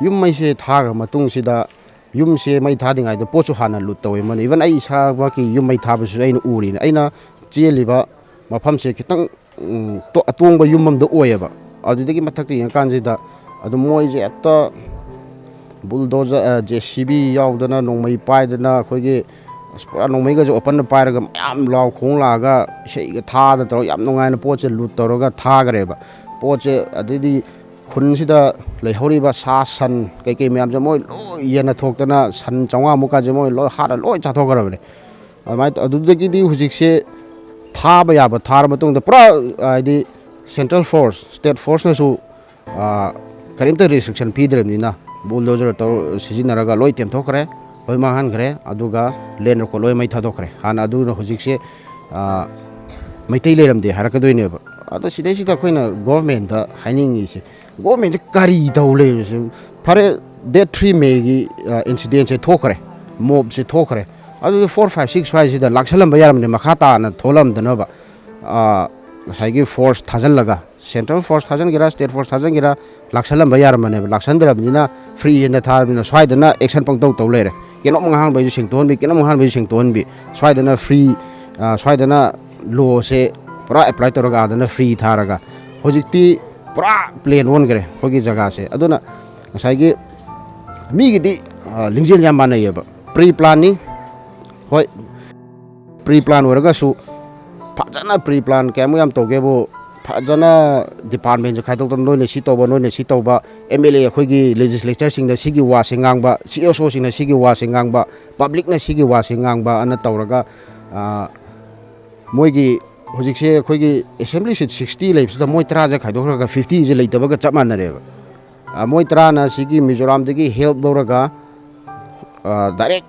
ꯌꯨꯝ ꯃꯩꯁꯦ ꯊꯥꯈ꯭ꯔ ꯃꯇꯨꯡꯁꯤꯗ, ꯌꯨꯝꯁꯦ ꯃꯩ ꯊꯥꯗ꯭ꯔꯤꯉꯩꯗ ꯄꯣꯠꯁꯨ ꯍꯥꯟꯅ loot ꯇꯧꯋꯦ ꯃꯣꯏꯅ꯫ Even ꯑꯩ ꯏꯁꯥꯃꯛꯀꯤ ꯌꯨꯝ ꯃꯩ ꯊꯥꯕꯁꯤꯁꯨ ꯑꯩꯅ ꯎꯔꯤꯅꯦ꯫ ꯑꯩꯅ ꯆꯦꯜꯂꯤꯕ ꯃꯐꯝꯁꯦ ꯈꯤꯇꯪ, ꯎꯝ, ꯇꯣ-, ꯑꯇꯣꯡꯕ ꯌꯨꯝ ꯑꯃꯗ ꯑꯣꯏꯌꯦꯕ꯫ ꯑꯗꯨꯗꯒꯤ ꯃꯊꯛꯇ ꯌꯦꯡꯉꯀꯥꯟꯁꯤꯗ ꯑꯗꯨꯝ ꯃꯣꯏꯁꯦ ꯍꯦꯛꯇ bulldozer, ꯑ, JCB ꯌꯥꯎꯗꯅ, ꯅꯣꯡꯃꯩ ꯄꯥꯏꯗꯅ, ꯑꯩꯈꯣꯏꯒꯤ ꯑꯁ ꯄꯨꯔꯥ ꯅꯣꯡꯃꯩꯒꯁꯦ openꯗ ꯄꯥꯏꯔꯒ ꯃꯌꯥꯝ ꯂꯥꯎ ꯈꯣꯡ ꯂꯥꯛꯑꯒ ꯏꯁꯩꯒ ꯊꯥꯗꯅ ꯇꯧꯔꯒ ꯌꯥꯝ ꯅꯨꯡꯉꯥꯏꯅ ꯄꯣꯠꯁꯦ loot ꯇꯧꯔꯒ ꯊꯥꯈ꯭ꯔꯦꯕ꯫ ꯄꯣꯠꯁꯦ ꯑꯗꯩꯗꯤ ꯈꯨꯟꯁꯤꯗ ꯂꯩꯍꯧꯔꯤꯕ ꯁꯥ ꯁꯟ ꯀꯩꯀꯩ ꯃꯌꯥꯝꯁꯦ ꯃꯣꯏ ꯂꯣꯏ ꯌꯦꯟꯅ ꯊꯣꯛꯇꯅ, ꯁꯟ ꯆꯥꯝꯃꯉꯥꯃꯨꯛꯀꯥꯁꯦ ꯃꯣꯏ ꯂꯣꯏ ꯍꯥꯠꯂ ꯂꯣꯏ ꯆꯥꯊꯣꯛꯈ꯭ꯔꯕꯅꯦ꯫ ꯑꯗꯨꯃꯥꯏꯅ ꯇꯧ-, ꯑꯗꯨꯗꯒꯤꯗꯤ ꯍꯧꯖꯤꯛꯁꯦ ꯊꯥꯕ ꯌꯥꯕ ꯊꯥꯔ ꯃꯇꯨꯡꯗ ꯄꯨꯔꯥ, ꯍꯥꯏꯗꯤ central force, state forceꯅꯁꯨ, ꯑ, ꯀꯔꯤꯝꯇ restriction ꯄꯤꯗ꯭ꯔꯕꯅꯤꯅ, bulldozer ꯇꯧꯔ ꯁꯤꯖꯤꯟꯅꯔꯒ ꯂꯣꯏ ꯇꯦꯝꯊꯣꯛꯈ꯭ꯔꯦ, ꯂꯣꯏ ꯃꯥꯡꯍꯟꯈ꯭ꯔꯦ꯫ ꯑꯗꯨꯒ land record ꯂꯣꯏ ꯃꯩ ꯊꯥꯗꯣꯛꯈ꯭ꯔꯦ꯫ ꯍꯥꯟꯅ ꯑꯗꯨꯅ ꯍꯧꯖꯤꯛꯁꯦ, ꯑ, ꯃꯩꯇꯩ ꯂꯩꯔꯝꯗꯦ ꯍꯥꯏꯔꯛꯀꯗꯣꯏꯅꯦꯕ꯫ ꯑꯗꯣ ꯁꯤꯗꯩꯁꯤꯗ ꯑꯩꯈꯣꯏꯅ governmentꯇ ꯍꯥꯏꯅꯤꯡꯉꯤꯁꯦ, governmentꯁꯦ ꯀꯔꯤ ꯇꯧ ꯂꯩꯔꯤꯁꯦ? ꯐꯔꯦ, date three Mayꯒꯤ, ꯑ, incidentꯁꯦ ꯊꯣꯛꯈ꯭ꯔꯦ, mobꯁꯦ ꯊꯣꯛꯈ꯭ꯔꯦ꯫ ꯑꯗꯨꯗꯤ four, five, six ꯁ꯭ꯋꯥꯏꯁꯤꯗ ꯂꯥꯛꯁꯜꯂꯝꯕ ꯌꯥꯔꯝꯕꯅꯦ, ꯃꯈꯥ ꯇꯥꯅ ꯊꯣꯛꯂꯝꯗꯅꯕ, ꯑ, ꯉꯁꯥꯏꯒꯤ force ꯊꯥꯖꯤꯜꯂꯒ, central force ꯊꯥꯖꯤꯟꯒꯦꯔꯥ, state force ꯊꯥꯖꯤꯟꯒꯦꯔꯥ, ꯂꯥꯛꯁꯜꯂꯝꯕ ꯌꯥꯔꯝꯕꯅꯦꯕ꯫ ꯂꯥꯛꯁꯟꯗ꯭ꯔꯕꯅꯤꯅ free handꯗ ꯊꯥꯔꯕꯅꯤꯅ ꯁ꯭ꯋꯥꯏꯗꯅ action ꯄꯪꯇꯧ ꯇꯧ ꯂꯩꯔꯦ꯫ ꯀꯩꯅꯣꯝ ꯉꯥꯡꯍꯟꯕꯩꯁꯨ ꯁꯦꯡꯇꯣꯛꯍꯟꯕꯤ, ꯀꯩꯅꯣꯝ ꯉꯥꯡꯍꯟꯕꯩꯁꯨ ꯁꯦꯡꯇꯣꯛꯍꯟꯕꯤ꯫ ꯁ꯭ꯋꯥꯏꯗꯅ free, ꯑ, ꯁ꯭ꯋꯥꯏꯗꯅ lawꯁꯦ ꯄꯨꯔꯥ apply ꯇꯧꯔꯒ ꯑꯥꯗꯅ free ꯊꯥꯔꯒ, ꯍꯧꯖꯤꯛꯇꯤ ꯄꯨꯔꯥ plain ꯑꯣꯟꯈ꯭ꯔꯦ ꯑꯩꯈꯣꯏꯒꯤ ꯖꯒꯥꯁꯦ꯫ ꯑꯗꯨꯅ ꯉꯁꯥꯏꯒꯤ ꯃꯤꯒꯤꯗꯤ, ꯑ, ꯂꯤꯡꯖꯦꯜ ꯌꯥꯝ ꯃꯥꯟꯅꯩꯌꯦꯕ, pre planꯅꯤ꯫ ꯍꯣꯏ, ꯄ꯭ꯔꯤ ꯄ꯭ꯂꯥꯟ ꯑꯣꯏꯔꯒꯁꯨ ꯐꯖꯅ ꯄ꯭ꯔꯤ ꯄ꯭ꯂꯥꯟ ꯀꯌꯥꯃꯨꯛ ꯌꯥꯝ ꯇꯧꯒꯦꯕꯨ, ꯐꯖꯅ ꯗꯤꯄꯥꯔꯠꯃꯦꯟꯁꯦ ꯈꯥꯏꯗꯣꯛꯇꯅ ꯅꯣꯏꯅ ꯁꯤ ꯇꯧꯕ, ꯅꯣꯏꯅ ꯁꯤ ꯇꯧꯕ, ꯑꯦꯝ ꯑꯦꯜ ꯑꯦ ꯑꯩꯈꯣꯏꯒꯤ ꯂꯦꯖꯤꯁꯂꯦꯆꯔꯁꯤꯡꯗ ꯁꯤꯒꯤ ꯋꯥꯁꯦ ꯉꯥꯡꯕ, ꯁꯤ ꯑꯦꯁ ꯑꯣꯁꯤꯡꯅ ꯁꯤꯒꯤ ꯋꯥꯁꯦ ꯉꯥꯡꯕ, ꯄꯕ꯭ꯂꯤꯛꯅ ꯁꯤꯒꯤ ꯋꯥꯁꯦ ꯉꯥꯡꯕ ꯑꯅ ꯇꯧꯔꯒ, ꯑ, ꯃꯣꯏꯒꯤ ꯍꯧꯖꯤꯛꯁꯦ ꯑꯩꯈꯣꯏꯒꯤ ꯑꯦꯁꯦꯝꯕ꯭ꯂꯤ ꯁꯤꯠ ꯁꯤꯛꯁꯇꯤ ꯂꯩꯕꯁꯤꯗ ꯃꯣꯏ ꯇꯔꯥꯁꯦ ꯈꯥꯏꯗꯣꯛꯈ꯭ꯔꯒ ꯐꯤꯐꯇꯤꯁꯦ ꯂꯩꯇꯕꯒ ꯆꯞ ꯃꯥꯟꯅꯔꯦꯕ꯫ ꯑ, ꯃꯣꯏ ꯇꯔꯥꯅ ꯁꯤꯒꯤ ꯃꯤꯖꯣꯔꯥꯝꯗꯒꯤ ꯍꯦꯜꯞ ꯂꯧꯔꯒ, ꯑ, ꯗꯥꯏꯔꯦꯛ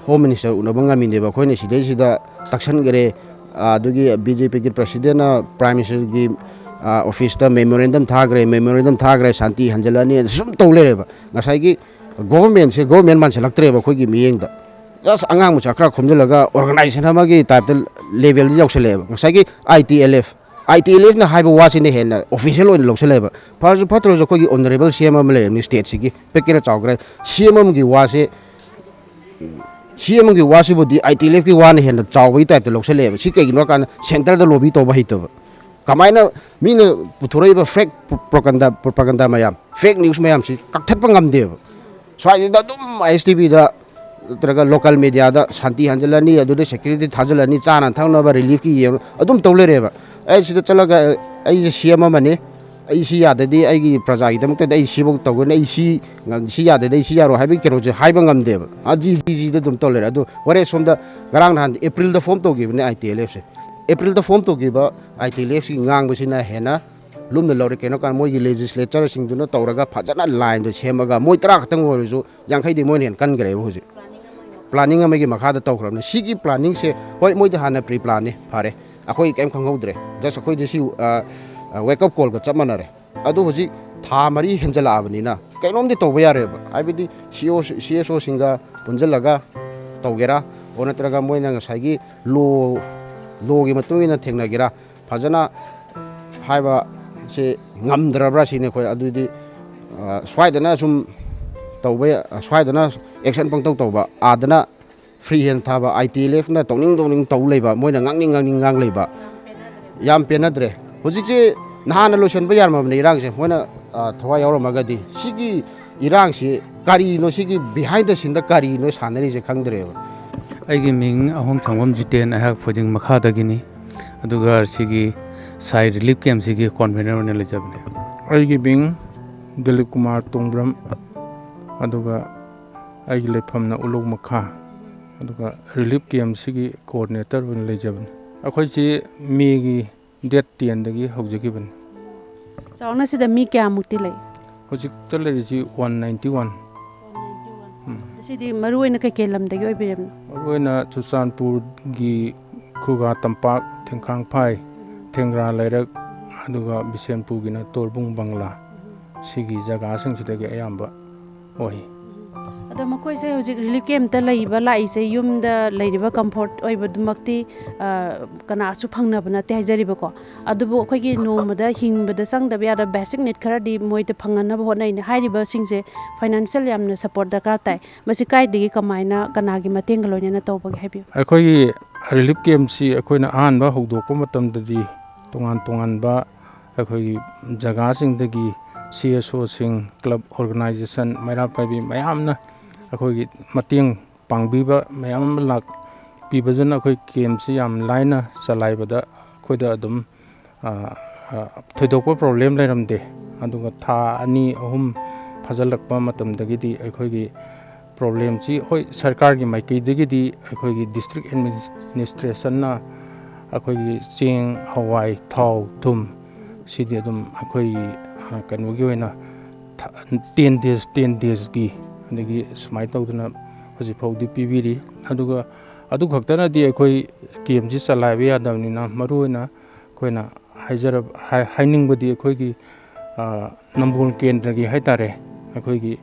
ꯍꯣꯝ ꯃꯤꯅꯤꯁꯇꯔ ꯎꯅꯕ ꯉꯝꯃꯤꯅꯦꯕ꯫ ꯑꯩꯈꯣꯏꯅ ꯁꯤꯗꯩꯁꯤꯗ ꯇꯛꯁꯟꯈ꯭ꯔꯦ, ꯑ, ꯑꯗꯨꯒꯤ ꯕꯤ ꯖꯦ ꯄꯤꯒꯤ ꯄ꯭ꯔꯁꯤꯗꯦꯟꯅ ꯄ꯭ꯔꯥꯏꯝ ꯃꯤꯅꯤꯁꯇꯔꯒꯤ, ꯑ, ꯑꯣꯐꯤꯁꯇ ꯃꯦꯃꯣꯔꯦꯟꯗꯝ ꯊꯥꯈ꯭ꯔꯦ, ꯃꯦꯃꯣꯔꯦꯟꯗꯝ ꯊꯥꯈ꯭ꯔꯦ, ꯁꯥꯟꯇꯤ ꯍꯟꯖꯤꯜꯂꯛꯑꯅꯤ, ꯁꯨꯝ ꯇꯧ ꯂꯩꯔꯦꯕ꯫ ꯉꯁꯥꯏꯒꯤ ꯒꯣꯚꯔꯟꯃꯦꯟꯁꯦ ꯒꯣꯚꯔꯟꯃꯦꯟ ꯃꯥꯟꯁꯤꯜꯂꯛꯇ꯭ꯔꯦꯕ ꯑꯩꯈꯣꯏꯒꯤ ꯃꯤꯠꯌꯦꯡꯗ꯫ ꯖꯁ ꯑꯉꯥꯡ ꯃꯆꯥ ꯈꯔ ꯈꯣꯝꯖꯤꯜꯂꯒ ꯑꯣꯔꯒꯅꯥꯏꯖꯦꯁꯟ ꯑꯃꯒꯤ ꯇꯥꯏꯞꯇ ꯂꯦꯚꯦꯜꯗ ꯌꯧꯁꯜꯂꯛꯑꯦꯕ꯫ ꯉꯁꯥꯏꯒꯤ ꯑꯥꯏ ꯇꯤ ꯑꯦꯜ ꯑꯦꯐ, ꯑꯥꯏ ꯇꯤ ꯑꯦꯜ ꯑꯦꯐꯅ ꯍꯥꯏꯕ ꯋꯥꯁꯤꯅ ꯍꯦꯟꯅ ꯑꯣꯐꯤꯁꯤꯌꯦꯜ ꯑꯣꯏꯅ ꯂꯧꯁꯜꯂꯛꯑꯦꯕ꯫ ꯐꯔꯁꯨ ꯐꯠꯇ꯭ꯔꯁꯨ ꯑꯩꯈꯣꯏꯒꯤ ꯑꯣꯅꯔꯦꯕꯜ ꯁꯤ ꯑꯦꯝ ꯑꯃ ꯂꯩꯔꯕꯅꯤ ꯁ꯭ꯇꯦꯠꯁꯤꯒꯤ, ꯄꯤꯛꯀꯦꯔꯥ ꯆꯥꯎꯒꯦꯔꯥ, ꯁꯤ ꯑꯦꯝ ꯑꯃꯒꯤ ꯋꯥꯁꯦ, ꯁꯤ ꯑꯦꯝ ꯑꯃꯒꯤ ꯋꯥꯁꯤꯕꯨꯗꯤ ꯑꯥꯏ ꯇꯤ ꯑꯦꯜ ꯑꯦꯐꯀꯤ ꯋꯥꯅ ꯍꯦꯟꯅ ꯆꯥꯎꯕꯒꯤ ꯇꯥꯏꯞꯇ ꯂꯧꯁꯜꯂꯛꯑꯦꯕ꯫ ꯁꯤ ꯀꯩꯒꯤꯅꯣ ꯍꯥꯏ ꯀꯥꯟꯗ ꯁꯦꯟꯇꯔꯗ ꯂꯣꯕꯤ ꯇꯧꯕ ꯍꯩꯇꯕ꯫ ꯀꯃꯥꯏꯅ ꯃꯤꯅ ꯄꯨꯊꯣꯔꯛꯏꯕ ꯐꯦꯛ ꯄ꯭ꯔꯣꯄꯒꯟꯗꯥ, ꯄ꯭ꯔꯣꯄꯒꯟꯗꯥ ꯃꯌꯥꯝ, ꯐꯦꯛ ꯅ꯭ꯌꯨꯁ ꯃꯌꯥꯝꯁꯤ ꯀꯛꯊꯠꯄ ꯉꯝꯗꯦꯕ꯫ ꯁ꯭ꯋꯥꯏꯁꯤꯗ ꯑꯗꯨꯝ ꯑꯥꯏ ꯑꯦꯁ ꯇꯤ ꯚꯤꯗ ꯅꯠꯇ꯭ꯔꯒ ꯂꯣꯀꯦꯜ ꯃꯦꯗꯤꯌꯥꯗ ꯁꯥꯟꯇꯤ ꯍꯟꯖꯤꯜꯂꯅꯤ, ꯑꯗꯨꯗ ꯁꯦꯀ꯭ꯌꯨꯔꯤꯇꯤ ꯊꯥꯖꯤꯜꯂꯅꯤ, ꯆꯥꯅ ꯊꯛꯅꯕ ꯔꯤꯂꯤꯐꯀꯤ ꯌꯦꯡꯉ ꯑꯗꯨꯝ ꯇꯧ ꯂꯩꯔꯦꯕ꯫ ꯑꯩ ꯁꯤꯗ ꯆꯠꯂꯒ ꯑꯩꯁꯦ ꯁꯤ ꯑꯦꯝ ꯑꯃꯅꯤ, ꯑꯩ ꯁꯤ ꯌꯥꯗ꯭ꯔꯗꯤ ꯑꯩꯒꯤ ꯄ꯭ꯔꯖꯥꯒꯤꯗꯃꯛꯇꯗꯤ ꯑꯩ ꯁꯤꯐꯧ ꯇꯧꯒꯅꯤ, ꯑꯩ ꯁꯤ ꯁꯤ ꯌꯥꯗ꯭ꯔꯗꯤ ꯑꯩ ꯁꯤ ꯌꯥꯔꯣꯏ ꯍꯥꯏꯕꯒꯤ ꯀꯩꯅꯣꯁꯦ ꯍꯥꯏꯕ ꯉꯝꯗꯦꯕ꯫ ꯑꯥ, ꯖꯤ ꯖꯤ ꯖꯤꯗ ꯑꯗꯨꯝ ꯇꯧ ꯂꯩꯔꯦ꯫ ꯑꯗꯨ ꯍꯣꯔꯦꯟ ꯁꯣꯝꯗ ꯉꯔꯥꯡ ꯅꯍꯥꯟ ꯑꯦꯄ꯭ꯔꯤꯜꯗ ꯐꯣꯝ ꯇꯧꯈꯤꯕꯅꯦ ꯑꯥꯏ ꯇꯤ ꯑꯦꯜ ꯑꯦꯐꯁꯦ꯫ ꯑꯦꯄ꯭ꯔꯤꯜꯗ ꯐꯣꯝ ꯇꯧꯈꯤꯕ ꯑꯥꯏ ꯇꯤ ꯑꯦꯜ ꯑꯦꯐꯁꯤ ꯉꯥꯡꯕꯁꯤꯅ ꯍꯦꯟꯅ ꯂꯨꯝꯅ ꯂꯧꯔꯦ꯫ ꯀꯩꯅꯣ ꯀꯥꯟꯗ ꯃꯣꯏꯒꯤ ꯂꯦꯖꯤꯁꯂꯦꯆꯔꯁꯤꯡꯗꯨꯅ ꯇꯧꯔꯒ ꯐꯖꯅ ꯂꯥꯏꯟꯗꯣ ꯁꯦꯝꯃꯒ ꯃꯣꯏ ꯇꯔꯥ ꯈꯛꯇꯪ ꯑꯣꯏꯔꯁꯨ ꯌꯥꯡꯈꯩꯗꯤ ꯃꯣꯏꯅ ꯍꯦꯟꯅ ꯀꯟꯈ꯭ꯔꯦꯕ ꯍꯧꯖꯤꯛ꯫ ꯄ꯭ꯂꯥꯅꯤꯡ ꯑꯃꯒꯤ ꯃꯈꯥꯗ ꯇꯧꯈ꯭ꯔꯕꯅꯤ꯫ ꯁꯤꯒꯤ ꯄ꯭ꯂꯥꯅꯤꯡꯁꯦ, ꯍꯣꯏ, ꯃꯣꯏꯗꯤ ꯍꯥꯟꯅ ꯄ꯭ꯔꯤ ꯄ꯭ꯂꯥꯟꯅꯤ, ꯐꯔꯦ, ꯑꯩꯈꯣꯏ ꯀꯔꯤꯝ ꯈꯪꯍꯧꯗ꯭ꯔꯦ꯫ ꯖꯁ ꯑꯩꯈꯣꯏꯗꯤ ꯁꯤ, ꯑ, ꯑ, ꯋꯦꯛ ꯑꯞ ꯀꯣꯜꯒ ꯆꯞ ꯃꯥꯟꯅꯔꯦ꯫ ꯑꯗꯨ ꯍꯧꯖꯤꯛ ꯊꯥ ꯃꯔꯤ ꯍꯦꯟꯖꯜꯂꯛꯑꯕꯅꯤꯅ ꯀꯩꯅꯣꯝꯗꯤ ꯇꯧꯕ ꯌꯥꯔꯦꯕ꯫ ꯍꯥꯏꯕꯗꯤ ꯁꯤ ꯑꯣ, ꯁꯤ ꯑꯦꯁ ꯑꯣꯁꯤꯡꯒ ꯄꯨꯟꯁꯤꯜꯂꯒ ꯇꯧꯒꯦꯔꯥ, ꯑꯣ ꯅꯠꯇ꯭ꯔꯒ ꯃꯣꯏꯅ ꯉꯁꯥꯏꯒꯤ ꯂꯣ, ꯂꯣꯒꯤ ꯃꯇꯨꯡ ꯏꯟꯅ ꯊꯦꯡꯅꯒꯦꯔꯥ, ꯐꯖꯅ ꯍꯥꯏꯕꯁꯦ ꯉꯝꯗ꯭ꯔꯕ꯭ꯔꯥ ꯁꯤꯅꯤ ꯑꯩꯈꯣꯏ꯫ ꯑꯗꯨꯗꯤ, ꯑ, ꯁ꯭ꯋꯥꯏꯗꯅ ꯁꯨꯝ ꯇꯧꯕ ꯌꯥ-, ꯁ꯭ꯋꯥꯏꯗꯅ ꯑꯦꯛꯁꯟ ꯄꯪꯇꯧ ꯇꯧꯕ, ꯑꯥꯗꯅ ꯐ꯭ꯔꯤ ꯍꯦꯟ ꯊꯥꯕ, ꯑꯥꯏ ꯇꯤ ꯑꯦꯜ ꯑꯦꯐꯅ ꯇꯧꯅꯤꯡ ꯇꯧꯅꯤꯡ ꯇꯧ ꯂꯩꯕ, ꯃꯣꯏꯅ ꯉꯥꯡꯅꯤꯡ ꯉꯥꯡꯅꯤꯡ ꯉꯥꯡ ꯂꯩꯕ꯫ ꯌꯥꯝ ꯄꯦꯟꯅꯗ꯭ꯔꯦ꯫ ꯍꯧꯖꯤꯛꯁꯦ ꯅꯍꯥꯟꯅ ꯂꯣꯏꯁꯤꯟꯕ ꯌꯥꯔꯝꯃꯕꯅꯦ ꯏꯔꯥꯡꯁꯦ, ꯃꯣꯏꯅ, ꯑ, ꯊꯋꯥꯏ ꯌꯥꯎꯔꯝꯃꯒꯗꯤ꯫ ꯁꯤꯒꯤ ꯏꯔꯥꯡꯁꯤ ꯀꯔꯤꯅꯣ, ꯁꯤꯒꯤ ꯕꯤꯍꯥꯏꯟ ꯗ ꯁꯤꯟꯗ ꯀꯔꯤꯅꯣ ꯁꯥꯟꯅꯔꯤꯁꯦ ꯈꯪꯗ꯭ꯔꯦꯕ꯫ ꯑꯩꯒꯤ ꯃꯤꯡ ꯑꯍꯣꯡ ꯁꯪꯕꯝ ꯖꯤꯇꯦꯟ, ꯑꯩꯍꯥꯛ ꯐꯣꯏꯖꯤꯡ ꯃꯈꯥꯗꯒꯤꯅꯤ꯫ ꯑꯗꯨꯒ ꯁꯤꯒꯤ ꯁꯥꯏ ꯔꯤꯂꯤꯐ ꯀꯦꯝꯁꯤꯒꯤ ꯀꯣꯟꯚꯦꯅꯔ ꯑꯣꯏꯅ ꯂꯩꯖꯕꯅꯤ꯫ ꯑꯩꯒꯤ ꯃꯤꯡ ꯗꯤꯂꯤꯞ ꯀꯨꯃꯥꯔ ꯇꯣꯡꯕ꯭ꯔꯝ, ꯑꯗꯨꯒ ꯑꯩꯒꯤ ꯂꯩꯐꯝꯅ ꯎꯂꯧ ꯃꯈꯥ, ꯑꯗꯨꯒ ꯔꯤꯂꯤꯐ ꯀꯦꯝꯁꯤꯒꯤ ꯀꯣꯑꯣꯔꯗꯤꯅꯦꯇꯔ ꯑꯣꯏꯅ ꯂꯩꯖꯕꯅꯤ꯫ ꯑꯩꯈꯣꯏꯁꯤ ꯃꯦꯒꯤ ꯗꯦꯠ ꯇꯦꯟꯗꯒꯤ ꯍꯧꯖꯈꯤꯕꯅꯤ꯫ ꯆꯥꯎꯔꯥꯛꯅ ꯁꯤꯗ ꯃꯤ ꯀꯌꯥꯃꯨꯛꯇꯤ ꯂꯩ? ꯍꯧꯖꯤꯛꯇ ꯂꯩꯔꯤꯁꯤ ꯋꯥꯟ ꯅꯥꯏꯟꯇꯤ ꯋꯥꯟ꯫ ꯎꯝ꯫ ꯁꯤꯗꯤ ꯃꯔꯨ ꯑꯣꯏꯅ ꯀꯩꯀꯩ ꯂꯝꯗꯒꯤ ꯑꯣꯏꯕꯤꯔꯕꯅꯣ? ꯃꯔꯨꯑꯣꯏꯅ ꯆꯨꯔꯆꯥꯟꯄꯨꯔꯒꯤ ꯈꯨꯒꯥ ꯇꯝꯄꯥꯛ, ꯊꯦꯡꯈꯥꯡꯐꯥꯏ, ꯊꯦꯡꯒ꯭ꯔꯥ ꯂꯩꯔꯛ, ꯑꯗꯨꯒ ꯕꯤꯁꯦꯟꯄꯨꯔꯒꯤꯅ ꯇꯣꯔꯕꯨꯡ ꯕꯪꯂꯥ, ꯁꯤꯒꯤ ꯖꯒꯥꯁꯤꯡꯁꯤꯗꯒꯤ ꯑꯌꯥꯝꯕ ꯑꯣꯏ꯫ ꯑꯗꯣ ꯃꯈꯣꯏꯁꯦ ꯍꯧꯖꯤꯛ ꯔꯤꯂꯤꯐ ꯀꯦꯝꯞꯇ ꯂꯩꯕ ꯂꯥꯛꯏꯁꯦ, ꯌꯨꯝꯗ ꯂꯩꯔꯤꯕ ꯀꯝꯐꯣꯔꯠ ꯑꯣꯏꯕꯗꯨꯃꯛꯇꯤ, ꯑ, ꯀꯅꯥꯁꯨ ꯐꯪꯅꯕ ꯅꯠꯇꯦ ꯍꯥꯏꯖꯔꯤꯕꯀꯣ꯫ ꯑꯗꯨꯕꯨ ꯑꯩꯈꯣꯏꯒꯤ ꯅꯣꯡꯃꯗ ꯍꯤꯡꯕꯗ ꯆꯪꯗꯕ ꯌꯥꯗꯕ ꯕꯦꯁꯤꯛ ꯅꯤꯗ ꯈꯔꯗꯤ ꯃꯣꯏꯗ ꯐꯪꯍꯟꯅꯕ ꯍꯣꯠꯅꯩꯅꯦ꯫ ꯍꯥꯏꯔꯤꯕꯁꯤꯡꯁꯦ ꯐꯥꯏꯅꯥꯟꯁꯤꯌꯦꯜ ꯌꯥꯝꯅ ꯁꯄꯣꯔꯠ ꯗꯔꯀꯥꯔ ꯇꯥꯏ꯫ ꯃꯁꯤ ꯀꯥꯏꯗꯒꯤ, ꯀꯃꯥꯏꯅ, ꯀꯅꯥꯒꯤ ꯃꯇꯦꯡꯒ ꯂꯣꯏꯅꯅ ꯇꯧꯕꯒꯦ ꯍꯥꯏꯕꯤꯌꯨ꯫ ꯑꯩꯈꯣꯏꯒꯤ ꯔꯤꯂꯤꯐ ꯀꯦꯝꯞꯁꯤ ꯑꯩꯈꯣꯏꯅ ꯑꯍꯥꯟꯕ ꯍꯧꯗꯣꯛꯄ ꯃꯇꯝꯗꯗꯤ ꯇꯣꯉꯥꯟ ꯇꯣꯉꯥꯟꯕ ꯑꯩꯈꯣꯏꯒꯤ ꯖꯒꯥꯁꯤꯡꯗꯒꯤ ꯁꯤ ꯑꯦꯁ ꯑꯣꯁꯤꯡ, ꯀ꯭ꯂꯕ ꯑꯣꯔꯒꯅꯥꯏꯖꯦꯁꯟ, ꯃꯩꯔꯥ ꯄꯥꯏꯕꯤ ꯃꯌꯥꯝꯅ ꯑꯩꯈꯣꯏꯒꯤ ꯃꯇꯦꯡ ꯄꯥꯡꯕꯤꯕ ꯃꯌꯥꯝ ꯑꯃ ꯂꯥꯛꯄꯤꯕꯗꯨꯅ ꯑꯩꯈꯣꯏ ꯀꯦꯝꯞꯁꯤ ꯌꯥꯝ ꯂꯥꯏꯅ ꯆꯂꯥꯏꯕꯗ ꯑꯩꯈꯣꯏꯗ ꯑꯗꯨꯝ, ꯑ, ꯑ, ꯊꯣꯏꯗꯣꯛꯄ ꯄ꯭ꯔꯣꯕ꯭ꯂꯦꯝ ꯂꯩꯔꯝꯗꯦ꯫ ꯑꯗꯨꯒ ꯊꯥ ꯑꯅꯤ ꯑꯍꯨꯝ ꯐꯥꯖꯤꯜꯂꯛꯄ ꯃꯇꯝꯗꯒꯤꯗꯤ ꯑꯩꯈꯣꯏꯒꯤ ꯄ꯭ꯔꯣꯕ꯭ꯂꯦꯝꯁꯤ, ꯍꯣꯏ, ꯁꯔꯀꯥꯔꯒꯤ ꯃꯥꯏꯀꯩꯗꯒꯤꯗꯤ ꯑꯩꯈꯣꯏꯒꯤ ꯗꯤꯁꯇ꯭ꯔꯤꯛ ꯑꯦꯗꯃꯤꯅꯤꯁꯇ꯭ꯔꯦꯁꯟꯅ ꯑꯩꯈꯣꯏꯒꯤ ꯆꯦꯡ, ꯍꯋꯥꯏ, ꯊꯥꯎ, ꯊꯨꯝ, ꯁꯤꯗꯤ ꯑꯗꯨꯝ ꯑꯩꯈꯣꯏꯒꯤ, ꯑ, ꯀꯩꯅꯣꯒꯤ ꯑꯣꯏꯅ ꯊ-, ꯇꯦꯟ ꯗꯦꯖ, ꯇꯦꯟ ꯗꯦꯖꯀꯤ, ꯑꯗꯒꯤ ꯁꯨꯃꯥꯏꯅ ꯇꯧꯗꯅ ꯍꯧꯖꯤꯛ ꯐꯥꯎꯗꯤ ꯄꯤꯕꯤꯔꯤ꯫ ꯑꯗꯨꯒ ꯑꯗꯨ ꯈꯛꯇꯅꯗꯤ ꯑꯩꯈꯣꯏ ꯀꯦꯝꯞꯁꯤ ꯆꯂꯥꯏꯕ ꯌꯥꯗꯕꯅꯤꯅ, ꯃꯔꯨꯑꯣꯏꯅ ꯑꯩꯈꯣꯏꯅ ꯍꯥꯏꯖꯔꯕ-, ꯍꯥꯏ-, ꯍꯥꯏꯅꯤꯡꯕꯗꯤ ꯑꯩꯈꯣꯏꯒꯤ, ꯑ, ꯅꯝꯕꯣꯜ ꯀꯦꯟꯗ꯭ꯔꯒꯤ ꯍꯥꯏ ꯇꯥꯔꯦ, ꯑꯩꯈꯣꯏꯒꯤ,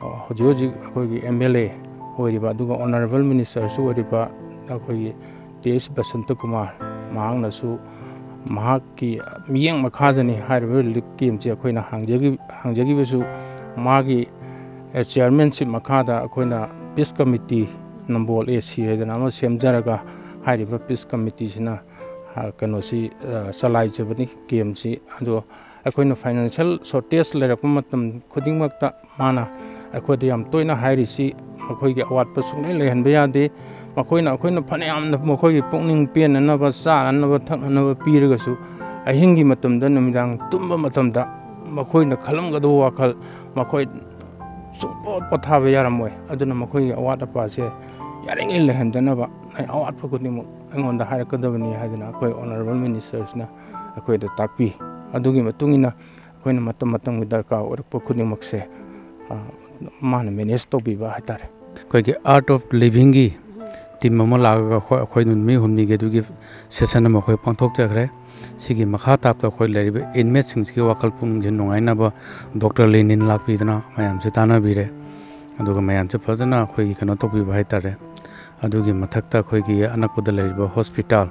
ꯑ, ꯍꯧꯖꯤꯛ ꯍꯧꯖꯤꯛ ꯑꯩꯈꯣꯏꯒꯤ ꯑꯦꯝ ꯑꯦꯜ ꯑꯦ ꯑꯣꯏꯔꯤꯕ, ꯑꯗꯨꯒ ꯑꯣꯅꯔꯦꯕꯜ ꯃꯤꯅꯤꯁꯇꯔꯁꯨ ꯑꯣꯏꯔꯤꯕ ꯑꯩꯈꯣꯏꯒꯤ ꯇꯦ ꯑꯦꯁ ꯕꯁꯟꯇ ꯀꯨꯃꯥꯔ, ꯃꯍꯥꯛꯅꯁꯨ, ꯃꯍꯥꯛꯀꯤ ꯃꯤꯠꯌꯦꯡ ꯃꯈꯥꯗꯅꯤ ꯍꯥꯏꯔꯤꯕ ꯔꯤꯂꯤꯐ ꯀꯦꯝꯞꯁꯦ ꯑꯩꯈꯣꯏꯅ ꯍꯥꯡꯖꯈꯤ-, ꯍꯥꯡꯖꯈꯤꯕꯁꯨ꯫ ꯃꯥꯒꯤ, ꯑꯦ, ꯆꯤꯌꯥꯔꯃꯦꯟꯁꯤꯞ ꯃꯈꯥꯗ ꯑꯩꯈꯣꯏꯅ ꯄꯤꯁ ꯀꯃꯤꯇꯤ, ꯅꯝꯕꯣꯜ ꯑꯦ ꯁꯤ ꯍꯥꯏꯗꯅ ꯑꯃ ꯁꯦꯝꯖꯔꯒ, ꯍꯥꯏꯔꯤꯕ ꯄꯤꯁ ꯀꯃꯤꯇꯤꯁꯤꯅ, ꯑ, ꯀꯩꯅꯣꯁꯤ, ꯑ, ꯆꯂꯥꯏꯖꯕꯅꯤ ꯀꯦꯝꯞꯁꯤ꯫ ꯑꯗꯣ ꯑꯩꯈꯣꯏꯅ ꯐꯥꯏꯅꯥꯟꯁꯤꯌꯦꯜ ꯁꯣꯔꯇꯦꯖ ꯂꯩꯔꯛꯄ ꯃꯇꯝ ꯈꯨꯗꯤꯡꯃꯛꯇ ꯃꯥꯅ ꯑꯩꯈꯣꯏꯗ ꯌꯥꯝ ꯇꯣꯏꯅ ꯍꯥꯏꯔꯤꯁꯤ, ꯃꯈꯣꯏꯒꯤ ꯑꯋꯥꯠꯄ ꯁꯨꯡꯂꯩ ꯂꯩꯍꯟꯕ ꯌꯥꯗꯦ꯫ ꯃꯈꯣꯏꯅ, ꯑꯩꯈꯣꯏꯅ ꯐꯅꯌꯥꯝꯅ ꯃꯈꯣꯏꯒꯤ ꯄꯨꯛꯅꯤꯡ ꯄꯦꯟꯅꯅꯕ, ꯆꯥꯅꯅꯕ, ꯊꯛꯅꯅꯕ ꯄꯤꯔꯒꯁꯨ, ꯑꯍꯤꯡꯒꯤ ꯃꯇꯝꯗ, ꯅꯨꯃꯤꯗꯥꯡ ꯇꯨꯝꯕ ꯃꯇꯝꯗ ꯃꯈꯣꯏꯅ ꯈꯜꯂꯝꯒꯗꯕ ꯋꯥꯈꯜ, ꯃꯈꯣꯏ ꯁꯨꯡꯄꯣ-, ꯄꯣꯊꯥꯕ ꯌꯥꯔꯝꯃꯣꯏ꯫ ꯑꯗꯨꯅ ꯃꯈꯣꯏꯒꯤ ꯑꯋꯥꯠ ꯑꯄꯥꯁꯦ ꯌꯥꯔꯤꯉꯩ ꯂꯩꯍꯟꯗꯅꯕ ꯑꯩ ꯑꯋꯥꯠꯄ ꯈꯨꯗꯤꯡꯃꯛ ꯑꯩꯉꯣꯟꯗ ꯍꯥꯏꯔꯛꯀꯗꯕꯅꯤ ꯍꯥꯏꯗꯅ ꯑꯩꯈꯣꯏ ꯑꯣꯅꯔꯦꯕꯜ ꯃꯤꯅꯤꯁꯇꯔꯁꯤꯅ ꯑꯩꯈꯣꯏꯗ ꯇꯥꯛꯄꯤ꯫ ꯑꯗꯨꯒꯤ ꯃꯇꯨꯡ ꯏꯟꯅ ꯑꯩꯈꯣꯏꯅ ꯃꯇꯝ ꯃꯇꯝꯒꯤ ꯗꯔꯀꯥꯔ ꯑꯣꯏꯔꯛꯄ ꯈꯨꯗꯤꯡꯃꯛꯁꯦ, ꯑ, ꯃꯥꯅ ꯃꯦꯅꯦꯖ ꯇꯧꯕꯤꯕ ꯍꯥꯏꯇꯥꯔꯦ꯫ ꯑꯩꯈꯣꯏꯒꯤ Art of Livingꯒꯤ ꯇꯤꯝ ꯑꯃ ꯂꯥꯛꯑꯒ ꯑꯩꯈꯣꯏ, ꯑꯩꯈꯣꯏ ꯅꯨꯃꯤꯠ ꯍꯨꯝꯅꯤꯒꯤ ꯑꯗꯨꯒꯤ ꯁꯦꯁꯟ ꯑꯃ ꯑꯩꯈꯣꯏ ꯄꯥꯡꯊꯣꯛꯆꯈ꯭ꯔꯦ꯫ ꯁꯤꯒꯤ ꯃꯈꯥ ꯇꯥꯕꯗ ꯑꯩꯈꯣꯏ ꯂꯩꯔꯤꯕ ꯏꯟꯃꯦꯠꯁꯤꯡꯁꯤꯒꯤ ꯋꯥꯈꯜ ꯄꯨꯛꯅꯤꯡꯁꯦ ꯅꯨꯡꯉꯥꯏꯅꯕ ꯗꯣꯛꯇꯔ ꯂꯦꯅꯤꯟ ꯂꯥꯛꯄꯤꯗꯅ ꯃꯌꯥꯝꯁꯦ ꯇꯥꯟꯅꯕꯤꯔꯦ꯫ ꯑꯗꯨꯒ ꯃꯌꯥꯝꯁꯦ ꯐꯖꯅ ꯑꯩꯈꯣꯏꯒꯤ ꯀꯩꯅꯣ ꯇꯧꯕꯤꯕ ꯍꯥꯏꯇꯥꯔꯦ꯫ ꯑꯗꯨꯒꯤ ꯃꯊꯛꯇ ꯑꯩꯈꯣꯏꯒꯤ ꯑꯅꯛꯄꯗ ꯂꯩꯔꯤꯕ ꯍꯣꯁꯄꯤꯇꯥꯜ,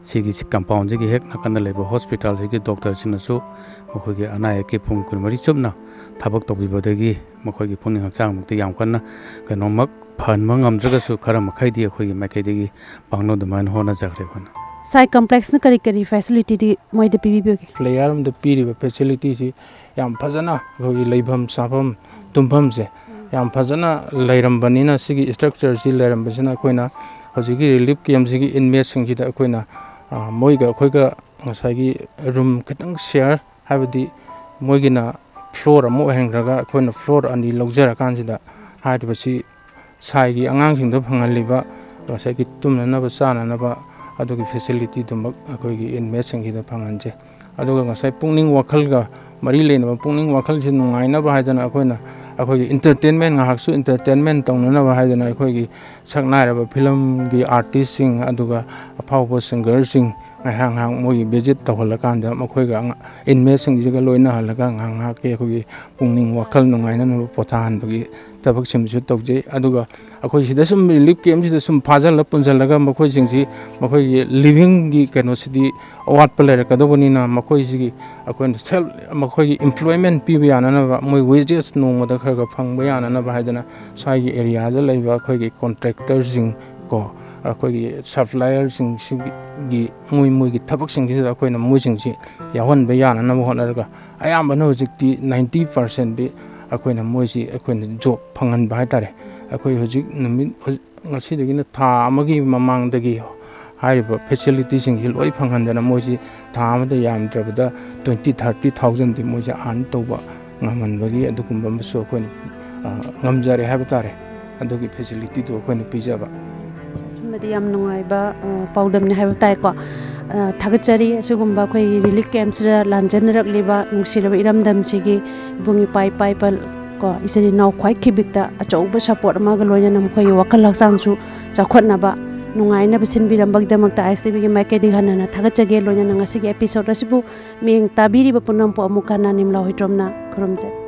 ꯁꯤꯒꯤ ꯀꯝꯄꯥꯎꯟꯁꯤꯒꯤ ꯍꯦꯛ ꯅꯥꯀꯟꯗ ꯂꯩꯕ ꯍꯣꯁꯄꯤꯇꯥꯜꯁꯤꯒꯤ ꯗꯣꯛꯇꯔꯁꯤꯡꯅꯁꯨ ꯃꯈꯣꯏꯒꯤ ꯑꯅꯥ ꯑꯌꯦꯛꯀꯤ ꯄꯨꯡ ꯀꯨꯟꯃꯔꯤ ꯆꯨꯞꯅ ꯊꯕꯛ ꯇꯧꯕꯤꯕꯗꯒꯤ ꯃꯈꯣꯏꯒꯤ ꯄꯨꯛꯅꯤꯡ ꯍꯛꯆꯥꯡꯃꯛꯇꯤ ꯌꯥꯝ ꯀꯟꯅ ꯀꯩꯅꯣꯃꯛ ꯐꯍꯟꯕ ꯉꯝꯗ꯭ꯔꯒꯁꯨ, ꯈꯔ ꯃꯈꯩꯗꯤ ꯑꯩꯈꯣꯏꯒꯤ ꯃꯥꯏꯀꯩꯗꯒꯤ ꯄꯥꯡꯅꯕ ꯑꯗꯨꯃꯥꯏꯅ ꯍꯣꯠꯅꯖꯈ꯭ꯔꯦ ꯑꯩꯈꯣꯏꯅ꯫ ꯁꯥꯏ ꯀꯝꯄ꯭ꯂꯦꯛꯁꯅ ꯀꯔꯤ ꯀꯔꯤ ꯐꯦꯁꯤꯂꯤꯇꯤꯗꯤ ꯃꯣꯏꯗ ꯄꯤꯕꯤꯕꯒꯦ? ꯄ꯭ꯂꯦꯌꯔ ꯑꯃꯗ ꯄꯤꯔꯤꯕ ꯐꯦꯁꯤꯂꯤꯇꯤꯁꯤ ꯌꯥꯝ ꯐꯖꯅ ꯑꯩꯈꯣꯏꯒꯤ ꯂꯩꯐꯝ ꯆꯥꯐꯝ ꯇꯨꯝꯐꯝꯁꯦ ꯌꯥꯝ ꯐꯖꯅ ꯂꯩꯔꯝꯕꯅꯤꯅ, ꯁꯤꯒꯤ ꯏꯁꯇ꯭ꯔꯛꯆꯔꯁꯤ ꯂꯩꯔꯝꯕꯁꯤꯅ ꯑꯩꯈꯣꯏꯅ ꯍꯧꯖꯤꯛꯀꯤ ꯔꯤꯂꯤꯐ ꯀꯦꯝꯁꯤꯒꯤ ꯏꯟꯃꯦꯠꯁꯤꯡꯁꯤꯗ ꯑꯩꯈꯣꯏꯅ, ꯑ, ꯃꯣꯏꯒ ꯑꯩꯈꯣꯏꯒ ꯉꯁꯥꯏꯒꯤ ꯔꯨꯝ ꯈꯤꯇꯪ ꯁꯤꯌꯔ, ꯍꯥꯏꯕꯗꯤ ꯃꯣꯏꯒꯤꯅ ꯐ꯭ꯂꯣꯔ ꯑꯃ ꯑꯣꯏꯍꯟꯈ꯭ꯔꯒ ꯑꯩꯈꯣꯏꯅ ꯐ꯭ꯂꯣꯔ ꯑꯅꯤ ꯂꯧꯖꯔꯀꯥꯟꯁꯤꯗ ꯍꯥꯏꯔꯤꯕꯁꯤ ꯁꯥꯏꯒꯤ ꯑꯉꯥꯡꯁꯤꯡꯗ ꯐꯪꯍꯜꯂꯤꯕ ꯉꯁꯥꯏꯒꯤ ꯇꯨꯝꯅꯅꯕ ꯆꯥꯅꯅꯕ ꯑꯗꯨꯒꯤ ꯐꯦꯁꯤꯂꯤꯇꯤꯗꯨꯃꯛ ꯑꯩꯈꯣꯏꯒꯤ ꯏꯟꯃꯦꯠꯁꯤꯡꯁꯤꯗ ꯐꯪꯍꯟꯖꯩ꯫ ꯑꯗꯨꯒ ꯉꯁꯥꯏ ꯄꯨꯛꯅꯤꯡ ꯋꯥꯈꯜꯒ ꯃꯔꯤ ꯂꯩꯅꯕ, ꯄꯨꯛꯅꯤꯡ ꯋꯥꯈꯜꯁꯤ ꯅꯨꯡꯉꯥꯏꯅꯕ ꯍꯥꯏꯗꯅ ꯑꯩꯈꯣꯏꯅ, ꯑꯩꯈꯣꯏꯒꯤ ꯏꯟꯇꯔꯇꯦꯟꯃꯦꯟ, ꯉꯥꯏꯍꯥꯛꯁꯨ ꯏꯟꯇꯔꯇꯦꯟꯃꯦꯟ ꯇꯧꯅꯅꯕ ꯍꯥꯏꯗꯅ ꯑꯩꯈꯣꯏꯒꯤ ꯁꯛ ꯅꯥꯏꯔꯕ ꯐꯤꯂꯝꯒꯤ ꯑꯥꯔꯇꯤꯁꯁꯤꯡ, ꯑꯗꯨꯒ ꯑꯐꯥꯎꯕ ꯁꯤꯡꯒꯔꯁꯤꯡ ꯉꯥꯏꯍꯥꯛ ꯉꯥꯏꯍꯥꯛ ꯃꯣꯏꯒꯤ ꯚꯤꯖꯤꯠ ꯇꯧꯍꯜꯂꯀꯥꯟꯗ ꯃꯈꯣꯏꯒ ꯑꯉꯥ-, ꯏꯟꯃꯦꯠꯁꯤꯡꯁꯤꯒ ꯂꯣꯏꯅꯍꯜꯂꯒ ꯉꯥꯏꯍꯥꯛ ꯉꯥꯏꯍꯥꯛꯀꯤ ꯑꯩꯈꯣꯏꯒꯤ ꯄꯨꯛꯅꯤꯡ ꯋꯥꯈꯜ ꯅꯨꯡꯉꯥꯏꯅꯅꯕ ꯄꯣꯊꯥꯍꯟꯕꯒꯤ ꯊꯕꯛꯁꯤꯃꯁꯨ ꯇꯧꯖꯩ꯫ ꯑꯗꯨꯒ ꯑꯩꯈꯣꯏ ꯁꯤꯗ ꯁꯨꯝ ꯔꯤꯂꯤꯐ ꯀꯦꯝꯁꯤꯗ ꯁꯨꯝ ꯐꯥꯖꯤꯜꯂ ꯄꯨꯟꯁꯤꯜꯂꯒ ꯃꯈꯣꯏꯁꯤꯡꯁꯤ, ꯃꯈꯣꯏꯒꯤ ꯂꯤꯚꯤꯡꯒꯤ ꯀꯩꯅꯣꯁꯤꯗꯤ ꯑꯋꯥꯠꯄ ꯂꯩꯔꯛꯀꯗꯧꯕꯅꯤꯅ, ꯃꯈꯣꯏꯁꯤꯒꯤ ꯑꯩꯈꯣꯏꯅ ꯁꯦꯜꯐ, ꯃꯈꯣꯏꯒꯤ ꯏꯝꯄ꯭ꯂꯣꯏꯃꯦꯟ ꯄꯤꯕ ꯌꯥꯅꯅꯕ, ꯃꯣꯏ ꯋꯦꯖꯦꯁ ꯅꯣꯡꯃꯗ ꯈꯔ ꯈꯔ ꯐꯪꯕ ꯌꯥꯅꯅꯕ ꯍꯥꯏꯗꯅ ꯁ꯭ꯋꯥꯏꯒꯤ ꯑꯦꯔꯤꯌꯥꯗ ꯂꯩꯕ ꯑꯩꯈꯣꯏꯒꯤ ꯀꯣꯟꯇ꯭ꯔꯦꯛꯇꯔꯁꯤꯡ ꯀꯣ, ꯑꯩꯈꯣꯏꯒꯤ ꯁꯞꯄ꯭ꯂꯥꯏꯌꯔꯁꯤꯡꯁꯤꯒꯤ ꯃꯣꯏ, ꯃꯣꯏꯒꯤ ꯊꯕꯛꯁꯤꯡꯁꯤꯗ ꯑꯩꯈꯣꯏꯅ ꯃꯣꯏꯁꯤꯡꯁꯤ ꯌꯥꯎꯍꯟꯕ ꯌꯥꯅꯅꯕ ꯍꯣꯠꯅꯔꯒ, ꯑꯌꯥꯝꯕꯅ ꯍꯧꯖꯤꯛꯇꯤ ꯅꯥꯏꯟꯇꯤ ꯄꯥꯔꯁꯦꯟꯗꯤ ꯑꯩꯈꯣꯏꯅ ꯃꯣꯏꯁꯤ ꯑꯩꯈꯣꯏꯅ ꯖꯣꯕ ꯐꯪꯍꯟꯕ ꯍꯥꯏꯇꯥꯔꯦ꯫ ꯑꯩꯈꯣꯏ ꯍꯧꯖꯤꯛ ꯅꯨꯃꯤꯠ, ꯍꯧꯖꯤꯛ ꯉꯁꯤꯗꯒꯤꯅ ꯊꯥ ꯑꯃꯒꯤ ꯃꯃꯥꯡꯗꯒꯤ ꯍꯥꯏꯔꯤꯕ ꯐꯦꯁꯤꯂꯤꯇꯤꯁꯤꯡꯁꯤ ꯂꯣꯏ ꯐꯪꯍꯟꯗꯅ ꯃꯣꯏꯁꯤ ꯊꯥ ꯑꯃꯗ ꯌꯥꯝꯗ꯭ꯔꯕꯗ ꯇ꯭ꯋꯦꯟꯇꯤ ꯊꯥꯔꯇꯤ ꯊꯥꯎꯖꯟꯗꯤ ꯃꯣꯏꯁꯦ ꯑꯥꯔꯟ ꯇꯧꯕ ꯉꯝꯍꯟꯕꯒꯤ ꯑꯗꯨꯒꯨꯝꯕ ꯑꯃꯁꯨ ꯑꯩꯈꯣꯏꯅ, ꯑ, ꯉꯝꯖꯔꯦ ꯍꯥꯏꯕ ꯇꯥꯔꯦ꯫ ꯑꯗꯨꯒꯤ ꯐꯦꯁꯤꯂꯤꯇꯤꯗꯨ ꯑꯩꯈꯣꯏꯅ ꯄꯤꯖꯕ꯫ ꯑꯁꯨꯝꯕꯗꯤ ꯌꯥꯝ ꯅꯨꯡꯉꯥꯏꯕ, ꯑ, ꯄꯥꯎꯗꯝꯅꯤ ꯍꯥꯏꯕ ꯇꯥꯏꯀꯣ꯫ ꯑ, ꯊꯥꯒꯠꯆꯔꯤ ꯑꯁꯤꯒꯨꯝꯕ ꯑꯩꯈꯣꯏꯒꯤ ꯔꯤꯂꯤꯐ ꯀꯦꯝꯞꯁꯤꯗ ꯂꯥꯟꯖꯦꯟꯅꯔꯛꯂꯤꯕ ꯅꯨꯡꯁꯤꯔꯕ ꯏꯔꯝꯗꯝꯁꯤꯒꯤ ꯏꯕꯨꯡ ꯏꯄꯥ ꯏꯄꯥ ꯏꯄꯜ ꯀꯣ, ꯏꯆꯤꯜ ꯏꯅꯥꯎ ꯈ꯭ꯋꯥꯏ ꯈꯤꯕꯤꯛꯇ ꯑꯆꯧꯕ ꯁꯄꯣꯔꯠ ꯑꯃꯒ ꯂꯣꯏꯅꯅ ꯃꯈꯣꯏꯒꯤ ꯋꯥꯈꯜ ꯍꯛꯆꯥꯡꯁꯨ ꯆꯥꯎꯈꯠꯅꯕ, ꯅꯨꯡꯉꯥꯏꯅꯕ ꯁꯤꯟꯕꯤꯔꯝꯕꯒꯤꯗꯃꯛꯇ ꯑꯥꯏ ꯑꯦꯁ ꯇꯤ ꯚꯤꯒꯤ ꯃꯥꯏꯀꯩꯗꯒꯤ ꯍꯟꯅ ꯍꯟꯅ ꯊꯥꯒꯠꯆꯒꯦ꯫ ꯂꯣꯏꯅꯅ ꯉꯁꯤꯒꯤ ꯑꯦꯄꯤꯁꯣꯗ ꯑꯁꯤꯕꯨ ꯃꯤꯠꯌꯦꯡ ꯇꯥꯕꯤꯔꯤꯕ ꯄꯨꯝꯅꯃꯛꯄꯨ ꯑꯃꯨꯛ ꯍꯟꯅ ꯅꯤꯝꯂꯥ ꯍꯨꯏꯗ꯭ꯔꯣꯝꯅ ꯈꯨꯔꯨꯝꯖꯔꯤ꯫